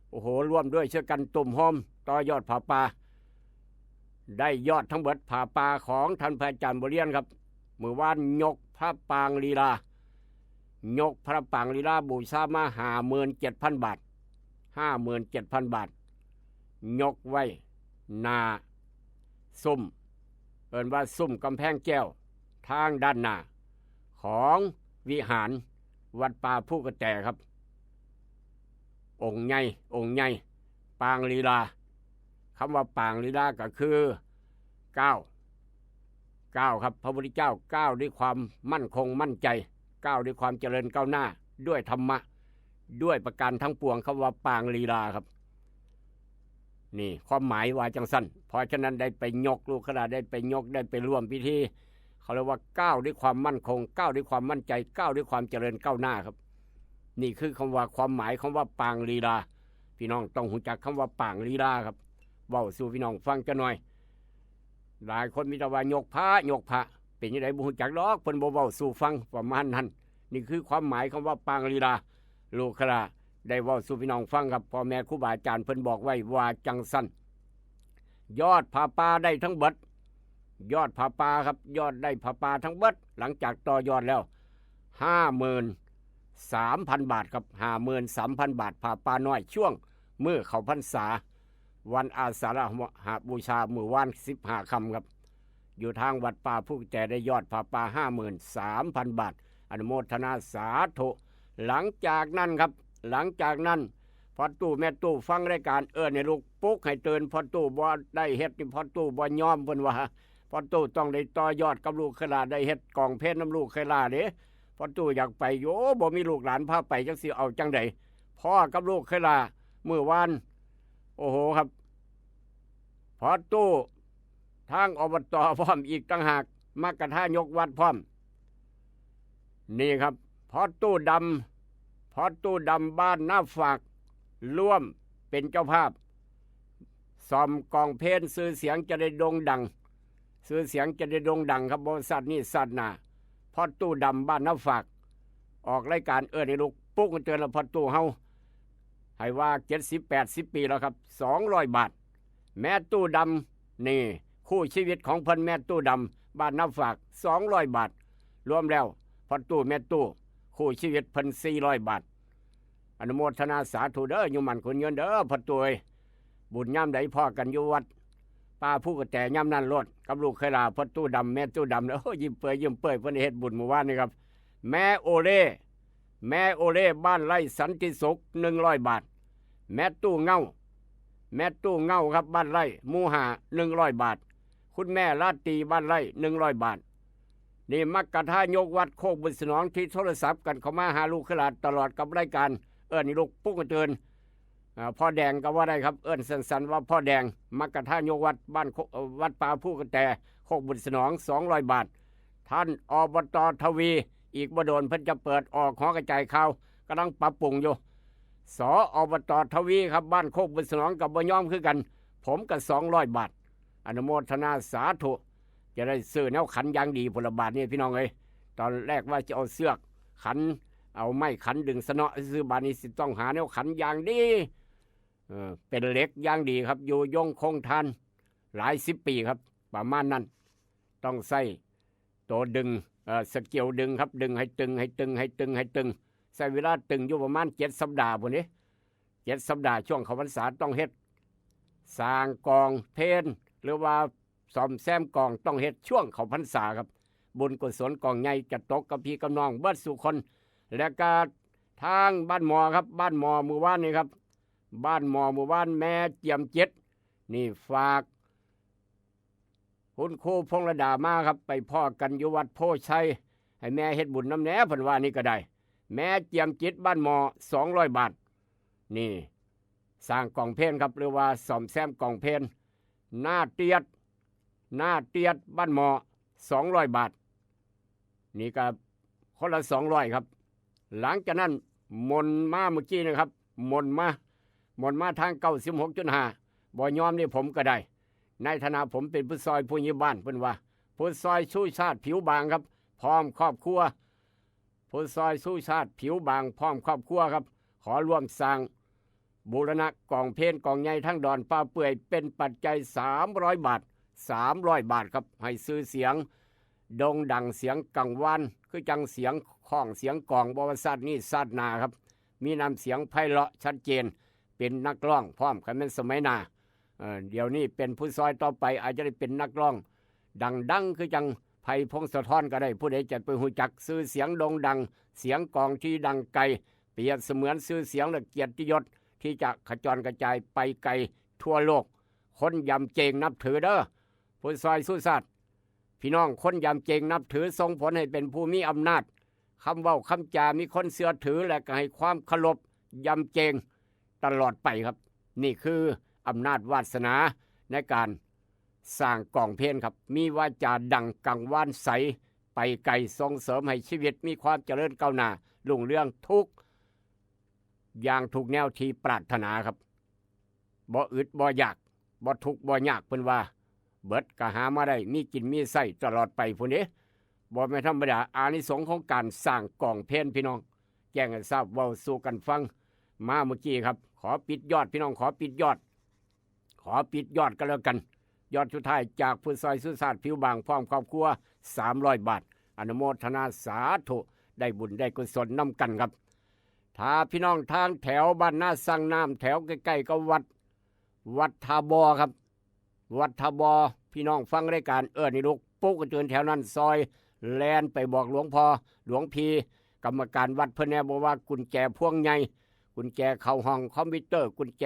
โอ้โห ร่วมด้วยช่วยกันตุ้มโฮมต่อยอดผ้าป่า ได้ยอดทั้งเบิดผ้าป่าของท่านพระอาจารย์บุเรียนครับ มื้อวานยกพระปางลีลา ยกพระปางลีลาบูชามาห้าหมื่นเจ็ดพันบาท ห้าหมื่นเจ็ดพันบาท ยกไว้หน้าซุ่ม เอิ้นว่าซุ่มกำแพงแก้ว ทางด้านหน้า ของวิหารวัดป่าภูกระแตครับ องค์ใหญ่ องค์ใหญ่ ปางลีลา คำว่าปางลีลาก็คือ ก้าว ก้าวครับ พระพุทธเจ้าก้าวด้วยความมั่นคงมั่นใจ ก้าวด้วยความเจริญก้าวหน้า ด้วยธรรมะ ด้วยประการทั้งปวง คำว่าปางลีลาครับ นี่ความหมายว่าจังซั่น เพราะฉะนั้นได้ไปยก ลูกเคยลาได้ไปยก ได้ไปร่วมพิธี เขาเรียกว่าก้าวด้วยความมั่นคง ก้าวด้วยความมั่นใจ ก้าวด้วยความเจริญก้าวหน้าครับ นี่คือคำว่า ความหมายคำว่าปางลีลา พี่น้องต้องรู้จักคำว่าปางลีลาครับ เว้าสู่พี่น้องฟังจักหน่อย หลายคนมีแต่ว่ายกพระยกพระ เป็นจั่งใดบ่ฮู้จักดอก เพิ่นบ่เว้าสู่ฟัง ประมาณนั้น นี่คือความหมายคำว่าปางลีลา ลูกขลาได้เว้าสู่พี่น้องฟังครับ พ่อแม่ครูบาอาจารย์เพิ่นบอกไว้ว่าจั่งซั่น ยอดผ้าป่าได้ทั้งเบิด ยอดผ้าป่าครับ ยอดได้ผ้าป่าทั้งเบิด หลังจากต่อยอดแล้ว ห้าหมื่นสามพัน บาทครับ ห้าหมื่นสามพัน บาท ผ้าป่าน้อย ช่วงมื้อเข้าพรรษา วันอาสาฬหบูชา มื้อวาน สิบห้าค่ำครับ อยู่ทางวัดป่าผู้แจได้ยอดผ้าป่า ห้าหมื่นสามพัน บาท อนุโมทนาสาธุ หลังจากนั้นครับ หลังจากนั้น พ่อตู้แม่ตู้ฟังรายการ เอิ้นให้ลูกปลุกให้ตื่น พ่อตู้บ่ได้เฮ็ดนี่ พ่อตู้บ่ยอม เพิ่นว่า พ่อตู้ต้องได้ต่อยอดกับลูกเคยหล้า ได้เฮ็ดกองเพลนำลูกเคยหล้าเด้ พ่อตู้อยากไปอยู่ บ่มีลูกหลานพาไป จักสิเอาจั่งใด พ้อกับลูกเคยหล้ามื้อวาน โอ้โหครับ พ่อตู้ ทาง อบต. พร้อมอีกต่างหาก มกทายกวัดพร้อม นี่ครับ พ่อตู้ดำ พ่อตู้ดำบ้านนาฝาก ร่วมเป็นเจ้าภาพ ซ่อมกองเพลน ชื่อเสียงจะได้โด่งดัง ชื่อเสียงจะได้โด่งดังครับ บ่ชาตินี้ชาติหน้า พ่อตู้ดำบ้านนาฝาก ออกรายการ เอิ้นให้ลูกปลุกเตือนแล้ว พ่อตู้เฮา ให้ว่า เจ็ดสิบ แปดสิบ ปีแล้วครับ สองร้อย บาท แม่ตู้ดำ นี่ คู่ชีวิตของเพิ่น แม่ตู้ดำ บ้านนาฝาก สองร้อย บาท รวมแล้ว พ่อตู้แม่ตู้ คู่ชีวิตเพิ่น สี่ร้อย บาท อนุโมทนาสาธุเด้อ อยู่มั่นคนยืนเด้อ พ่อตู้เอ้ย บุญยามใดพ้อกันอยู่วัดป่าภูกระแตยามนั้นโลด กับลูกเคยหล้า พ่อตู้ดำ แม่ตู้ดำเด้อ โอ้ย ยิ้มเปื่อยยิ้มเปื่อย เพิ่นได้เฮ็ดบุญมื้อวานนี่ครับ แม่โอเล่ แม่โอเล่ บ้านไร่สันติสุข หนึ่งร้อย บาท แม่ตู้เง่า แม่ตู้เง่าครับ บ้านไร่ หมู่ห้า หนึ่งร้อย บาท คุณแม่ราตรี บ้านไร่ หนึ่งร้อย บาท นี่มกทายกวัดโคกบุญสนอง ที่โทรศัพท์กันเข้ามาหาลูกเคยหล้าตลอดกับรายการ เอิ้นให้ลูกปลุกเตือน อ่า พ่อแดงก็ว่าได้ครับ เอิ้นสั้นๆว่าพ่อแดง มกทายกวัดบ้านโค- เอ่อ วัดป่าภูกระแต โคกบุญสนอง สองร้อย บาท ท่าน อบต. ทวี อีกบ่โดนเพิ่นจะเปิดออกหอกระจายข่าว กำลังปรับปรุงอยู่ ส อบต. ทวีครับ บ้านโคกบุญสนองก็บ่ยอมคือกัน ผมก็ สองร้อย บาท อนุโมทนาสาธุ จะได้ซื้อแนวขันอย่างดีพุ้นละบาดนี้พี่น้องเอ้ย ตอนแรกว่าจะเอาเสื้อกขัน เอาไม้ขันดึงสะเนาะซื่อๆ บาดนี้สิต้องหาแนวขันอย่างดี เออ เป็นเหล็กอย่างดีครับ อยู่ยงคงทานหลายสิบปีครับ ประมาณนั้น ต้องใช้ตัวดึง เอ่อ สเกลดึงครับ ดึงให้ตึง ให้ตึง ให้ตึง ให้ตึง ใช้เวลาตึงอยู่ประมาณเจ็ดสัปดาห์พุ้นเด้ เจ็ดสัปดาห์ ช่วงเข้าพรรษาต้องเฮ็ด สร้างกองเพลน หรือว่าซ่อมแซมกอง ต้องเฮ็ดช่วงเข้าพรรษาครับ บุญกุศลกองใหญ่จะตกกับพี่กับน้องเบิดสู่คน และก็ทางบ้านหมอครับ บ้านหมอมื้อวานนี้ครับ บ้านหมอมื้อวาน แม่เจียมจิต นี่ฝาก คุณครูพงษ์ระดามาครับ ไปพ้อกันอยู่วัดโพชัย ให้แม่เฮ็ดบุญนำแหน่ เพิ่นว่านี่ก็ได้ แม่เจียมจิต บ้านหมอ สองร้อย บาท นี่ สร้างกองเพลนครับ หรือว่าซ่อมแซมกองเพลน หน้าเตียด หน้าเตียด บ้านหมอ สองร้อย บาท นี่ก็คนละ สองร้อย ครับ หลังจากนั้นหม่นมาเมื่อกี้นะครับ หม่นมา หม่นมาทาง เก้าสิบหกจุดห้า บ่ยอมนี่ผมก็ได้ ในฐานะผมเป็นผู้ซอยผู้ใหญ่บ้าน เพิ่นว่า ผู้ซอยชูชาติผิวบางครับ พร้อมครอบครัว ผู้ซอยชูชาติผิวบาง พร้อมครอบครัวครับ ขอร่วมสร้าง บูรณะกองเพลนกองใหญ่ทั้งดอนป่าเปื่อย เป็นปัจจัย สามร้อย บาท สามร้อย บาทครับ ให้ชื่อเสียงโด่งดัง เสียงกังวาน คือจั่งเสียงค้องเสียงกลอง บ่ว่าชาตินี้ชาติหน้าครับ มีน้ำเสียงไพเราะชัดเจน เป็นนักร้องพร้อม คันแม่นสมัยหน้า เอ่อ เดี๋ยวนี้เป็นผู้ซอย ต่อไปอาจจะได้เป็นนักร้องดังๆ คือจั่งไผ่ พงศธรก็ได้ ผู้ใดจะไปฮู้จัก ชื่อเสียงโด่งดัง เสียงกลองที่ดังไกล เปรียบเสมือนชื่อเสียงและเกียรติยศ ที่จะขจรกระจายไปไกลทั่วโลก คนยำเจงนับถือเด้อ ผู้ซอยชูชาติ พี่น้องคนยำเจงนับถือ ส่งผลให้เป็นผู้มีอำนาจ คำเว้าคำจามีคนเชื่อถือ และก็ให้ความเคารพยำเจงตลอดไปครับ นี่คืออำนาจวาสนาในการสร้างกองเพลนครับ มีวาจาดังกังวานใส ไปไกล ส่งเสริมให้ชีวิตมีความเจริญก้าวหน้ารุ่งเรืองทุกอย่างทุกแนวที่ปรารถนาครับ บ่อึดบ่อยาก บ่ทุกข์บ่ยาก เพิ่นว่า เบิดก็หามาได้ มีกินมีใช้ตลอดไปพู้นเด้ บ่แม่นธรรมดา อานิสงส์ของการสร้างกองเพลพี่น้อง แจ้งให้ทราบ เว้าสู่กันฟัง มาเมื่อกี้ครับ ขอปิดยอดพี่น้อง ขอปิดยอด ขอปิดยอดกันแล้วกัน ยอดสุดท้ายจากผู้ซอยสุชาติผิวบางพร้อมครอบครัว สามร้อยบาท อนุโมทนาสาธุ ได้บุญได้กุศลนำกันครับ ถ้าพี่น้องทางแถวบ้านนาสังน้ำ แถวใกล้ๆกับวัด วัดท่าบ่อครับ วัดท่าบ่อ พี่น้องฟังรายการ เออ นี่ลูก ปลุกกระเจินแถวนั้นซอย แล่นไปบอกหลวงพ่อ หลวงพี่ กรรมการวัดเพิ่นแน่ บอกว่ากุญแจพวงใหญ่ กุญแจเข้าห้องคอมพิวเตอร์ กุญแจ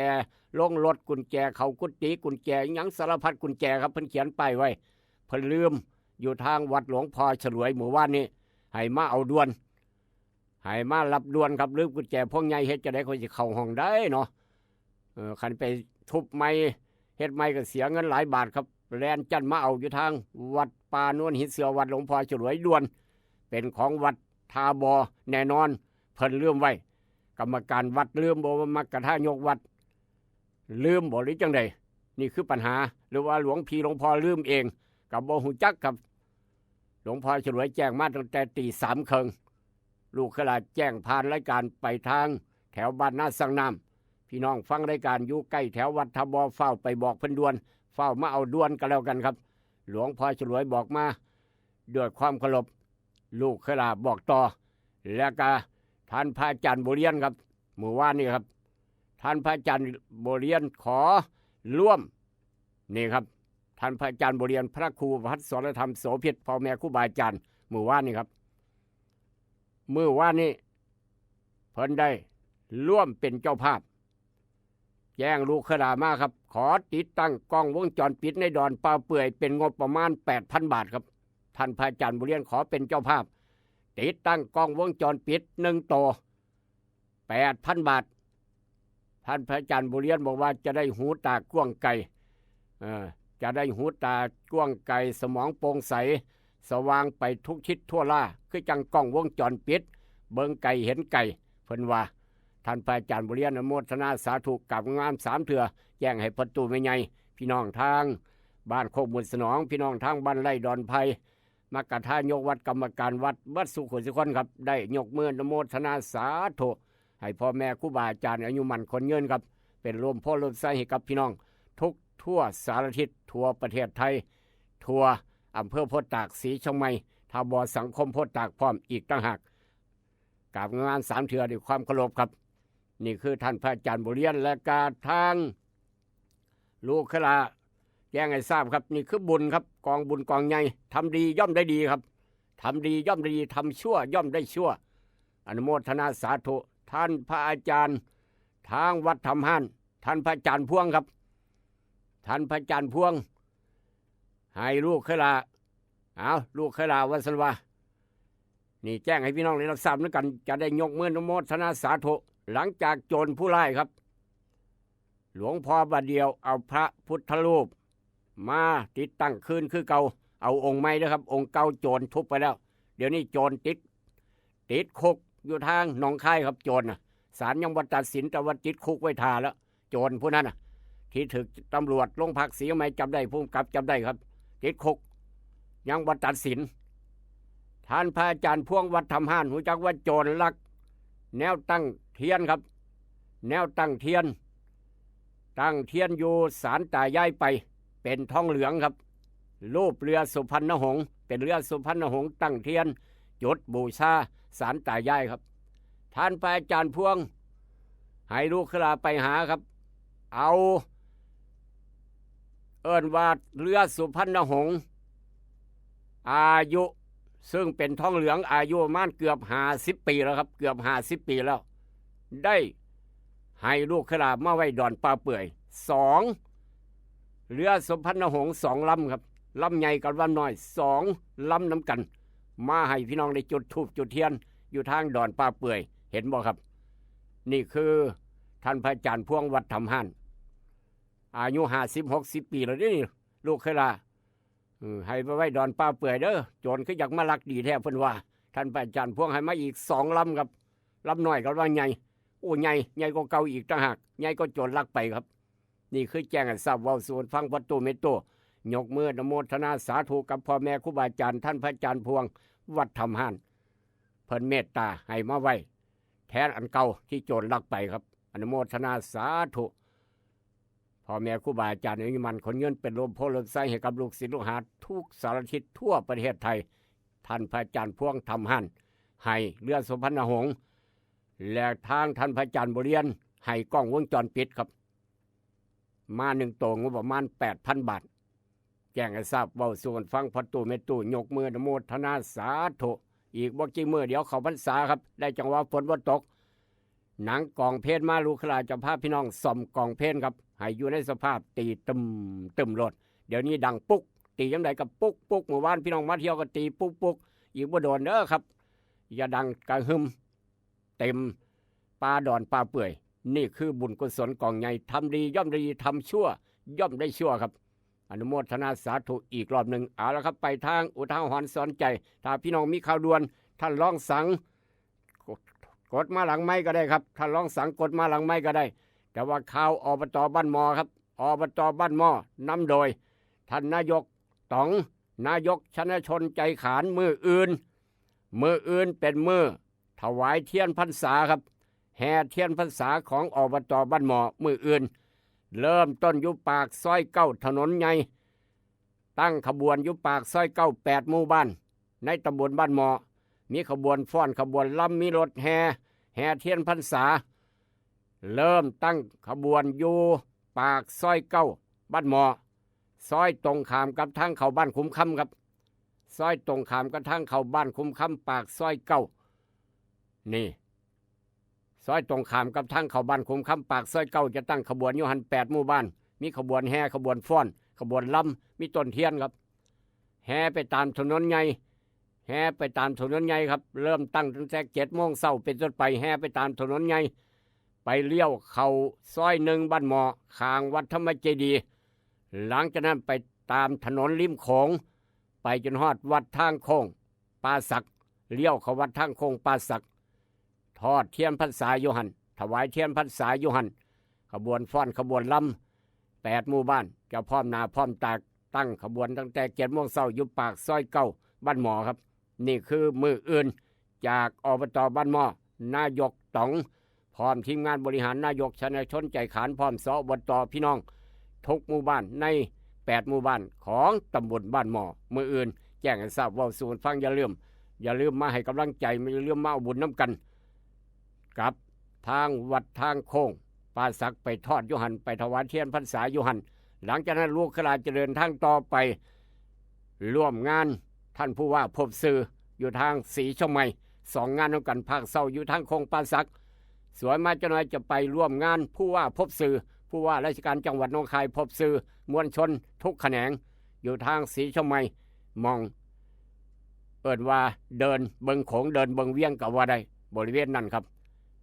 ลงรถ กุญแจเข้ากุฏิ กุญแจหยังสารพัดกุญแจครับ เพิ่นเขียนป้ายไว้ เพิ่นลืม อยู่ทางวัดหลวงพ่อฉลวยมื้อวานนี้ ให้มาเอาด่วน ให้มารับด่วนครับ ลืมกุญแจพวงใหญ่ เฮ็ดจั่งใด๋ค่อยสิเข้าห้องได้เนาะ เออ คันไปทุบใหม่ เฮ็ดใหม่ก็เสียเงินหลายบาทครับ แล่นจั่นมาเอาอยู่ทางวัดป่าโนนหินเสือ วัดหลวงพ่อฉลวยด่วน เป็นของวัดท่าบ่อแน่นอน เพิ่นลืมไว้ กรรมการวัดลืม บ่ว่ามักกะทายกวัด ลืมบ่หรือจั่งใด๋ นี่คือปัญหา หรือว่าหลวงพี่หลวงพ่อลืมเอง ก็บ่ฮู้จักครับ หลวงพ่อฉลวยแจ้งมาตั้งแต่ตีสามครึ่ง ลูกเคยหลาแจ้งผ่านรายการไปทางแถวบ้านนาสังน้ำ พี่น้องฟังรายการอยู่ใกล้แถววัดท่าบ่อ ฟ้าวไปบอกเพิ่นด่วน ฟ้าวมาเอาด่วนก็แล้วกันครับ หลวงพ่อฉลวยบอกมา ด้วยความเคารพ ลูกเคยหลาบอกต่อ แล้วก็ท่านพระอาจารย์บุเรียนครับ มื้อวานนี้ครับ ท่านพระอาจารย์บุเรียนขอร่วม นี่ครับ ท่านพระอาจารย์บุเรียน พระครูประภัสสรธรรมโสภิต พ่อแม่ครูบาอาจารย์ มื้อวานนี้ครับ มื้อวานนี้ เพิ่นได้ร่วมเป็นเจ้าภาพ แจ้งลูกเคยหลามาครับ ขอติดตั้งกล้องวงจรปิดในดอนป่าเปื่อย เป็นงบประมาณแปดพันบาทครับ ท่านพระอาจารย์บุเรียนขอเป็นเจ้าภาพ ติดตั้งกล้องวงจรปิดหนึ่งตัว แปดพันบาท ท่านพระอาจารย์บุเรียนบอกว่าจะได้หูตากว้างไกล เอ่อ จะได้หูตากว้างไกล สมองโปร่งใส สว่างไปทุกทิศทั่วล่า คือจั่งกล้องวงจรปิด เบิ่งไกลเห็นไกล เพิ่นว่า ท่านพระอาจารย์บุเรียนอนุโมทนาสาธุ กราบงามสามเทื่อ แจ้งให้ประตูแม่ใหญ่ พี่น้องทางบ้านโคกบุญสนอง พี่น้องทางบ้านไร่ดอนไพร มักกะทายกวัด กรรมการวัด เบิดสู่คนสู่คนครับ ได้ยกมืออนุโมทนาสาธุ ให้พ่อแม่ครูบาอาจารย์อายุมั่นขวัญยืนครับ เป็นร่มโพธิ์ร่มไทรให้กับพี่น้อง ทุกทั่วสารทิศ ทั่วประเทศไทย ทั่วอำเภอโพธิ์ตาก ศรีเชียงใหม่ ท่าบ่อ สังคมโพธิ์ตากพร้อมอีกต่างหาก กราบงามสามเทื่อด้วยความเคารพครับ นี่คือท่านพระอาจารย์บุเรียน และกาทาง ลูกเคยหลาแจ้งให้ทราบครับ นี่คือบุญครับ กองบุญกองใหญ่ ทำดีย่อมได้ดีครับ ทำดีย่อมได้ดี ทำชั่วย่อมได้ชั่ว อนุโมทนาสาธุ ท่านพระอาจารย์ทางวัดถ้ำฮ้าน ท่านพระอาจารย์พวงครับ ท่านพระอาจารย์พวง ให้ลูกเคยหลา เอา ลูกเคยหลาว่าซั่นว่า นี่แจ้งให้พี่น้องได้รับทราบนำกัน จะได้ยกมืออนุโมทนาสาธุ หลังจากโจรผู้ร้ายครับ หลวงพ่อบาดเดียวเอาพระพุทธรูปมาติดตั้งคืนคือเก่า เอาองค์ใหม่เด้อครับ องค์เก่าโจรทุบไปแล้ว เดี๋ยวนี้โจรติด ติดคุกอยู่ทางหนองคายครับ โจรน่ะ ศาลยังบ่ตัดสิน แต่ว่าติดคุกไว้ท่าแล้ว โจรผู้นั้นน่ะ ที่ถูกตำรวจโรงพักศรีเชียงใหม่จับได้ ผู้กำกับจับได้ครับ ติดคุก ยังบ่ตัดสิน ท่านพระอาจารย์พวงวัดถ้ำฮ้าน ฮู้จักว่าโจรลักแนวตั้งเทียนครับ แนวตั้งเทียน ตั้งเทียนอยู่ศาลตายายไป เป็นทองเหลืองครับ รูปเรือสุพรรณหงส์ เป็นเรือสุพรรณหงส์ตั้งเทียน จุดบูชาศาลตายายครับ ท่านพระอาจารย์พวง ให้ลูกเคยหลาไปหาครับ เอา เอิ้นว่าเรือสุพรรณหงส์ อายุ ซึ่งเป็นทองเหลือง อายุประมาณเกือบห้าสิบปีแล้วครับ เกือบห้าสิบปีแล้ว ได้ให้ลูกเคยหลามาไว้ดอนป่าเปื่อย สอง เรือสุพรรณหงส์สองลำครับ ลำใหญ่กับลำน้อย สองลำนำกัน มาให้พี่น้องได้จุดธูปจุดเทียน อยู่ทางดอนป่าเปื่อย เห็นบ่ครับ นี่คือท่านพระอาจารย์พวงวัดถ้ำฮ้าน อายุห้าสิบหกสิบปีแล้วเด้นี่ ลูกเคยหลา เออ ให้ไปไว้ดอนป่าเปื่อยเด้อ โจรคืออยากมาลักดีแท้เพิ่นว่า ท่านพระอาจารย์พวงให้มาอีกสองลำครับ ลำน้อยกับลำใหญ่ โอ้ ใหญ่ ใหญ่กว่าเก่าอีกต่างหาก ใหญ่กว่าโจรลักไปครับ นี่คือแจ้งให้ทราบ เว้าสู่ฟัง พ่อตู้แม่ตู้ ยกมืออนุโมทนาสาธุกับพ่อแม่ครูบาอาจารย์ ท่านพระอาจารย์พวง วัดถ้ำฮ้าน เพิ่นเมตตาให้มาไว้แทนอันเก่าที่โจรลักไปครับ อนุโมทนาสาธุ พ่อแม่ครูบาอาจารย์อายุมั่นขวัญยืน เป็นร่มโพธิ์ร่มไทรให้กับลูกศิษย์ลูกหาทุกสารทิศทั่วประเทศไทย ท่านพระอาจารย์พวง ถ้ำฮ้าน ให้เรือสุพรรณหงษ์ และทางท่านพระอาจารย์บุญเรียน ให้กล้องวงจรปิดครับ มาหนึ่งโตงบประมาณแปดพันบาท แจ้งให้ทราบ เว้าสู่กันฟัง พ่อตู้แม่ตู้ยกมืออนุโมทนาสาธุ อีกบ่กี่มื้อเดี๋ยวเข้าพรรษาครับ ได้จังหวะฝนบ่ตก หนังกองเพลนมา ลูกหลานจะพาพี่น้องซ่อมกองเพลนครับ ให้อยู่ในสภาพตีตึมตึมโลด เดี๋ยวนี้ดังปุ๊ก ตีจั่งใดก็ปุ๊กปุ๊ก มื้อวานพี่น้องมาเที่ยวก็ตีปุ๊กปุ๊ก อีกบ่โดนเด้อครับ อย่าดังกระหึ่ม เต็มป่าดอนป่าเปื่อย นี่คือบุญกุศลกองใหญ่ ทำดีย่อมได้ดี ทำชั่วย่อมได้ชั่วครับ อนุโมทนาสาธุอีกรอบหนึ่ง เอาละครับ ไปทางอุทาหรณ์สอนใจ ถ้าพี่น้องมีข่าวด่วน ท่านรองสัง กด กดมาหลังไมค์ก็ได้ครับ ท่านรองสังกดมาหลังไมค์ก็ได้ แต่ว่าข่าว อบต.บ้านหม้อครับ อบต.บ้านหม้อนำโดย ท่านนายกต๋อง นายกชนชน ใจขาน มื้ออื่น มื้ออื่นเป็นมื้อถวายเทียนพรรษาครับ แห่เทียนพรรษาของ อบต.บ้านหม้อ มื้ออื่น เริ่มต้นอยู่ปากซอยเก้า ถนนใหญ่ ตั้งขบวนอยู่ปากซอยเก้า แปดหมู่บ้าน ในตำบลบ้านหม้อ มีขบวนฟ้อน ขบวนรำ มีรถแห่ แห่เทียนพรรษา เริ่มตั้งขบวนอยู่ปากซอยเก้า บ้านหม้อ ซอยตรงข้ามกับทางเข้าบ้านขุมคำครับ ซอยตรงข้ามกับทางเข้าบ้านขุมคำ ปากซอยเก้า นี่ ซอยตรงข้ามกับทางเข้าบ้านขุมคำ ปากซอยเก้า จะตั้งขบวนอยู่หั่นแปดหมู่บ้าน มีขบวนแห่ ขบวนฟ้อน ขบวนรำ มีต้นเทียนครับ แห่ไปตามถนนใหญ่ แห่ไปตามถนนใหญ่ครับ เริ่มตั้งตั้งแต่เจ็ดโมงเช้าเป็นต้นไป แห่ไปตามถนนใหญ่ ไปเลี้ยวเข้าซอยหนึ่ง บ้านหม้อ ข้างวัดธรรมเจดีย์ หลังจากนั้นไปตามถนนริมโขง ไปจนฮอดวัดทางโค้งป่าสัก เลี้ยวเข้าวัดทางโค้งป่าสัก ทอดเทียนพรรษาอยู่หั่น ถวายเทียนพรรษาอยู่หั่น ขบวนฟ้อน ขบวนรำ แปดหมู่บ้าน จะพร้อมหน้าพร้อมตา ตั้งขบวนตั้งแต่เจ็ดโมงเช้า อยู่ปากซอยเก้า บ้านหม้อครับ นี่คือมื้ออื่น จาก อบต.บ้านหม้อ นายกต๋อง พร้อมทีมงานบริหาร นายกชนชน ใจขาน พร้อม ส.อบต.พี่น้อง ทุกหมู่บ้านในแปดหมู่บ้านของตำบลบ้านหม้อ มื้ออื่น แจ้งให้ทราบ เว้าสู่กันฟัง อย่าลืม อย่าลืมมาให้กำลังใจ อย่าลืมมาเอาบุญนำกัน กับทางวัดทางโค้งป่าสัก ไปทอดอยู่หั่น ไปถวายเทียนพรรษาอยู่หั่น หลังจากนั้นลูกหลานจะเดินทางต่อไป ร่วมงานท่านผู้ว่าพบซื่อ อยู่ทางศรีเชียงใหม่ สองงานนำกัน พักเช้าอยู่ทางโค้งป่าสัก สวยมาจักหน่อยจะไปร่วมงานผู้ว่าพบซื่อ ผู้ว่าราชการจังหวัดหนองคายพบซื่อมวลชนทุกแขนง อยู่ทางศรีเชียงใหม่ หม่องเอิ้นว่าเดินเบิ่งโขง เดินเบิ่งเวียงก็ว่าได้ บริเวณนั้นครับ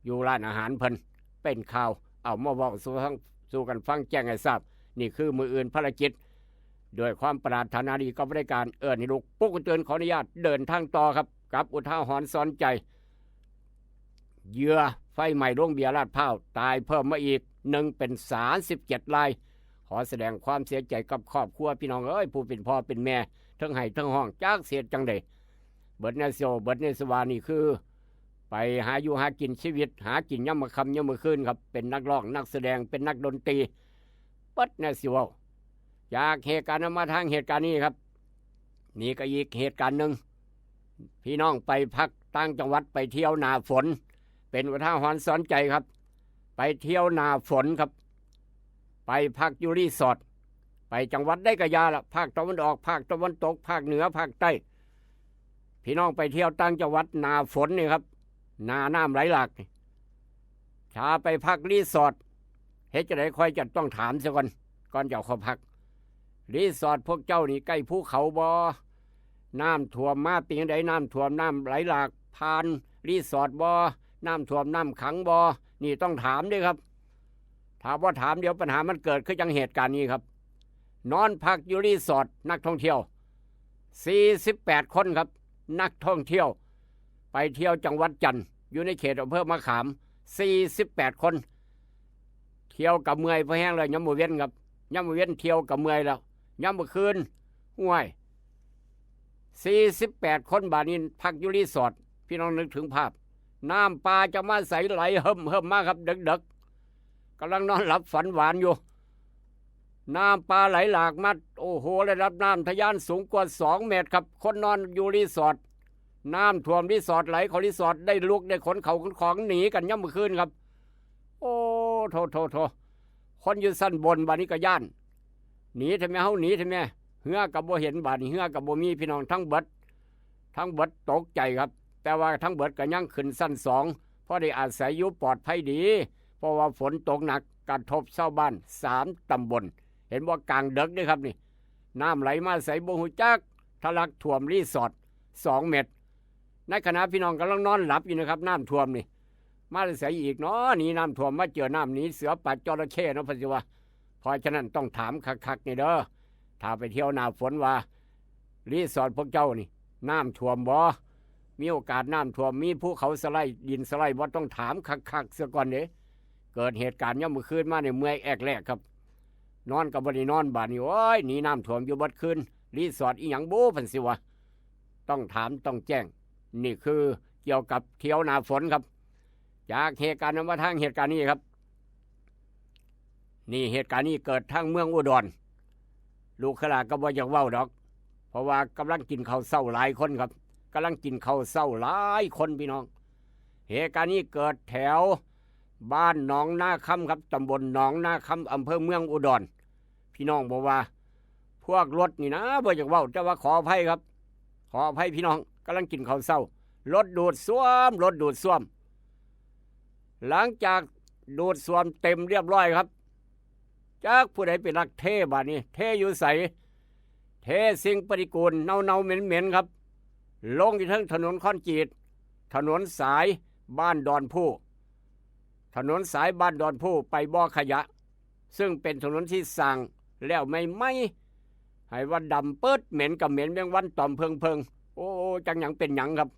อยู่ร้านอาหารเพิ่น เป็นข่าว เอามาเว้าสู่ฟัง สู่กันฟัง แจ้งให้ทราบ นี่คือมื้ออื่นภารกิจ ด้วยความปรารถนาดีกับบริการ เอิ้นให้ลูกปลุกตื่น ขออนุญาตเดินทางต่อครับ กับอุทาหรณ์สอนใจ เหยื่อไฟไหม้โรงเบียร์ลาดพร้าว ตายเพิ่มมาอีกหนึ่ง เป็นสามสิบเจ็ดราย ขอแสดงความเสียใจกับครอบครัว พี่น้องเอ้ย ผู้เป็นพ่อเป็นแม่ ทั้งไห้ทั้งฮ้อง จักสิเฮ็ดจั่งใด เบิดแนวสิเว้า เบิดแนวสิว่า นี่คือ ไปหาอยู่หากินชีวิต หากินยามมื้อค่ำยามมื้อคืนครับ เป็นนักร้องนักแสดง เป็นนักดนตรี เบิดแนวสิเว้า จากเหตุการณ์นั้นมาทางเหตุการณ์นี้ครับ นี่ก็อีกเหตุการณ์หนึ่ง พี่น้องไปพักต่างจังหวัด ไปเที่ยวหน้าฝน เป็นอุทาหรณ์สอนใจครับ ไปเที่ยวหน้าฝนครับ ไปพักอยู่รีสอร์ท ไปจังหวัดใดก็อย่าละ ภาคตะวันออก ภาคตะวันตก ภาคเหนือ ภาคใต้ พี่น้องไปเที่ยวต่างจังหวัดหน้าฝนนี่ครับ หน้าน้ำไหลหลากนี่ ถ้าไปพักรีสอร์ท เฮ็ดจั่งใด ค่อยจะต้องถามซะก่อน ก่อนจะเอาเข้าพัก รีสอร์ทพวกเจ้านี่ใกล้ภูเขาบ่ น้ำท่วมมาเป็นจั่งใด น้ำท่วมน้ำไหลหลากผ่านรีสอร์ทบ่ น้ำท่วมน้ำขังบ่ นี่ต้องถามเด้อครับ ถ้าบ่ถามเดี๋ยวปัญหามันเกิด คือจั่งเหตุการณ์นี้ครับ นอนพักอยู่รีสอร์ทนักท่องเที่ยว สี่สิบแปดคนครับ นักท่องเที่ยว ไปเที่ยวจังหวัดจันทน์ อยู่ในเขตอำเภอมะขาม สี่สิบแปดคน เที่ยวก็เมื่อยพอแฮงแล้ว ยามมื้อเว็นครับ ยามมื้อเว็นเที่ยวก็เมื่อยแล้ว ยามมื้อคืน ห้วย สี่สิบแปดคนบาดนี้พักอยู่รีสอร์ท พี่น้องนึกถึงภาพ น้ำปลาจะมาใสไหลเหิ่มเหิ่มมาครับ เดิกๆ กำลังนอนหลับฝันหวานอยู่ น้ำปลาไหลหลากมา โอ้โห ระดับน้ำทะยานสูงกว่าสองเมตรครับ คนนอนอยู่รีสอร์ท น้ำท่วมรีสอร์ทไหลเข้ารีสอร์ท ได้ลุกได้ขนเข้าขนของหนีกันยามมื้อคืนครับ โอ้ โถ โถ โถ คนอยู่ชั้นบนบาดนี้ก็ย้าน หนีแท้แม่ เฮาหนีแท้แม่ เฮือก็บ่เห็นบาดนี้ เฮือก็บ่มี พี่น้องทั้งเบิด ทั้งเบิดตกใจครับ แต่ว่าทั้งเบิดก็ยังขึ้นชั้นสอง พอได้อาศัยอยู่ปลอดภัยดี เพราะว่าฝนตกหนักกระทบชาวบ้านสามตำบล เห็นบ่ กลางเดิกเด้อครับนี่ น้ำไหลมาใสบ่ฮู้จัก ทะลักท่วมรีสอร์ทสองเมตร ในขณะพี่น้องกำลังนอนหลับอยู่นะครับ น้ำท่วมนี่ มาแต่ไสอีกเนาะ หนีน้ำท่วมมาเจอน้ำ หนีเสือป่าจระเข้เนาะ เพิ่นสิว่า เพราะฉะนั้นต้องถามคักๆ นี่เด้อ ถ้าไปเที่ยวหน้าฝนว่า รีสอร์ทพวกเจ้านี่ น้ำท่วมบ่ มีโอกาสน้ำท่วม มีภูเขาสไลด์ ดินสไลด์บ่ ต้องถามคักๆ เสียก่อนเด้ เกิดเหตุการณ์ยามมื้อคืนมาเนี่ย เมื่อยแอกแลกครับ นอนก็บ่ได้นอนบาดนี้ โอ้ย หนีน้ำท่วมอยู่เบิดคืน รีสอร์ทอีหยังบุ เพิ่นสิว่า ต้องถามต้องแจ้ง นี่คือเกี่ยวกับเที่ยวหน้าฝนครับ จากเหตุการณ์นั้นมาทางเหตุการณ์นี้ครับ นี่เหตุการณ์นี้เกิดทางเมืองอุดร ลูกขลาก็บ่อยากเว้าดอก เพราะว่ากำลังกินข้าวเช้าหลายคนครับ กำลังกินข้าวเช้าหลายคนพี่น้อง เหตุการณ์นี้เกิดแถวบ้านหนองนาคำครับ ตำบลหนองนาคำ อำเภอเมืองอุดร พี่น้องบอกว่า พวกรถนี่นะ บ่อยากเว้า แต่ว่าขออภัยครับ ขออภัยพี่น้อง กำลังกินข้าวเช้า รถดูดซ่วม รถดูดซ่วม หลังจากดูดซ่วมเต็มเรียบร้อยครับ จักผู้ใดไปลักเทบาดนี้ เทอยู่ไส เทสิ่งปฏิกูลเน่าๆ เหม็นๆ ครับ ลงอยู่เทิงถนนคอนกรีต ถนนสายบ้านดอนผู้ ถนนสายบ้านดอนผู้ไปบ่อขยะ ซึ่งเป็นถนนที่สร้างแล้วใหม่ๆ ให้ว่าดำเปิด เหม็นก็เหม็นแมงวันตอมเพิงๆ โอ้ จักหยังเป็นหยังครับ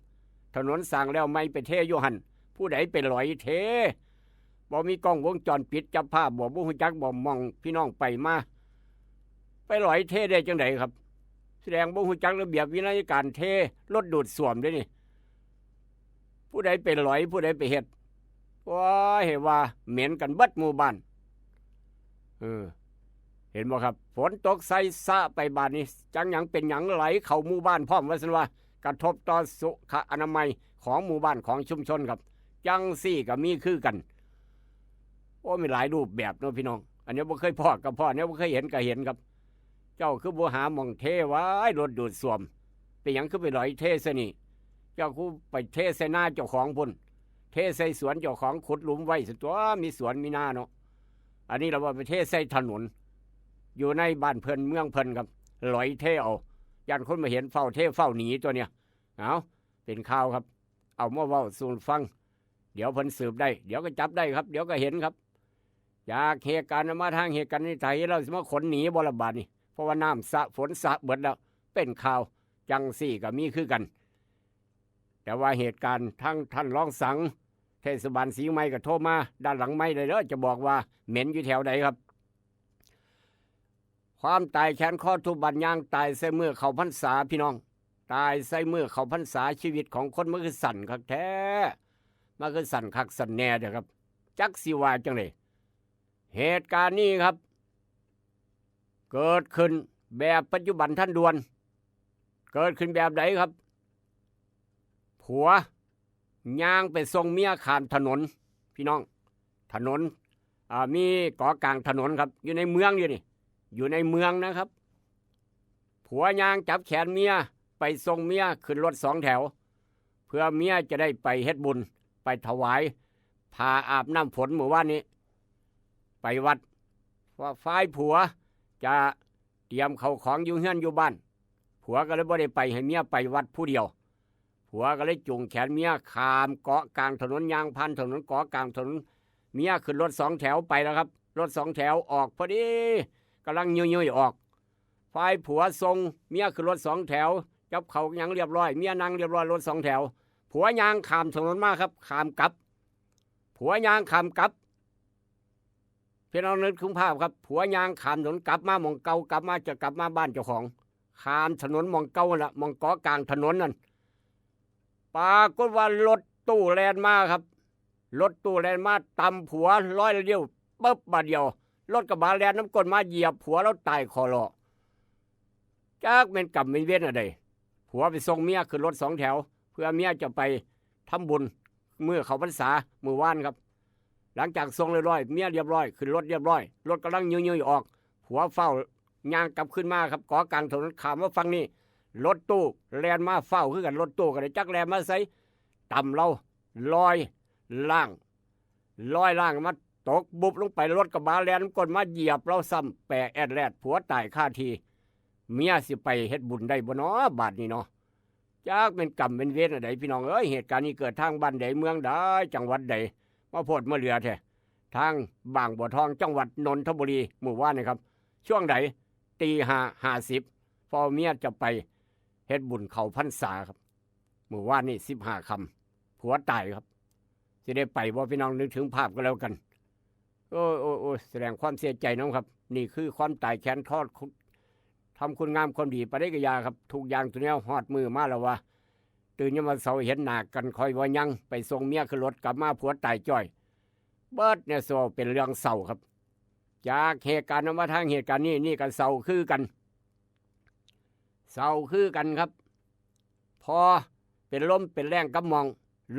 ถนนสร้างแล้วใหม่ไปเทอยู่หั่น ผู้ใดไปหลอยเท บ่มีกล้องวงจรปิดจับภาพบ่ บ่ฮู้จักบ่ หม่องพี่น้องไปมา ไปหลอยเทได้จั่งใดครับ แสดงบ่ฮู้จักระเบียบวินัยการเทรถดูดซ่วมเด้นี่ ผู้ใดไปหลอย ผู้ใดไปเฮ็ด โอ้ย ให้ว่าเหม็นกันเบิดหมู่บ้าน เออ เห็นบ่ครับ ฝนตกใส่สะไปบาดนี้ จักหยังเป็นหยัง ไหลเข้าหมู่บ้านพร้อม ว่าซั่นว่า กระทบต่อสุขอนามัยของหมู่บ้านของชุมชนครับ จั่งซี้ก็มีคือกัน โอ้ มีหลายรูปแบบเนาะพี่น้อง อันนี้บ่เคยพ้อก็พ้อ อันนี้บ่เคยเห็นก็เห็นครับ เจ้าคือบ่หาหม่องเทไว้รถดูดซ่วม เป็นหยังคือไปหลอยเทใส่นี่ เจ้าคือไปเทใส่นาเจ้าของพุ้น เทใส่สวนเจ้าของ ขุดหลุมไว้ซั่นตั๊ว มีสวนมีนาเนาะ อันนี้เราว่าไปเทใส่ถนน อยู่ในบ้านเพิ่นเมืองเพิ่นครับ หลอยเทเอา ย่านคนมาเห็น ฟ้าวเทฟ้าวหนีตั๊วเนี่ย เอา เป็นข่าวครับ เอามาเว้าสู่ฟัง เดี๋ยวเพิ่นสืบได้ เดี๋ยวก็จับได้ครับ เดี๋ยวก็เห็นครับ จากเหตุการณ์มาทางเหตุการณ์นี้ ไทยเราสิมาขนหนีบ่ละบาดนี่ เพราะว่าน้ำสะ ฝนสะเบิดแล้ว เป็นข่าว จั่งซี้ก็มีคือกัน แต่ว่าเหตุการณ์ทางท่านรองสัง เทศบาลศรีใหม่ก็โทรมาด้านหลังไมค์ได้เด้อ จะบอกว่าเหม็นอยู่แถวใดครับ ความตายแขนคอทุบบั้นยาง ตายใส่มื้อเข้าพรรษาพี่น้อง ตายใส่มื้อเข้าพรรษา ชีวิตของคนมันคือสั้นคักแท้ มันคือสั้นคักสั้นแน่เด้อครับ จักสิว่าจั่งใด เหตุการณ์นี้ครับ เกิดขึ้นแบบปัจจุบันทันด่วน เกิดขึ้นแบบใดครับ ผัวย่างไปส่งเมียข้ามถนน พี่น้อง ถนน อ่า มีเกาะกลางถนนครับ อยู่ในเมืองอยู่นี่ อยู่ในเมืองนะครับ ผัวย่างจับแขนเมีย ไปส่งเมียขึ้นรถสองแถว เพื่อเมียจะได้ไปเฮ็ดบุญ ไปถวายผ้าอาบน้ำฝนมื้อวานนี้ ไปวัด ฝ่ายผัวจะเตรียมเข้าของอยู่เฮือนอยู่บ้าน ผัวก็เลยบ่ได้ไป ให้เมียไปวัดผู้เดียว ผัวก็เลยจูงแขนเมียข้ามเกาะกลางถนน ย่างผ่านถนนเกาะกลางถนน เมียขึ้นรถสองแถวไปแล้วครับ รถสองแถวออกพอดี กำลังย่อยๆออก ฝ่ายผัวส่งเมียขึ้นรถสองแถว จับเขาวหยังเรียบร้อย เมียนั่งเรียบร้อยรถสองแถว ผัวย่างข้ามถนนมาครับ ข้ามกลับ ผัวย่างข้ามกลับ พี่น้องนึกถึงภาพครับ ผัวย่างข้ามถนนกลับมาหม่องเก่า กลับมา จะกลับมาบ้านเจ้าของ ข้ามถนนหม่องเก่านั่นละ หม่องเกาะกลางถนนนั่น ปรากฏว่ารถตู้แล่นมาครับ รถตู้แล่นมาตำผัวร้อยละเดียว ปึ๊บ บาดเดียว รถกระบะแล่นนำก้นมาเหยียบผัวแล้วตายคอหลอ จักแม่นกรรมแม่นเวรอันใด ผัวไปส่งเมียขึ้นรถสองแถว เพื่อเมียจะไปทำบุญมื้อเข้าพรรษามื้อวานครับ หลังจากส่งเรียบร้อย เมียเรียบร้อย ขึ้นรถเรียบร้อย รถกำลังยุยๆออก ผัวฟ้าวย่างกลับขึ้นมาครับ เกาะกลางถนนข้ามมาฝั่งนี้ รถตู้แล่นมาฟ้าวคือกัน รถตู้ก็ได้จักแล่นมาไส ตำลาว ลอยล่าง ลอยล่างมาตกบุบลงไป รถกระบะแล่นก้นมาเหยียบลาวซ้ำ แปะแอดแลด ผัวตายคาที่ เมียสิไปเฮ็ดบุญได้บ่น้อ บาดนี้เนาะ จักแม่นกรรมแม่นเวรอันใด พี่น้องเอ้ย เหตุการณ์นี้เกิดทางบ้านใด เมืองใด จังหวัดใด มาโพดมาเหลือแท้ ทางบางบัวทอง จังหวัดนนทบุรี มื้อวานนี้ครับ ช่วงใด ตีห้าห้าสิบ พ่อเมียจะไปเฮ็ดบุญเข้าพรรษาครับ มื้อวานนี้สิบห้าค่ำ ผัวตายครับ สิได้ไปบ่ พี่น้องนึกถึงภาพก็แล้วกัน โอ้ย โอ้ย โอ้ย แสดงความเสียใจนำครับ นี่คือความตายแค้นทอดคุณ ทำคุณงามความดีปานใดก็อย่าครับ ทุกอย่างทุกแนว ฮอดมื้อมาแล้วว่า ตื่นยามมื้อเช้าเห็นหน้ากันค่อยว่ายัง ไปส่งเมียขึ้นรถกลับมาผัวตายจ้อย เบิดเนี่ย สิเว้าเป็นเรื่องเศร้าครับ จากเหตุการณ์นั้นมาทางเหตุการณ์นี้ นี่ก็เศร้าคือกัน เศร้าคือกันครับ พ่อเป็นลมเป็นแรงกับหม่อง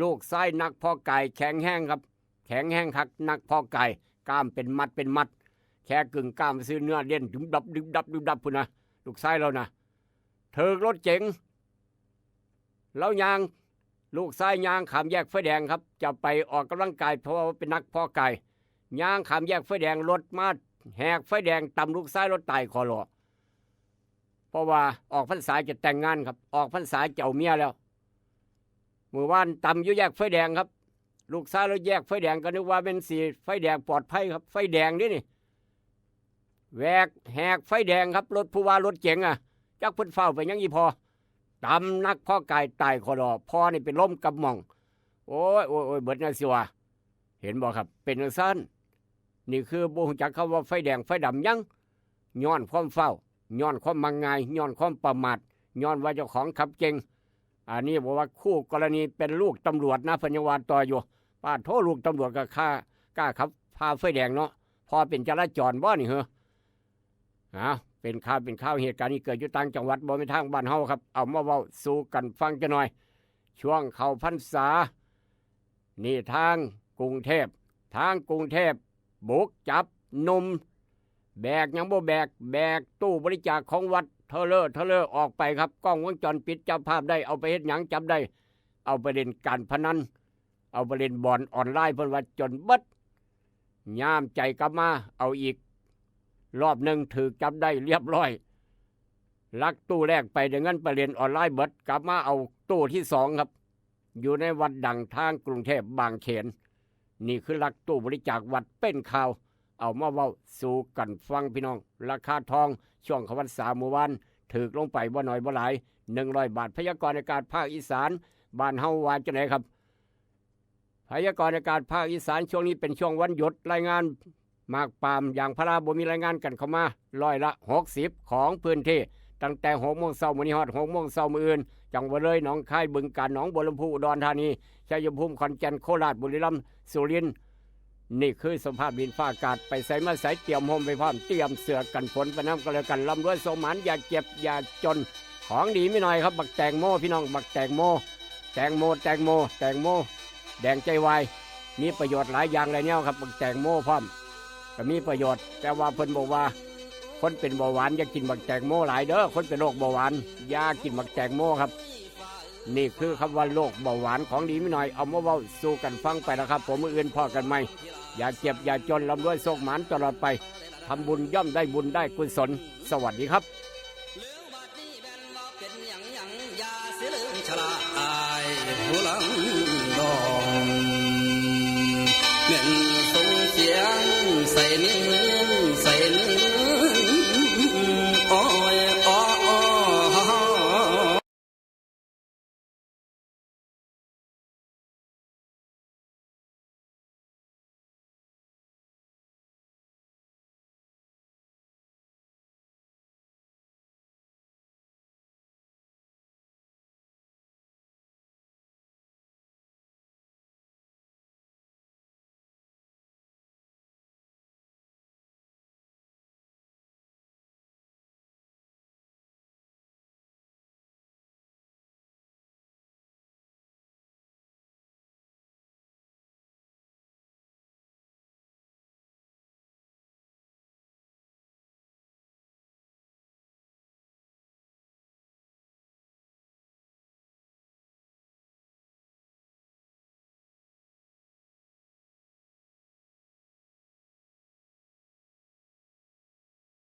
ลูกชายนักเพาะกายแข็งแฮงครับ แข็งแฮงคัก นักเพาะกาย กล้ามเป็นมัดเป็นมัด แค่กึ่งกล้ามซื่อ เนื้อเด่น ดึบดับ ดึบดับ ดึบดับพุ้นนะ ลูกชายลาวนะ ถืกรถเก๋ง ลาวย่าง ลูกชายย่างข้ามแยกไฟแดงครับ จะไปออกกำลังกาย เพราะว่าเป็นนักเพาะกาย ย่างข้ามแยกไฟแดง รถมาแหกไฟแดง ตำลูกชายลาวตายคอหลอ เพราะว่าออกพรรษาจะแต่งงานครับ ออกพรรษาจะเอาเมียแล้ว มื้อวานตำอยู่แยกไฟแดงครับ ลูกชายลาวแยกไฟแดงก็นึกว่าเป็นสีไฟแดงปลอดภัยครับ ไฟแดงเด้นี่ แหวก แหกไฟแดงครับ รถผู้ว่ารถเก๋งอะ จักเพิ่นฟ้าวไปหยังอีพ่อ ตำนักเพาะกายตายคอหลอ พ่อนี่เป็นลมกับหม่อง โอ้ย โอ้ย โอ้ย เบิดแนวสิว่า เห็นบ่ครับ เป็นจั่งซั้น นี่คือบ่ฮู้จักคำว่าไฟแดงไฟดำหยัง ย้อนความฟ้าว ย้อนความมักง่าย ย้อนความประมาท ย้อนว่าเจ้าของขับเก่ง อันนี้บอกว่าคู่กรณีเป็นลูกตำรวจนะ เพิ่นยังว่าต่ออยู่ ปาดโท้ ลูกตำรวจก็ฆ่า กล้าขับฝ่าไฟแดงเนาะ พ่อเป็นจราจรบ่นี่เหรอ อ้าว เป็นข่าว เป็นข่าว เหตุการณ์นี้เกิดอยู่ต่างจังหวัด บ่แม่นทางบ้านเฮาครับ เอามาเว้าสู่กันฟังจักหน่อย ช่วงเข้าพรรษา นี่ทางกรุงเทพ ทางกรุงเทพบุกจับหนุ่ม แบกหยังบ่แบก แบกตู้บริจาคของวัดเทอเลอร์เทอเลอร์ออกไปครับ กล้องวงจรปิดจับภาพได้ เอาไปเฮ็ดหยังจับได้ เอาไปเล่นการพนัน เอาไปเล่นบ่อนออนไลน์ เพิ่นว่าจนเบิด ย่ามใจกลับมาเอาอีกรอบหนึ่ง ถืกจับได้เรียบร้อย ลักตู้แรกไปได้เงินไปเล่นออนไลน์เบิด กลับมาเอาตู้ที่สองครับ อยู่ในวัดดังทางกรุงเทพบางเขน นี่คือลักตู้บริจาควัดเป็นข่าว เอามาเว้าสู่กันฟังพี่น้อง ราคาทองช่วงเข้าพรรษามื้อวาน ถืกลงไปบ่น้อยบ่หลาย หนึ่งร้อยบาท พยากรณ์อากาศภาคอีสาน บ้านเฮาว่าจั่งใดครับ พยากรณ์อากาศภาคอีสาน ช่วงนี้เป็นช่วงวันหยุด รายงานหมากปาล์มยางพาราบ่มีรายงานกันเข้ามา ร้อยละหกสิบของพื้นที่ ตั้งแต่หกโมงเช้ามื้อนี้ฮอดหกโมงเช้ามื้ออื่น จังหวัดเลย หนองคาย บึงกาฬ หนองบัวลำพู อุดรธานี ชัยภูมิ ขอนแก่น โคราช บุรีรัมย์ สุรินทร์ นี่คือสภาพดินฟ้าอากาศ ไปไสมาไสเตรียมร่มไปพร้อม เตรียมเสื้อกันฝนไปนำกันแล้วกัน ร่ำรวยโชคหมาน อย่าเจ็บอย่าจน ของดีมีหน่อยครับ บักแตงโมพี่น้อง บักแตงโม แตงโม แตงโม แตงโม แดงใจวาย มีประโยชน์หลายอย่างหลายแนวครับ บักแตงโมพร้อม ก็มีประโยชน์ แต่ว่าเพิ่นบอกว่า คนเป็นเบาหวานอย่ากินบักแตงโมหลายเด้อ คนเป็นโรคเบาหวาน อย่ากินบักแตงโมครับ นี่คือคำว่าโรคเบาหวาน ของดีมีหน่อย เอามาเว้าสู่กันฟังไปนะครับผม มื้ออื่นพ้อกันใหม่ อย่าเจ็บอย่าจน ร่ำรวยโชคหมานตลอดไป ทำบุญย่อมได้บุญได้กุศล สวัสดีครับ ลืมบัดนี้แม่นว่าเป็นหยังหยัง อย่าสิลืมชะลาอายผู้หลังดอง แม่นส่งเสียงใส่นิ่ง